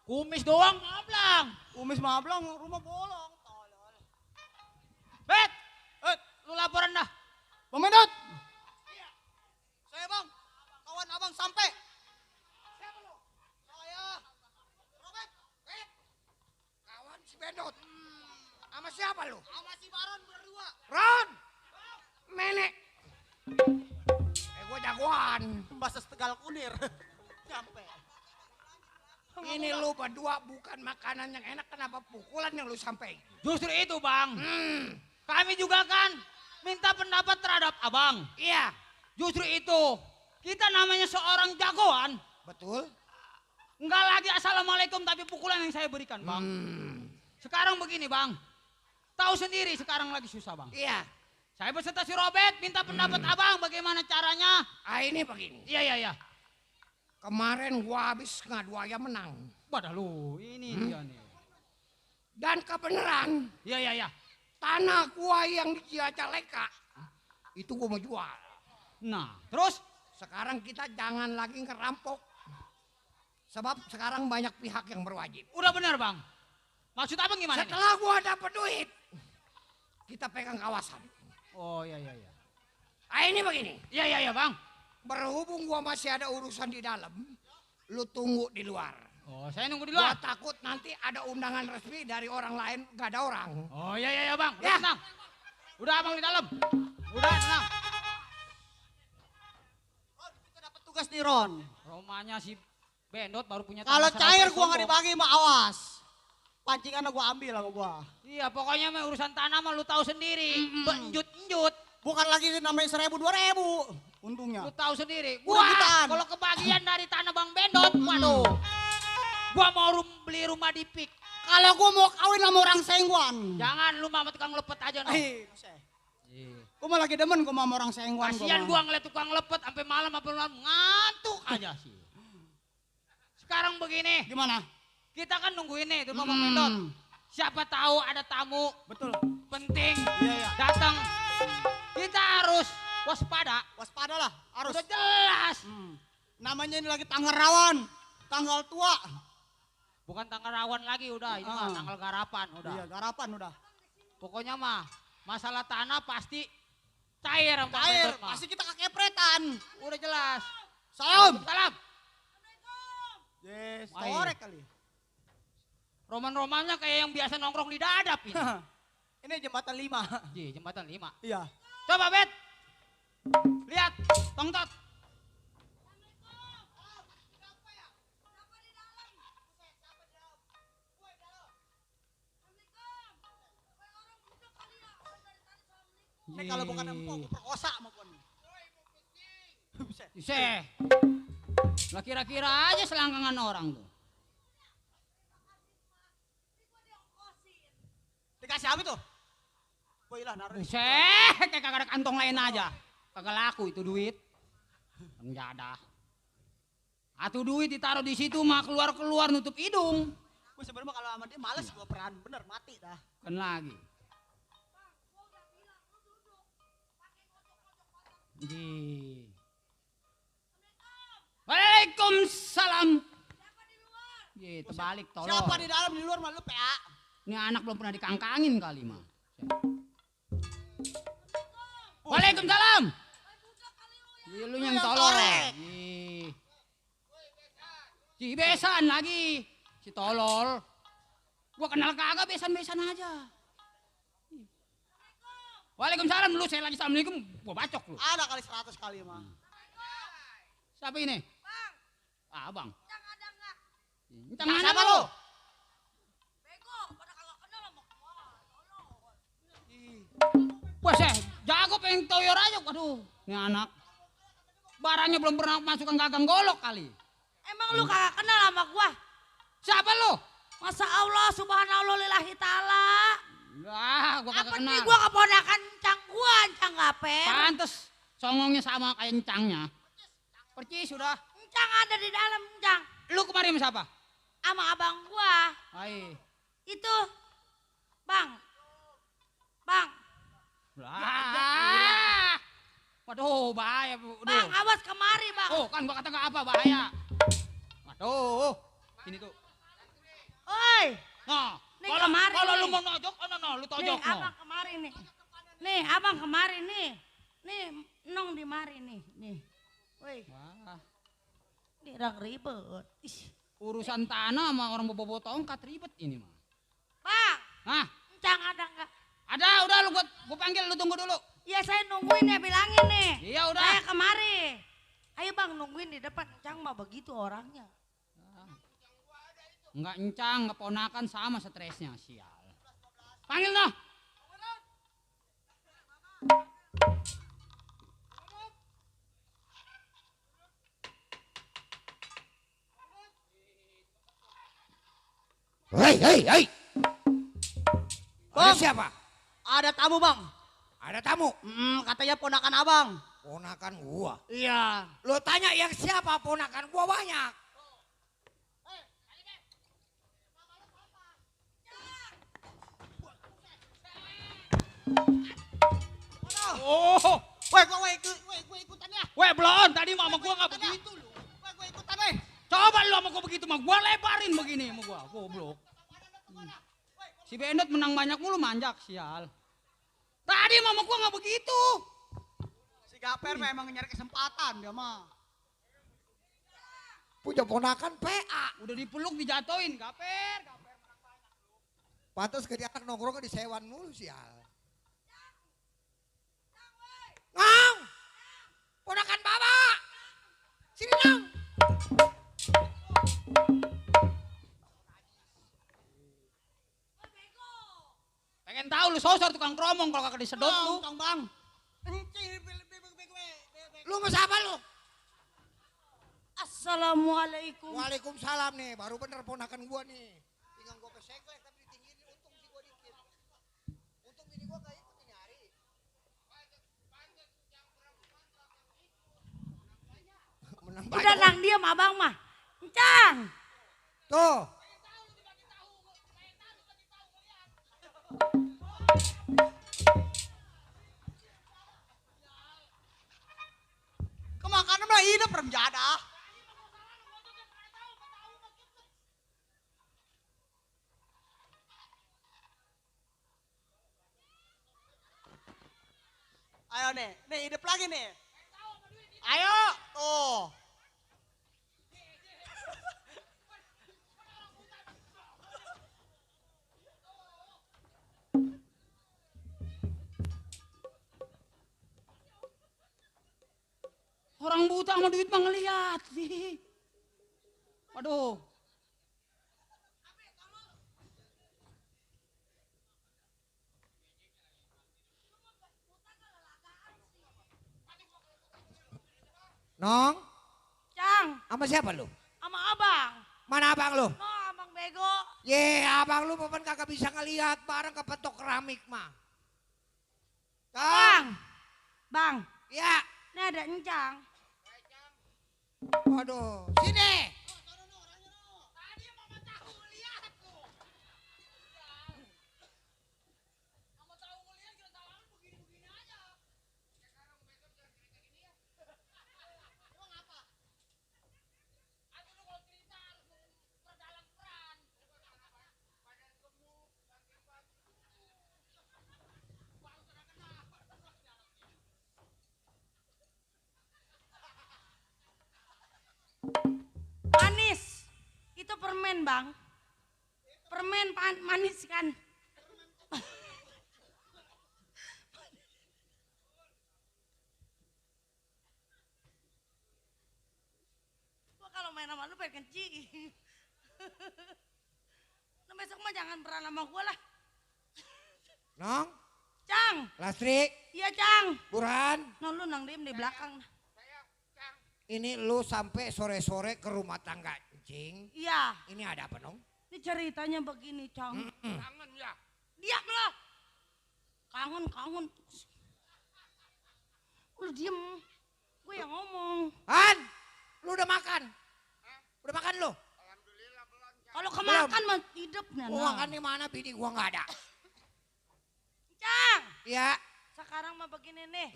Speaker 3: Kumis doang, ngablang.
Speaker 11: Kumis mablang, rumah bolong. Tolol.
Speaker 3: Bet, lu laporan dah.
Speaker 11: Bang Medot. Iya. Saya bang, kawan abang sampai. Siapa lo? Saya. Robert.
Speaker 5: Kawan si Bedot. Sama siapa lu?
Speaker 11: Sama si Baron berdua.
Speaker 5: Ron. Menek. Gue jagoan.
Speaker 11: Bahasa Tegal Kunir. Sampai.
Speaker 5: Ini lu berdua bukan makanan yang enak, kenapa pukulan yang lu sampai?
Speaker 3: Justru itu bang. Kami juga kan minta pendapat terhadap abang.
Speaker 5: Iya.
Speaker 3: Justru itu. Kita namanya seorang jagoan.
Speaker 5: Betul.
Speaker 3: Enggak lagi assalamualaikum tapi pukulan yang saya berikan bang. Sekarang begini bang. Tahu sendiri sekarang lagi susah bang.
Speaker 5: Iya.
Speaker 3: Saya beserta si Robert minta pendapat abang bagaimana caranya.
Speaker 5: Ini begini.
Speaker 3: Iya.
Speaker 5: Kemarin gua habis ngadu ayam menang.
Speaker 3: Wadah lu, ini dia nih.
Speaker 5: Dan kebenaran.
Speaker 3: Iya.
Speaker 5: Tanah gua yang di Ciacaleka. Itu gua mau jual.
Speaker 3: Nah, terus?
Speaker 5: Sekarang kita jangan lagi ngerampok. Sebab sekarang banyak pihak yang berwajib.
Speaker 3: Udah benar bang. Maksud abang gimana
Speaker 5: Setelah gua dapat duit. Kita pegang kawasan.
Speaker 3: Oh iya.
Speaker 5: Ini begini.
Speaker 3: Iya bang.
Speaker 5: Berhubung gua masih ada urusan di dalam, lu tunggu di luar.
Speaker 3: Oh, saya nunggu di
Speaker 5: Gua
Speaker 3: luar.
Speaker 5: takut nanti ada undangan resmi dari orang lain, gak ada orang.
Speaker 3: Oh iya bang. Udah
Speaker 5: Ya.
Speaker 3: tenang. Udah abang di dalam. Udah tenang.
Speaker 11: Ron, kita dapat tugas nih Ron.
Speaker 3: Rumahnya si Bendot baru punya
Speaker 11: Kalau
Speaker 3: tanah
Speaker 11: cair
Speaker 3: seratus
Speaker 11: gua nggak
Speaker 3: sombong.
Speaker 11: dibagi mah awas. Pancingannya gua ambil sama gua.
Speaker 3: Iya pokoknya mah urusan tanah mah lu tahu sendiri. Benjut-njut.
Speaker 11: Bukan lagi namanya 1000 2000 untungnya.
Speaker 3: Lu tahu sendiri.
Speaker 11: Udah
Speaker 3: Gua
Speaker 11: jutaan.
Speaker 3: kalau kebagian dari tanah Bang Bendot, waduh. Gua mau beli rumah di Pik.
Speaker 11: Kalau gua mau kawin sama orang Sengguan.
Speaker 3: Jangan lu mah tukang lepet aja no.
Speaker 11: Gua mah lagi demen gua sama orang Sengguan.
Speaker 3: Kasian gua ngeliat tukang lepet sampai malam ngantuk aja sih. Sekarang begini,
Speaker 11: Gimana?
Speaker 3: kita kan nungguin nih di rumah Bang Bendot. Siapa tahu ada tamu
Speaker 11: Betul.
Speaker 3: penting
Speaker 11: Iya.
Speaker 3: datang. Kita harus waspada.
Speaker 11: Waspada lah, harus.
Speaker 3: Udah jelas.
Speaker 11: Namanya ini lagi tanggal rawan, tanggal tua.
Speaker 3: Bukan tanggal rawan lagi udah, ini mah tanggal garapan udah.
Speaker 11: Iya, garapan udah.
Speaker 3: Pokoknya mah masalah tanah pasti cair sama Bang
Speaker 11: Cair,
Speaker 3: Bendot mah.
Speaker 11: pasti kita kekepretan.
Speaker 3: Udah jelas.
Speaker 11: Salam.
Speaker 3: Salam.
Speaker 11: Yes,
Speaker 3: Wah,
Speaker 11: korek kali.
Speaker 3: Roman-romannya kayak yang biasa nongkrong di dadap ini.
Speaker 11: Ini jembatan 5.
Speaker 3: Ji, jembatan 5.
Speaker 11: Iya.
Speaker 3: Coba Bet. Lihat, tongtot.
Speaker 11: Ini kalau bukan empuk, gua perkosa sama gua nih.
Speaker 3: Iseh. Lah kira-kira aja selangkangan orang tuh.
Speaker 11: Dikasih apa tuh? Boy lah naruh.
Speaker 3: Buset, kayak kagak ada kantong lain aja. Kagak laku itu duit. Enggak ada. Atuh duit ditaruh di situ mah keluar-keluar nutup hidung.
Speaker 11: Gua sebenarnya kalau sama dia males gua peran bener mati dah.
Speaker 3: Kan lagi. Di. Waalaikumsalam. Ye, terbalik tolong.
Speaker 11: Siapa di dalam di luar mah lu PA?
Speaker 3: Ini anak belum pernah dikangkangin kali mah. Waalaikumsalam. Iya, lu yang tolong.
Speaker 11: torek.
Speaker 3: Si besan lagi. Si tolol. Gua kenal kagak besan-besan aja. Waalaikumsalam lu, saya lagi assalamualaikum, gua bacok lu.
Speaker 11: Ada kali 100 kali mah.
Speaker 3: Siapa ini? Bang. Ah, Bang.
Speaker 10: Yang ada nggak?
Speaker 3: Entang mana lu?
Speaker 10: Bego, pada kagak kenal sama gua.
Speaker 3: Wah, saya jago pengen toyor aja. Waduh, ini anak. Barangnya belum pernah masukkan gagang golok kali.
Speaker 10: Emang lu kagak kenal sama gua?
Speaker 3: Siapa lu?
Speaker 10: Masa Allah subhanallah lillahi ta'ala.
Speaker 3: Enggak, gua kagak
Speaker 10: Apa
Speaker 3: kenal.
Speaker 10: nih gua keponakan encang gua, encang gaper.
Speaker 3: Pantes songongnya sama kayak encangnya. Percis sudah.
Speaker 10: Encang ada di dalam encang.
Speaker 3: Lu kemarin sama siapa?
Speaker 10: Sama abang gua.
Speaker 3: Hai.
Speaker 10: Itu. Bang. Bang.
Speaker 3: Ah. Waduh, bahaya. Waduh.
Speaker 10: Bang, apa bebas kemari bang.
Speaker 2: Oh kan gua kata nggak apa bahaya. Aduh, ini tuh.
Speaker 10: Oi,
Speaker 2: Nah,
Speaker 10: Nih,
Speaker 2: kalau
Speaker 10: kemari
Speaker 2: kalau lu
Speaker 10: nih.
Speaker 2: mau nojok, lu
Speaker 10: nih
Speaker 2: tojok no.
Speaker 10: abang kemari nih. Nih abang kemari nih. Nih nong di mari nih. Nih. Woi,
Speaker 2: Wah,
Speaker 10: ini orang ribet. Ih.
Speaker 2: urusan tanah sama orang bobo tongkat ribet ini mah.
Speaker 10: Bang,
Speaker 2: Hah?
Speaker 10: Encang ada nggak?
Speaker 2: Ada, udah lu gua panggil, lu tunggu dulu.
Speaker 10: Iya saya nungguin ya bilangin nih.
Speaker 2: Iya udah.
Speaker 10: Saya kemari. Ayo bang nungguin di depan. Encang mah begitu orangnya.
Speaker 2: Enggak encang, keponakan sama stresnya, sial. Panggil noh.
Speaker 5: Hei.
Speaker 11: Bang.
Speaker 5: Ada siapa?
Speaker 11: Ada tamu bang.
Speaker 5: Ada tamu.
Speaker 11: Katanya ponakan abang.
Speaker 5: Ponakan gua.
Speaker 11: Iya.
Speaker 5: Lo tanya yang siapa ponakan gua banyak.
Speaker 2: Oh,
Speaker 11: Woi, gua ikutan ya.
Speaker 2: weh belum, tadi mah sama gua nggak begitu lu.
Speaker 11: Woi, gua ikutan weh.
Speaker 2: Coba lu sama gua begitu mah, gua lebarin begini sama gua, goblok. Si Bendot menang banyak mulu manjak, sial. Tadi mah sama gua nggak begitu.
Speaker 11: Si Gaper memang nyari kesempatan dia mah.
Speaker 5: Punya ponakan PA.
Speaker 2: Udah dipeluk dijatoin, gaper.
Speaker 5: Pantas ke dia anak nongkrong di sewan mulu sial. Ngong! Ponakan Baba! Sini Ngong!
Speaker 2: Pengen tahu lu sosor tukang kromong kalau kagak disedot lu.
Speaker 11: Tong bang.
Speaker 5: Lu mau siapa lu?
Speaker 10: Assalamualaikum.
Speaker 5: Waalaikumsalam nih, baru bener ponakan gua nih. Tinggal gua keseglek tapi ditinggiin untung sih gua dikit. Untung bini gua gak ikut ini hari. Menang
Speaker 10: Udah
Speaker 5: banyak.
Speaker 10: nang diam abang mah. Encang.
Speaker 5: Tuh.
Speaker 11: Kemakanan mah hidup remjada. Ayo nih hidup lagi nih. Ayo, tuh.
Speaker 2: Orang buta sama duit mah ngeliat sih. Waduh.
Speaker 5: Nong,
Speaker 10: Cang,
Speaker 5: sama siapa lu?
Speaker 10: sama abang.
Speaker 5: Mana abang lu?
Speaker 10: No, abang bego.
Speaker 5: Ye, abang lu papan kagak bisa ngelihat bareng kepetok keramik mah.
Speaker 10: Bang. Bang,
Speaker 5: Ya,
Speaker 10: ini ada encang.
Speaker 5: waduh, sini.
Speaker 10: Manis. Itu permen, Bang. Permen manis kan. Gua kalau main sama lu pengen kenci. Lu besok mah jangan pernah sama gua lah.
Speaker 5: Nong,
Speaker 10: Cang.
Speaker 5: Lastri,
Speaker 10: Iya, Cang.
Speaker 5: Burhan.
Speaker 10: No, lu nang diem di belakang.
Speaker 5: Ini lu sampai sore-sore ke rumah tangga Cing.
Speaker 10: Iya.
Speaker 5: Ini ada apa, Nong?
Speaker 10: Ini ceritanya begini, Cang.
Speaker 5: Kangen ya.
Speaker 10: Diam lo. Kangen. Lu diem. Gue yang ngomong.
Speaker 5: Han, lu udah makan? Udah makan lu?
Speaker 10: Kalau kemakan mah hidup nah.
Speaker 5: Gua makan di mana bini gua nggak ada.
Speaker 10: Cang,
Speaker 5: Ya,
Speaker 10: sekarang mah begini nih.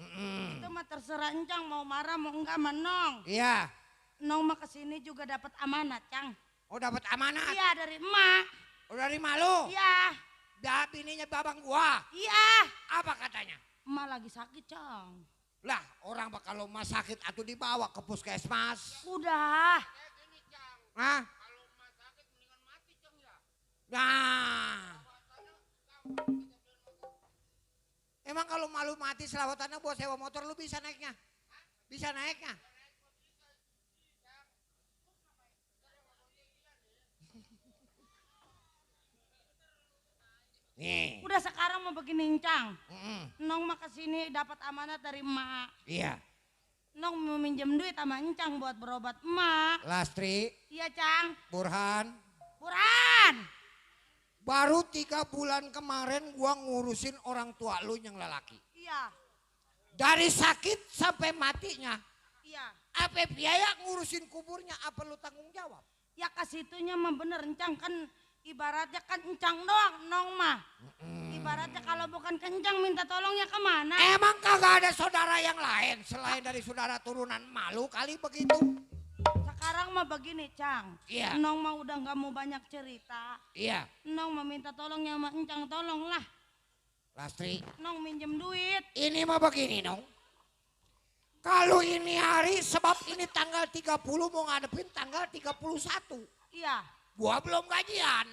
Speaker 10: Itu mah terserah Encang mau marah mau enggak mah Nong.
Speaker 5: Iya.
Speaker 10: Nong mah kesini juga dapat amanat, Cang.
Speaker 5: Oh dapat amanat.
Speaker 10: Iya dari emak.
Speaker 5: Oh dari malu.
Speaker 10: Iya.
Speaker 5: Dah bininya babang gua.
Speaker 10: Iya.
Speaker 5: Apa katanya?
Speaker 10: Emak lagi sakit, Cang.
Speaker 5: Lah orang mah kalau mah sakit atau dibawa ke puskesmas.
Speaker 10: Udah.
Speaker 5: Hah? Nah. Emang kalau malu mati selawatannya buat sewa motor lu bisa naiknya? Bisa naiknya? Nih.
Speaker 10: Udah sekarang mau begini, Cang. Nong mah kesini dapat amanat dari emak.
Speaker 5: Iya.
Speaker 10: Nong mau minjem duit sama Encang buat berobat emak.
Speaker 5: Lastri,
Speaker 10: Iya, Cang.
Speaker 5: Burhan.
Speaker 10: Burhan.
Speaker 5: Baru 3 bulan kemarin gua ngurusin orang tua lu yang lelaki.
Speaker 10: Iya.
Speaker 5: Dari sakit sampai matinya.
Speaker 10: Iya.
Speaker 5: Apa biaya ngurusin kuburnya apa lu tanggung jawab?
Speaker 10: Ya kasitunya mah bener, Encang kan ibaratnya kan Encang doang, Nong mah. Ibaratnya kalau bukan kencang minta tolongnya kemana?
Speaker 5: Emang kagak ada saudara yang lain selain dari saudara turunan malu kali begitu?
Speaker 10: Sekarang mah begini, Cang.
Speaker 5: Iya.
Speaker 10: Nong mah udah nggak mau banyak cerita.
Speaker 5: Iya.
Speaker 10: Nong mau minta tolongnya sama Encang, tolonglah.
Speaker 5: Lastri,
Speaker 10: Nong minjem duit.
Speaker 5: ini mah begini dong. Kalau ini hari sebab ini tanggal 30 mau ngadepin tanggal 31.
Speaker 10: Iya.
Speaker 5: Gua belum gajian.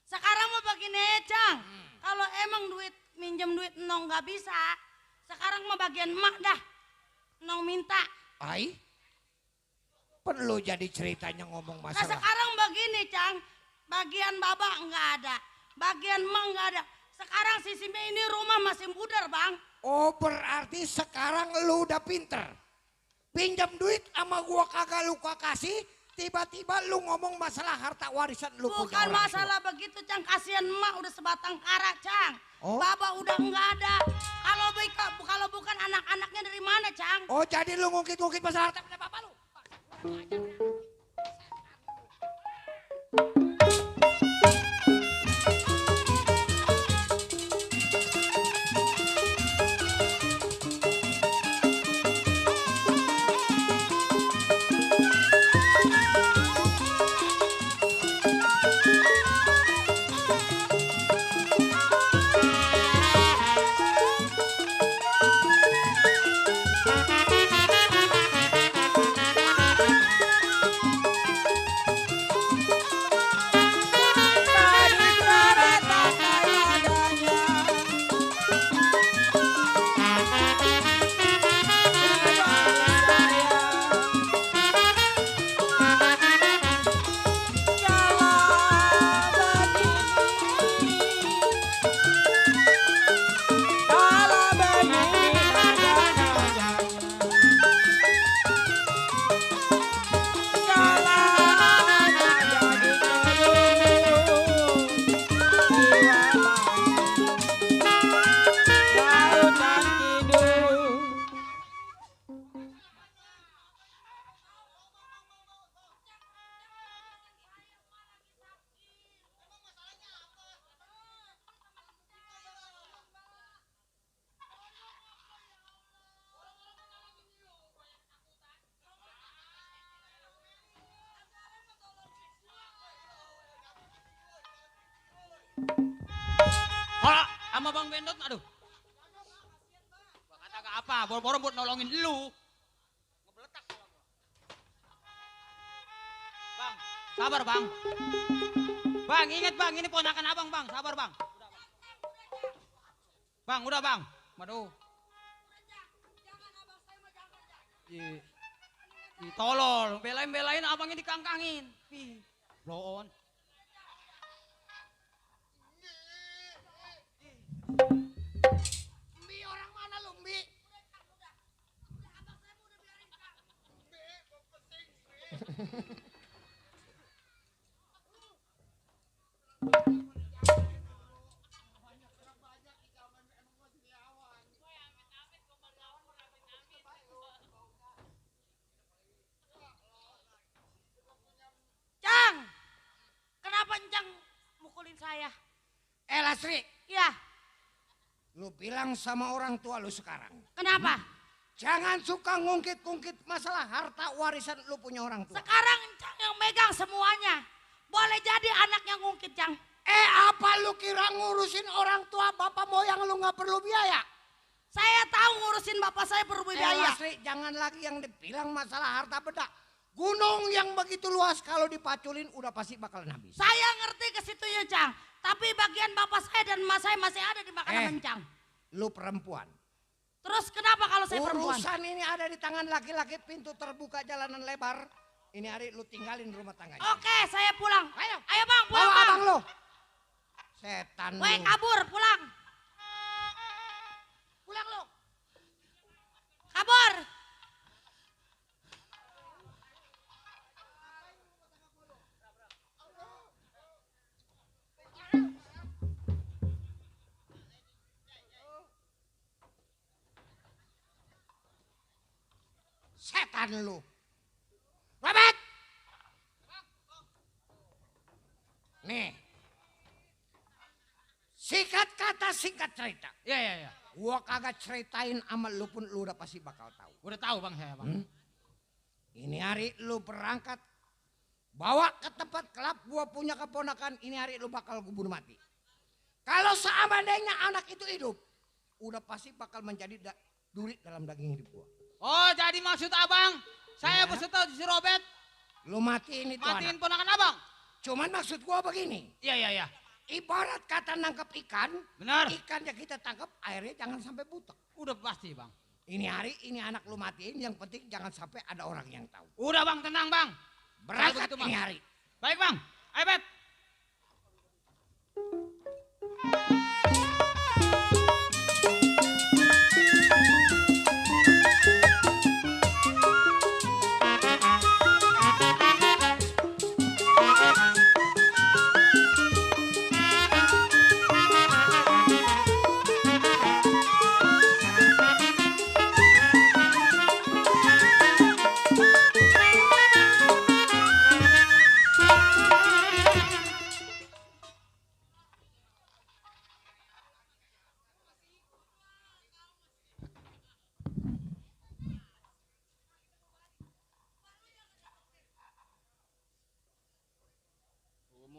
Speaker 10: Sekarang mah begini, Cang. Kalau emang duit minjem duit Nong nggak bisa, sekarang mah bagian emak dah. Nong minta.
Speaker 5: Ai, perlu jadi ceritanya ngomong
Speaker 10: Nah
Speaker 5: masalah.
Speaker 10: sekarang begini, Cang. Bagian baba nggak ada, bagian emak nggak ada. Sekarang si Sime ini rumah masih pudar, Bang.
Speaker 5: Oh berarti sekarang lu udah pinter. Pinjam duit sama gua kagak lu kasih, tiba-tiba lu ngomong masalah harta warisan lu punya
Speaker 10: Bukan
Speaker 5: orang
Speaker 10: masalah begitu, Cang. Kasihan emak udah sebatang kara, Cang.
Speaker 5: Oh.
Speaker 10: Baba udah nggak ada. Kalau bukan anak-anaknya dari mana, Cang?
Speaker 5: tua. Oh jadi lu ngungkit-ngungkit masalah harta punya bapak lu?
Speaker 3: Kalau sama Bang Bendot, aduh. Gua kata gak apa, boro-boro buat nolongin lu. Ngebeletak kalau gua. Bang, sabar Bang. Bang, inget Bang, ini ponakan abang Bang, sabar Bang. Bang, udah Bang. Waduh. Tolol, belain-belain abangnya dikangkangin. Ih, blow on.
Speaker 5: Mbi orang mana lu Mbi?
Speaker 10: Cang, kenapa Encang mukulin saya?
Speaker 5: Lastri,
Speaker 10: Iya,
Speaker 5: Lu bilang sama orang tua lu sekarang.
Speaker 10: Kenapa?
Speaker 5: Jangan suka ngungkit-ngungkit masalah harta warisan lu punya orang tua.
Speaker 10: Sekarang Encang yang megang semuanya. Boleh jadi anak yang ngungkit, Cang.
Speaker 5: Apa lu kira ngurusin orang tua bapak moyang lu nggak perlu biaya?
Speaker 10: Saya tahu ngurusin bapak saya perlu biaya.
Speaker 5: Lasri, jangan lagi yang dibilang masalah harta benda. Gunung yang begitu luas kalau dipaculin udah pasti bakalan habis.
Speaker 10: Saya ngerti ke situnya, Cang. Tapi bagian bapak saya dan emak saya masih ada di makanan Encang.
Speaker 5: Lu perempuan.
Speaker 10: Terus kenapa kalau saya perempuan?
Speaker 5: Urusan ini ada di tangan laki-laki, pintu terbuka, jalanan lebar. Ini hari lu tinggalin rumah tangganya.
Speaker 10: Oke, saya pulang.
Speaker 5: Ayo
Speaker 10: Bang, pulang
Speaker 5: bawa
Speaker 10: Bang.
Speaker 5: abang lu. Setan lu.
Speaker 10: Weh, kabur, pulang.
Speaker 5: Pulang lu.
Speaker 10: Kabur.
Speaker 5: Setan lu. Robert. Nih. Singkat kata, singkat cerita.
Speaker 2: Ya.
Speaker 5: Gua kagak ceritain sama lu pun lu udah pasti bakal tahu.
Speaker 2: Udah tahu Bang saya Bang.
Speaker 5: Ini hari lu berangkat bawa ke tempat kelab, gua punya keponakan, ini hari lu bakal gua bunuh mati. Kalau seandainya anak itu hidup, udah pasti bakal menjadi duri dalam daging hidup gua.
Speaker 2: Oh, jadi maksud Abang, saya
Speaker 5: Ya.
Speaker 2: beserta si Robert
Speaker 5: Lu matiin itu
Speaker 2: matiin
Speaker 5: anak.
Speaker 2: ponakan Abang.
Speaker 5: Cuman maksud gua begini,
Speaker 2: Iya.
Speaker 5: ibarat kata nangkep ikan,
Speaker 2: Benar.
Speaker 5: ikan yang kita tangkap airnya jangan sampai butek.
Speaker 2: Udah pasti Bang.
Speaker 5: Ini hari ini anak lu matiin, yang penting jangan sampai ada orang yang tahu.
Speaker 2: Udah Bang, tenang Bang.
Speaker 5: Berangkat
Speaker 2: begitu, Bang.
Speaker 5: ini hari.
Speaker 2: Baik Bang, ayo Bet.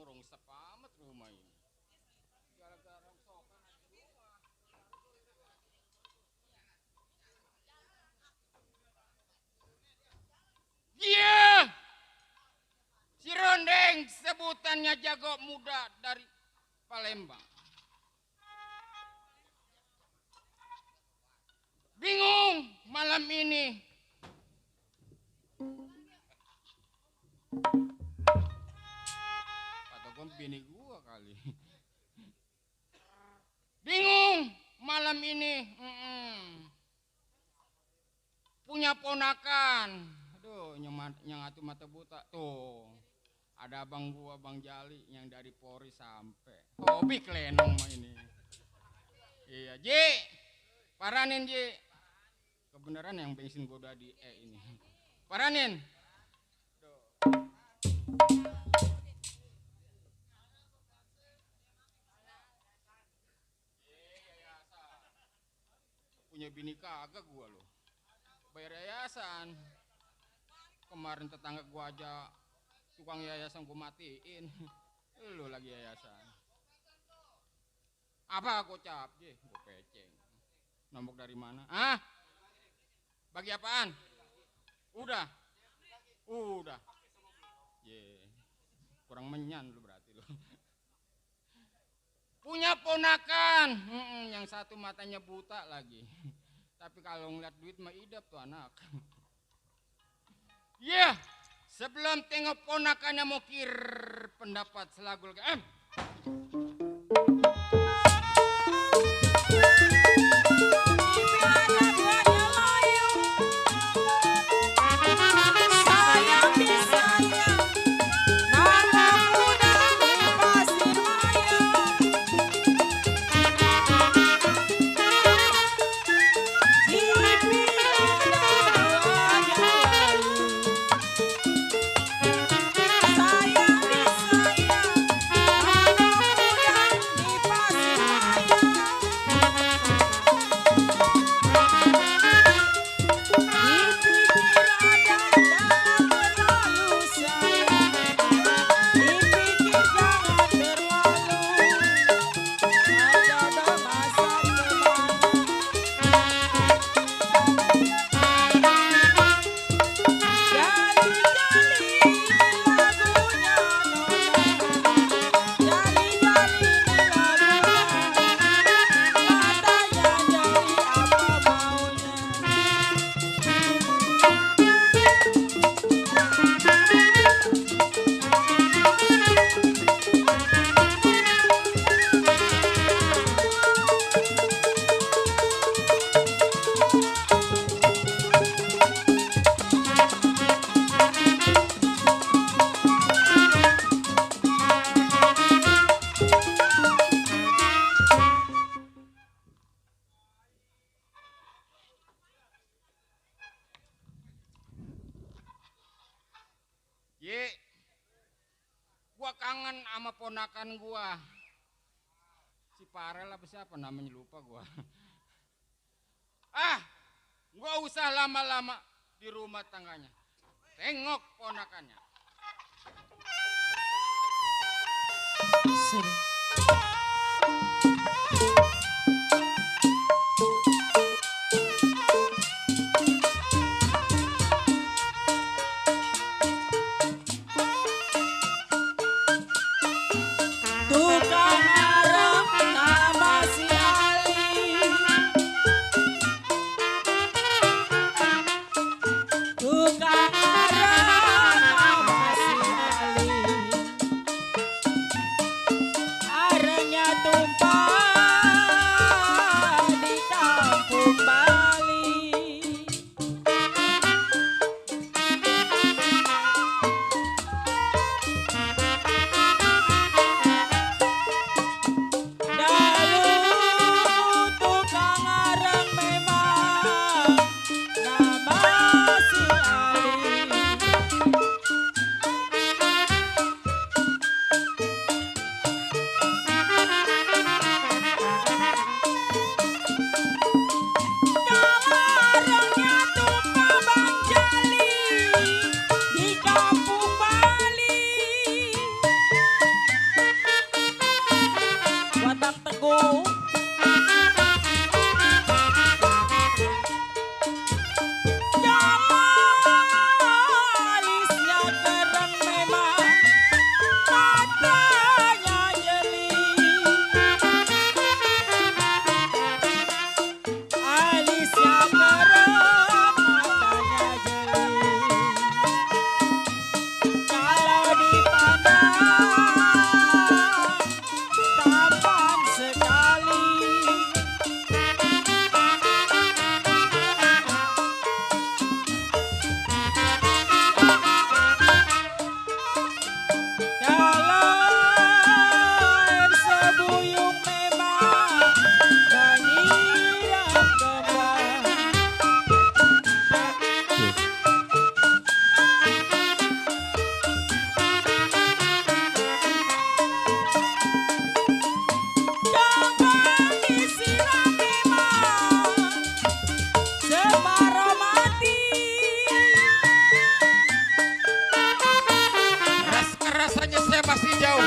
Speaker 2: Rusak amat rumah ini. Gara-gara sokan aja rumah. Iya. Si Rondeng sebutannya jago muda dari Palembang. Bingung malam ini. Bini gua kali. Bingung malam ini. Punya ponakan. Aduh, yang atu mata buta tuh. Ada abang gua, Bang Jali yang dari Polri sampai. Hobi klenong mah ini. Iya, Ji. Paranin, Ji. Kebenaran yang bensin gua udah di ini. Paranin. Punya bini kagak gua loh. Bayar yayasan. Kemarin tetangga gua aja tukang yayasan gua matiin. Lu lagi yayasan. Apa gocap? Gua peceng. Nombok dari mana? Ah? Bagi apaan? Udah. Kurang menyan lu berarti lu. Punya ponakan, yang satu matanya buta lagi. Tapi kalau ngeliat duit mah idap tuh anak. Iya, sebelum tengok ponakannya mau pendapat selagul.
Speaker 9: Sayang
Speaker 2: sama ponakan gua. Si Farel apa siapa namanya lupa gua. Gua usah lama-lama di rumah tangganya. Tengok ponakannya.
Speaker 1: Tukang arep nama si Ali. Tukang arep nama si Ali. Arenya tumpah di kampung Bali. Dalu tukang arang memang nama si Ali. Arangnya tumpah Bang Jali di kampung Bali. Watak teguh alisnya keren memang matanya jeli. Alisnya keren matanya jeli. Kalau dipandang tampan sekali. Kalau sebuyung memang banyiran kembang. Jangan disiram memang separuh mati.
Speaker 2: Rasanya saya masih jauh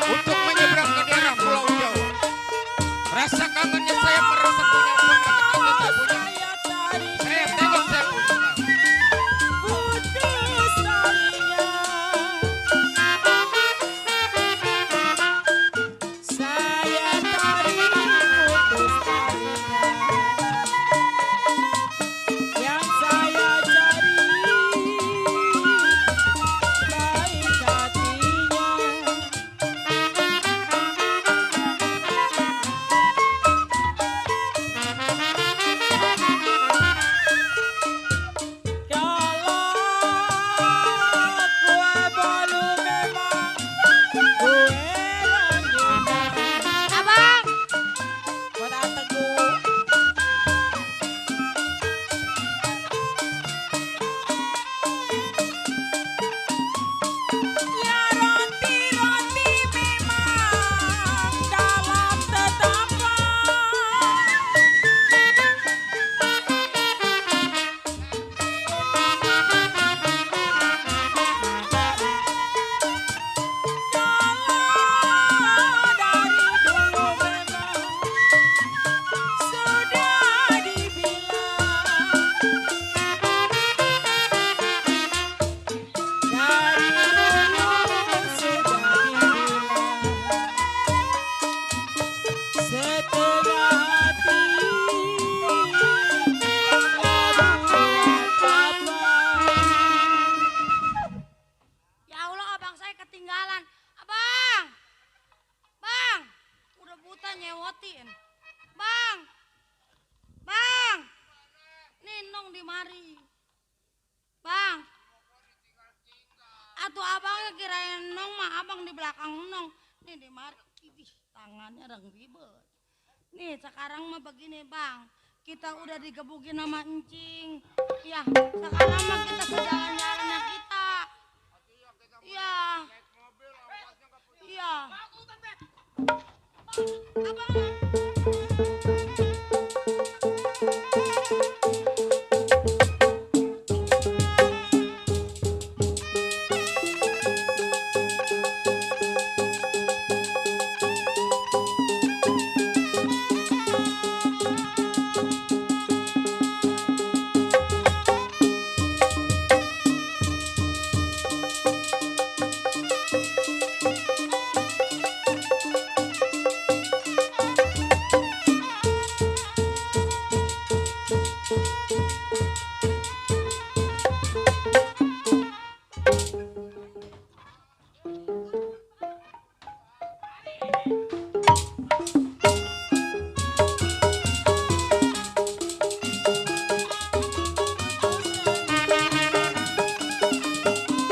Speaker 2: untuk menyeberang ke daerah Pulau Jawa. Rasa kangennya saya merasa punya ponakan atau tak punya. Saya tengok saya punya.
Speaker 1: Putus talinya. Saya tarik putus talinya. Yang saya cari baik hatinya. Kalau kue bolu memang kue ranjungan.
Speaker 7: Abang,
Speaker 1: Watak teguh ya roti-roti memang dalam tetapan. Kalau dari dulu memang sudah dibilang. Dari dulu sudah dibilang. Setengah hati buat apa?
Speaker 10: Ya Allah, abang saya ketinggalan. Abang, bang, udah buta nyewotin. Bang, bang, Ninong di mari. Bang, atuh abangnya kirain Nong mah abang di belakang Nong. Nih di mari, idih, tangannya reng ribet. Nih sekarang mah begini bang, kita udah digebukin sama encing. Ya, sekarang mah kita sejalan-jalannya kita. Iya. Iya, Iya.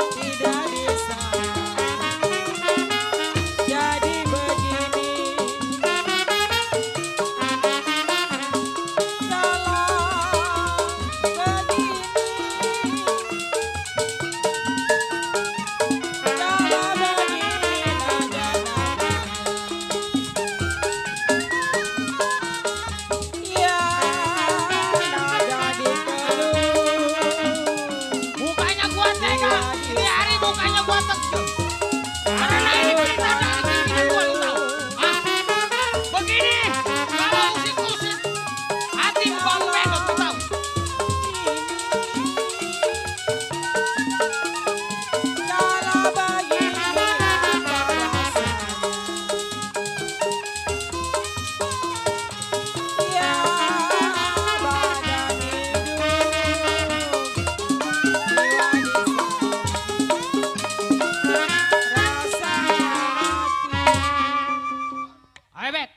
Speaker 2: Tidak bisa jadi begini. Salah begini. Salah begini nada ya nada dikeluh.
Speaker 3: Mukanya gua tega. Ini hari mukanya gua tegang. Karena ini perintah dari pimpinan gua, lu tahu. Hah? Begini, kalau usik-usik, hati gua membedot, lu tahu.
Speaker 2: Salah begini ya badan hidup jiwa rasa hati.
Speaker 3: Ayo, Bet.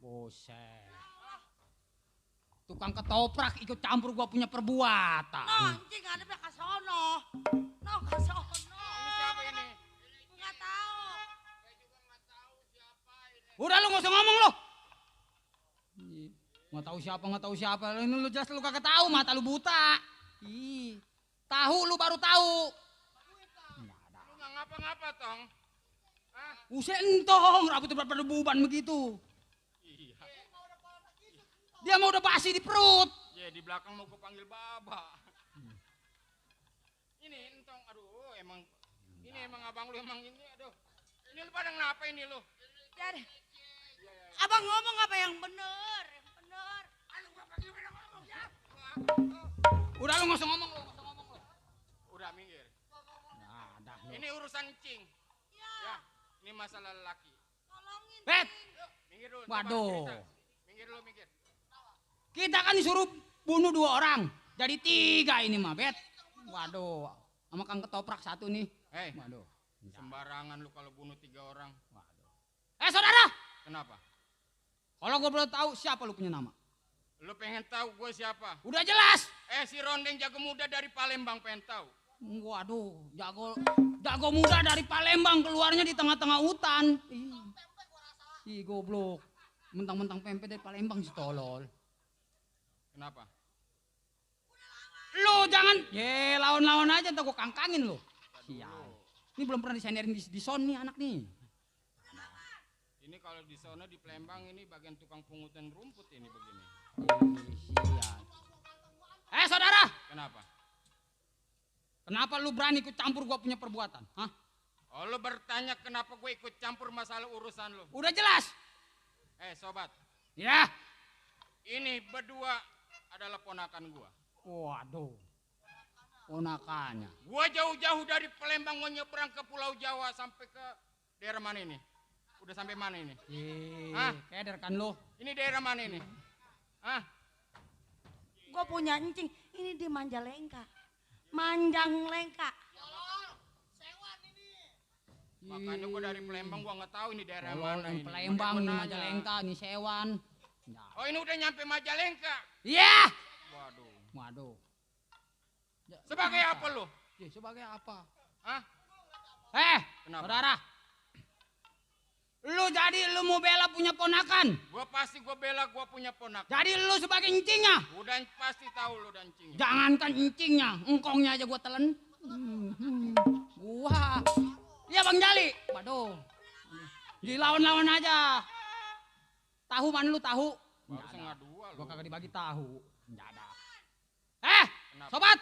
Speaker 3: Buset. Tukang ketoprak ikut campur gua punya perbuatan.
Speaker 10: No, anjing ada ke sono. No, ke sono. Ini siapa ini? Enggak tahu.
Speaker 3: Udah lu nggak usah ngomong lu. Nggak tahu siapa. Ini lu jelas lu kagak tahu, mata lu buta. Ih, tahu lu baru tahu.
Speaker 4: Lu nggak ngapa-ngapa, Tong.
Speaker 3: Usah entong, rambutnya berdebuban begitu.
Speaker 4: Iya.
Speaker 3: Dia mau udah basi di perut.
Speaker 4: Ya di belakang mau gue panggil Baba. Ini entong, aduh emang ini emang abang lu emang ini, aduh. Ini lu pada ngapa ini lu?
Speaker 10: Jadi, abang ngomong apa yang bener, yang bener.
Speaker 4: Aduh gua panggil pada ngomong ya.
Speaker 3: Udah lu nggak usah ngomong lu.
Speaker 4: Udah minggir.
Speaker 3: Nah,
Speaker 4: Ini urusan cing. Ya. Ini masalah lelaki.
Speaker 10: Tolongin.
Speaker 3: Bet,
Speaker 4: Minggir dulu.
Speaker 3: waduh.
Speaker 4: cerita. Minggir dulu, minggir.
Speaker 3: Kita kan disuruh bunuh 2 orang. Jadi 3 ini mah, Bet. Waduh, sama Kang Ketoprak 1 nih. Waduh.
Speaker 4: Sembarangan lu kalau bunuh 3 orang.
Speaker 3: Saudara.
Speaker 4: Kenapa?
Speaker 3: Kalau gue boleh tahu siapa lu punya nama?
Speaker 4: Lu pengen tahu gue siapa?
Speaker 3: Udah jelas.
Speaker 4: Si Rondeng jago muda dari Palembang pengen tahu.
Speaker 3: Waduh, jago muda dari Palembang keluarnya di tengah-tengah hutan. Ih, goblok. Mentang-mentang pempek dari Palembang si tolol.
Speaker 2: Kenapa?
Speaker 1: Lu jangan, lawan-lawan aja ntar gua kangkangin lu. Sial. Ini belum pernah disenderin di son nih anak nih.
Speaker 2: Ini kalau di sana di Palembang ini bagian tukang pungutan rumput ini begini.
Speaker 1: Sial. Saudara,
Speaker 2: Kenapa?
Speaker 1: kenapa lu berani ikut campur gua punya perbuatan? Hah?
Speaker 2: Oh, lu bertanya kenapa gue ikut campur masalah urusan lu?
Speaker 1: Udah jelas.
Speaker 2: Sobat,
Speaker 1: Ya.
Speaker 2: ini berdua adalah ponakan gua.
Speaker 1: Waduh. Ponakannya.
Speaker 2: Gua jauh-jauh dari Palembang mau nyebrang ke Pulau Jawa sampai ke daerah mana ini? Udah sampai mana ini? Hah?
Speaker 1: Keder kan lu.
Speaker 2: Ini daerah mana ini? Hah?
Speaker 10: Gue punya encing, ini di Manjalengka. Manjanglengka.
Speaker 2: Makanya gua dari Palembang gua nggak tahu ini daerah
Speaker 1: Tolol
Speaker 2: mana
Speaker 1: yang
Speaker 2: ini.
Speaker 1: Palembang,
Speaker 2: Makanya
Speaker 1: ini
Speaker 2: gua nanya.
Speaker 1: Majalengka, ini Sewan. Ya.
Speaker 2: Oh, ini udah nyampe Majalengka.
Speaker 1: Iya.
Speaker 2: Waduh.
Speaker 1: Waduh. Ya,
Speaker 2: Sebagai apa lu?
Speaker 1: Ya, sebagai apa?
Speaker 2: Hah? Kenapa?
Speaker 1: Saudara. Lu jadi lu mau bela punya ponakan.
Speaker 2: Gua pasti gua bela gua punya ponakan.
Speaker 1: Jadi lu sebagai encingnya.
Speaker 2: Udah pasti tahu lu dan cingnya.
Speaker 1: Jangankan encingnya, engkongnya aja gua telan. Gua. Iya Bang Jali. Waduh. Dilawan-lawan aja. Tahu mana lu tahu?
Speaker 2: Baru
Speaker 1: Nggak ada.
Speaker 2: setengah dua lu.
Speaker 1: Gua kagak dibagi tahu. Nggak ada.
Speaker 2: Kenapa?
Speaker 1: Sobat.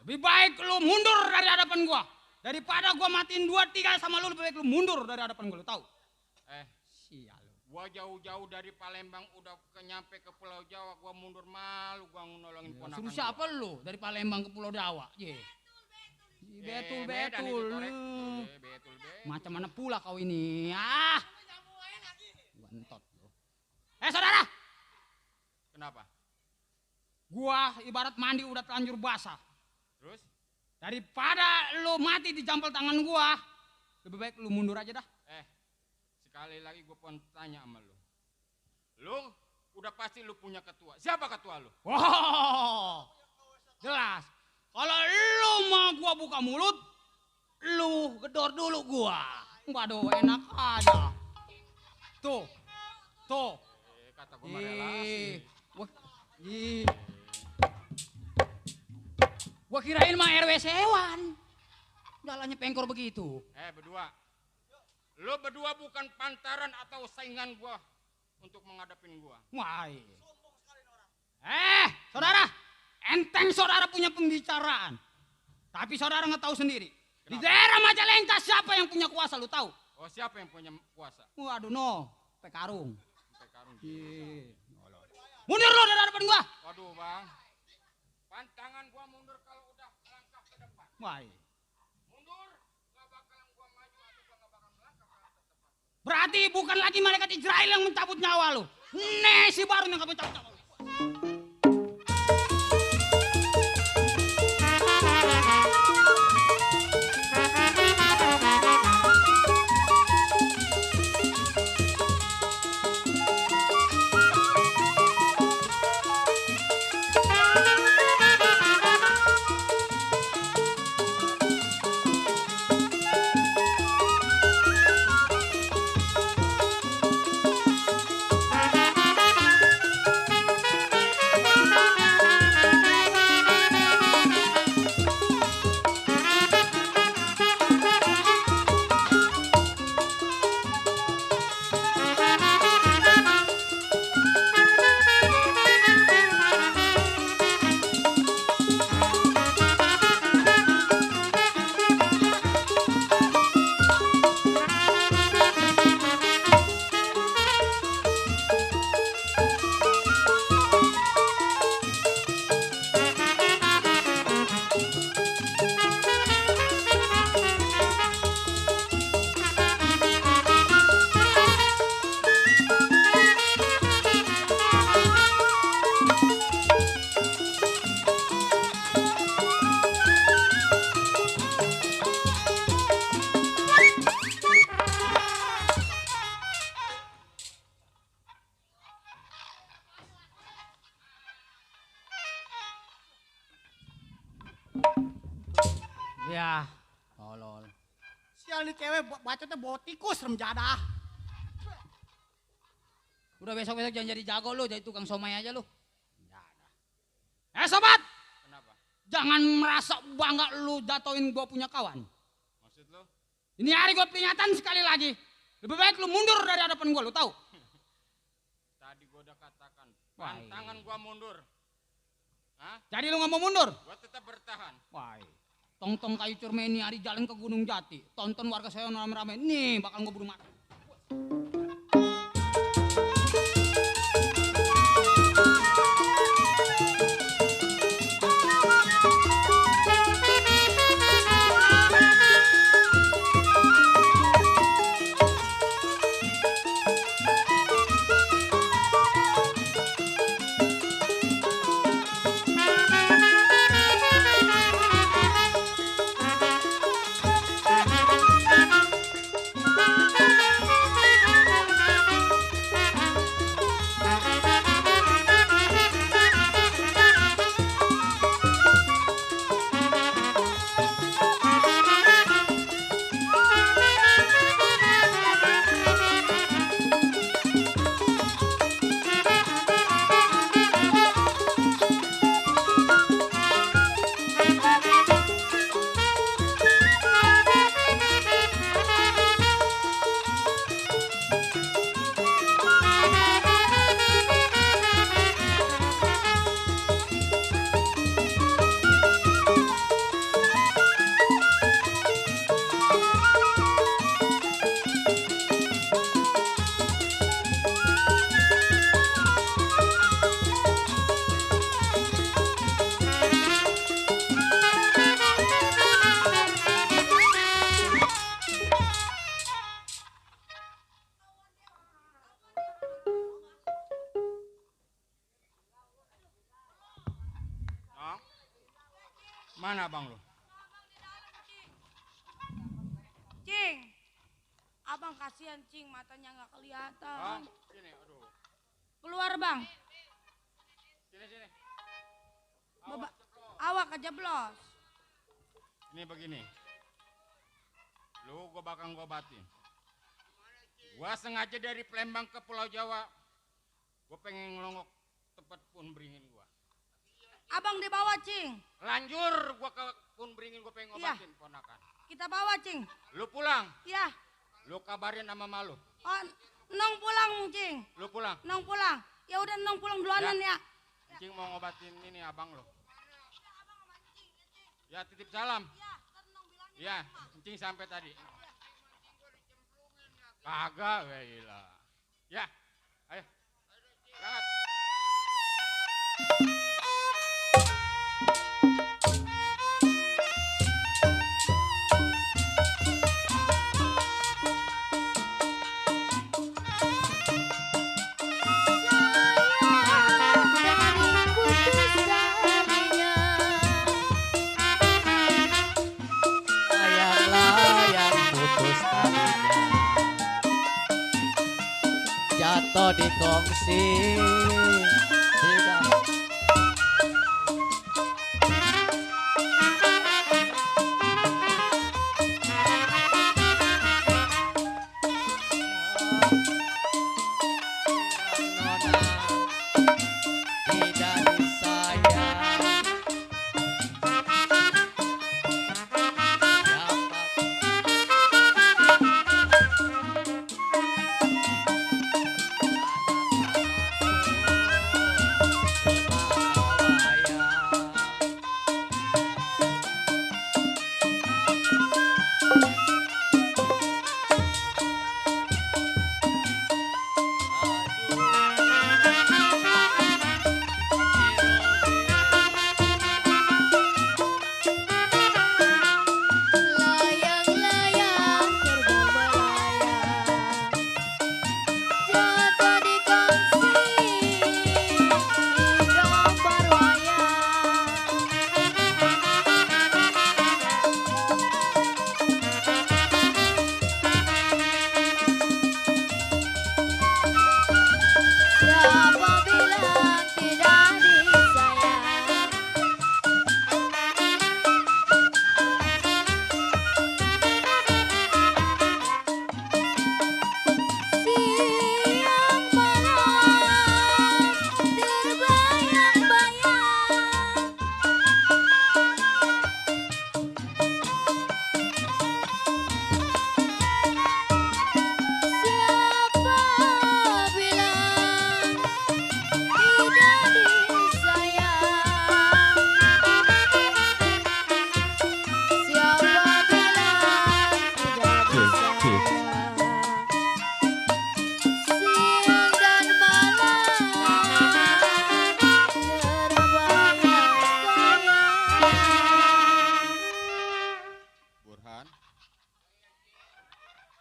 Speaker 1: Lebih baik lu mundur dari hadapan gua. Daripada gua matiin 2-3 sama lu, lebih baik lu mundur dari hadapan gua, lu tahu? Sial lu.
Speaker 2: Gua jauh-jauh dari Palembang udah nyampe ke Pulau Jawa, gua mundur malu gua nolongin ponakan.
Speaker 1: Suruh siapa lu dari Palembang ke Pulau Jawa? Betul.
Speaker 2: Betul.
Speaker 1: Macam mana pula kau ini? Gua entot lu. Saudara.
Speaker 2: Kenapa?
Speaker 1: Gua ibarat mandi udah terlanjur basah.
Speaker 2: Terus?
Speaker 1: Daripada lu mati di jampel tangan gua, lebih baik lu mundur aja dah.
Speaker 2: Sekali lagi gua mau tanya sama lu. Lu udah pasti lu punya ketua. Siapa ketua lu?
Speaker 1: Wow, jelas. Kalau lu mau gua buka mulut, lu gedor dulu gua. Waduh, enak aja. Tuh.
Speaker 2: Kata gua mah relasi.
Speaker 1: Gua kirain mah RW Sewan. Jalannya pengkor begitu.
Speaker 2: Berdua. Lu berdua bukan pantaran atau saingan gua untuk menghadapin gua.
Speaker 1: Wah. Saudara, enteng saudara punya pembicaraan. Tapi saudara nggak tahu sendiri. Di daerah Majalengka siapa yang punya kuasa lu tahu?
Speaker 2: Oh, siapa yang punya kuasa?
Speaker 1: Waduh no, Pekarung.
Speaker 2: Pekarung.
Speaker 1: Mundur lu dari hadapan gua.
Speaker 2: Waduh, Bang. Pantangan gua mundur kalau udah melangkah ke depan.
Speaker 1: Wah.
Speaker 2: Mundur, gak bakalan gua maju atau gua gak bakal melangkah ke depan.
Speaker 1: Berarti bukan lagi malaikat Israel yang mencabut nyawa lu. Nih si baru yang mencabut nyawa lu. Ya, tolol.
Speaker 11: Sial nih cewek bacotnya bawa tikus remjadah.
Speaker 1: Udah besok-besok jangan jadi jago lu, jadi tukang somai aja lu. sobat,
Speaker 2: Kenapa?
Speaker 1: jangan merasa bangga lu jatuhin gua punya kawan.
Speaker 2: Maksud lu?
Speaker 1: Ini hari gua peringatan sekali lagi. Lebih baik lu mundur dari hadapan gua, lu tahu?
Speaker 2: Tadi gua udah katakan,
Speaker 1: Wah,
Speaker 2: pantangan gua mundur. Hah?
Speaker 1: Jadi lu nggak mau mundur?
Speaker 2: Gua tetap bertahan.
Speaker 1: Wah, tong-tong kayu curme ini hari jalan ke Gunung Jati. Tonton warga saya rame-rame. Nih, bakal gua bunuh mati.
Speaker 2: Nong, mana abang lu?
Speaker 10: Cing, abang kasihan Cing, matanya nggak kelihatan.
Speaker 2: Sini, aduh.
Speaker 10: Keluar bang,
Speaker 2: Sini.
Speaker 10: awak kejeblos.
Speaker 2: Ini begini. Lu gua bakal ngobatin. Gua sengaja dari Palembang ke Pulau Jawa. Gua pengen ngelongok tempat pun beringin gua.
Speaker 10: Abang dibawa Cing,
Speaker 2: Lanjur gua ke pun beringin, gua pengen ngobatin ponakan.
Speaker 10: kita bawa Cing.
Speaker 2: Lu pulang,
Speaker 10: Ya,
Speaker 2: lu kabarin sama malu.
Speaker 10: oh, nong pulang Cing,
Speaker 2: Lu pulang.
Speaker 10: nong pulang. Ya udah nong pulang duluanan ya.
Speaker 2: Cing mau ngobatin ini abang lo. Ya titip salam. Ya, Cing sampai tadi. Kagak, gila. Ya, ayo. Berangkat.
Speaker 1: Layang-layang putus talinya, jatuh di kongsi. Tidak disayang.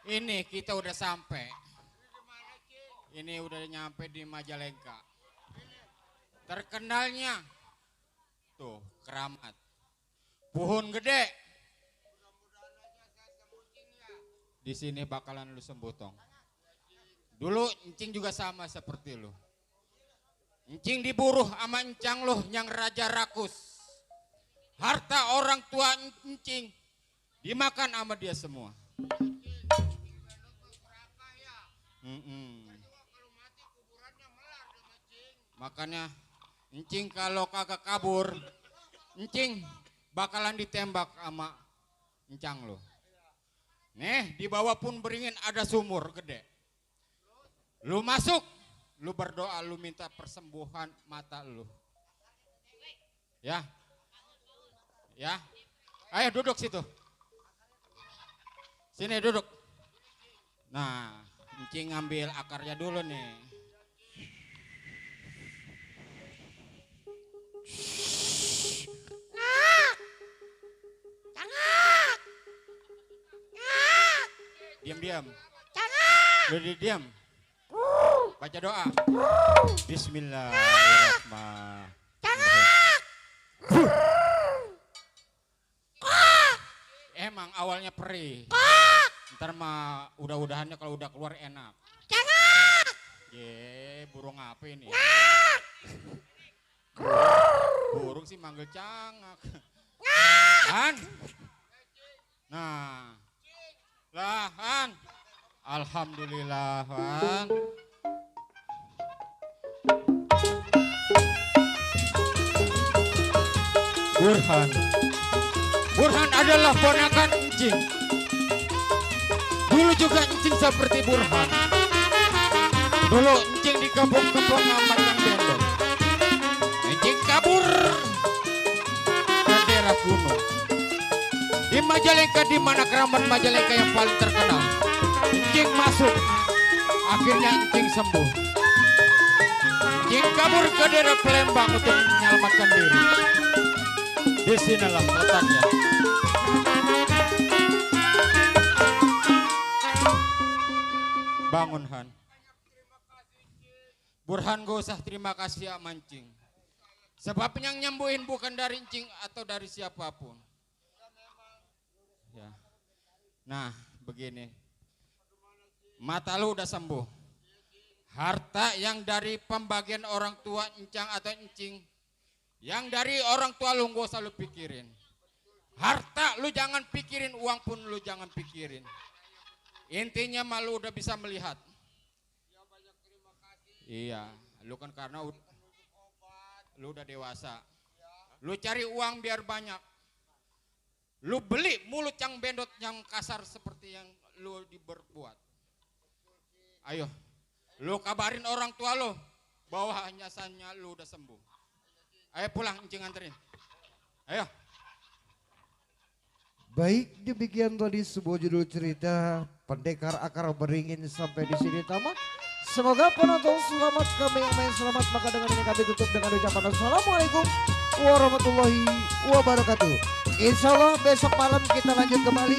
Speaker 2: Ini kita udah sampai. Ini udah nyampe di Majalengka. Terkenalnya tuh Keramat. Pohon gede. Di sini bakalan lu sembuh tong. Dulu encing juga sama seperti lu. Encing diburuh sama encang lu yang raja rakus. Harta orang tua encing dimakan sama dia semua. Makanya encing kalau kagak kabur, encing bakalan ditembak sama encang lu. Nih di bawah pun beringin ada sumur gede. Lu masuk, lu berdoa, lu minta persembuhan mata lu. Ya, ya. Ayo duduk situ. Sini duduk. Nah, encing ngambil akarnya dulu nih. Diam-diam. Lu diam. Baca doa. Bismillahirrahmanirrahim. Emang awalnya perih. Ntar mah udah-udahannya kalau udah keluar enak. Ye, burung apa ini? Burung sih manggil cangak. Han. Nah. Lah, Han. Alhamdulillah, Han. Burhan. Burhan adalah ponakan encing. Dulu juga encing seperti Burhan. Dulu encing dikepung-kepung sama yang bendong. Encing kabur ke daerah gunung. Di Majalengka, di mana Keramat Majalengka yang paling terkenal. Encing masuk, akhirnya encing sembuh. Encing kabur ke daerah Palembang untuk menyelamatkan diri. Di sinilah letaknya. Bangun Han. Burhan gak usah terima kasih ya mancing. Sebab yang nyembuhin bukan dari encing atau dari siapapun. Ya. Nah begini. Mata lu udah sembuh. Harta yang dari pembagian orang tua encang atau encing. Yang dari orang tua lu gak usah lu pikirin. Harta lu jangan pikirin, uang pun lu jangan pikirin. Intinya malu udah bisa melihat. Iya, lu kan karena lu udah dewasa. Lu cari uang biar banyak. Lu beli mulut yang bendot yang kasar seperti yang lu diberbuat. Ayo, lu kabarin orang tua lu bahwa nyasannya lu udah sembuh. Ayo pulang, encing anterin. Ayo.
Speaker 5: Baik, demikian tadi sebuah judul cerita Pendekar Akar Beringin sampai di sini tamat. Semoga penonton selamat, kami yang main selamat. Maka dengan ini kami tutup dengan ucapan Assalamualaikum warahmatullahi wabarakatuh. Insya Allah besok malam kita lanjut kembali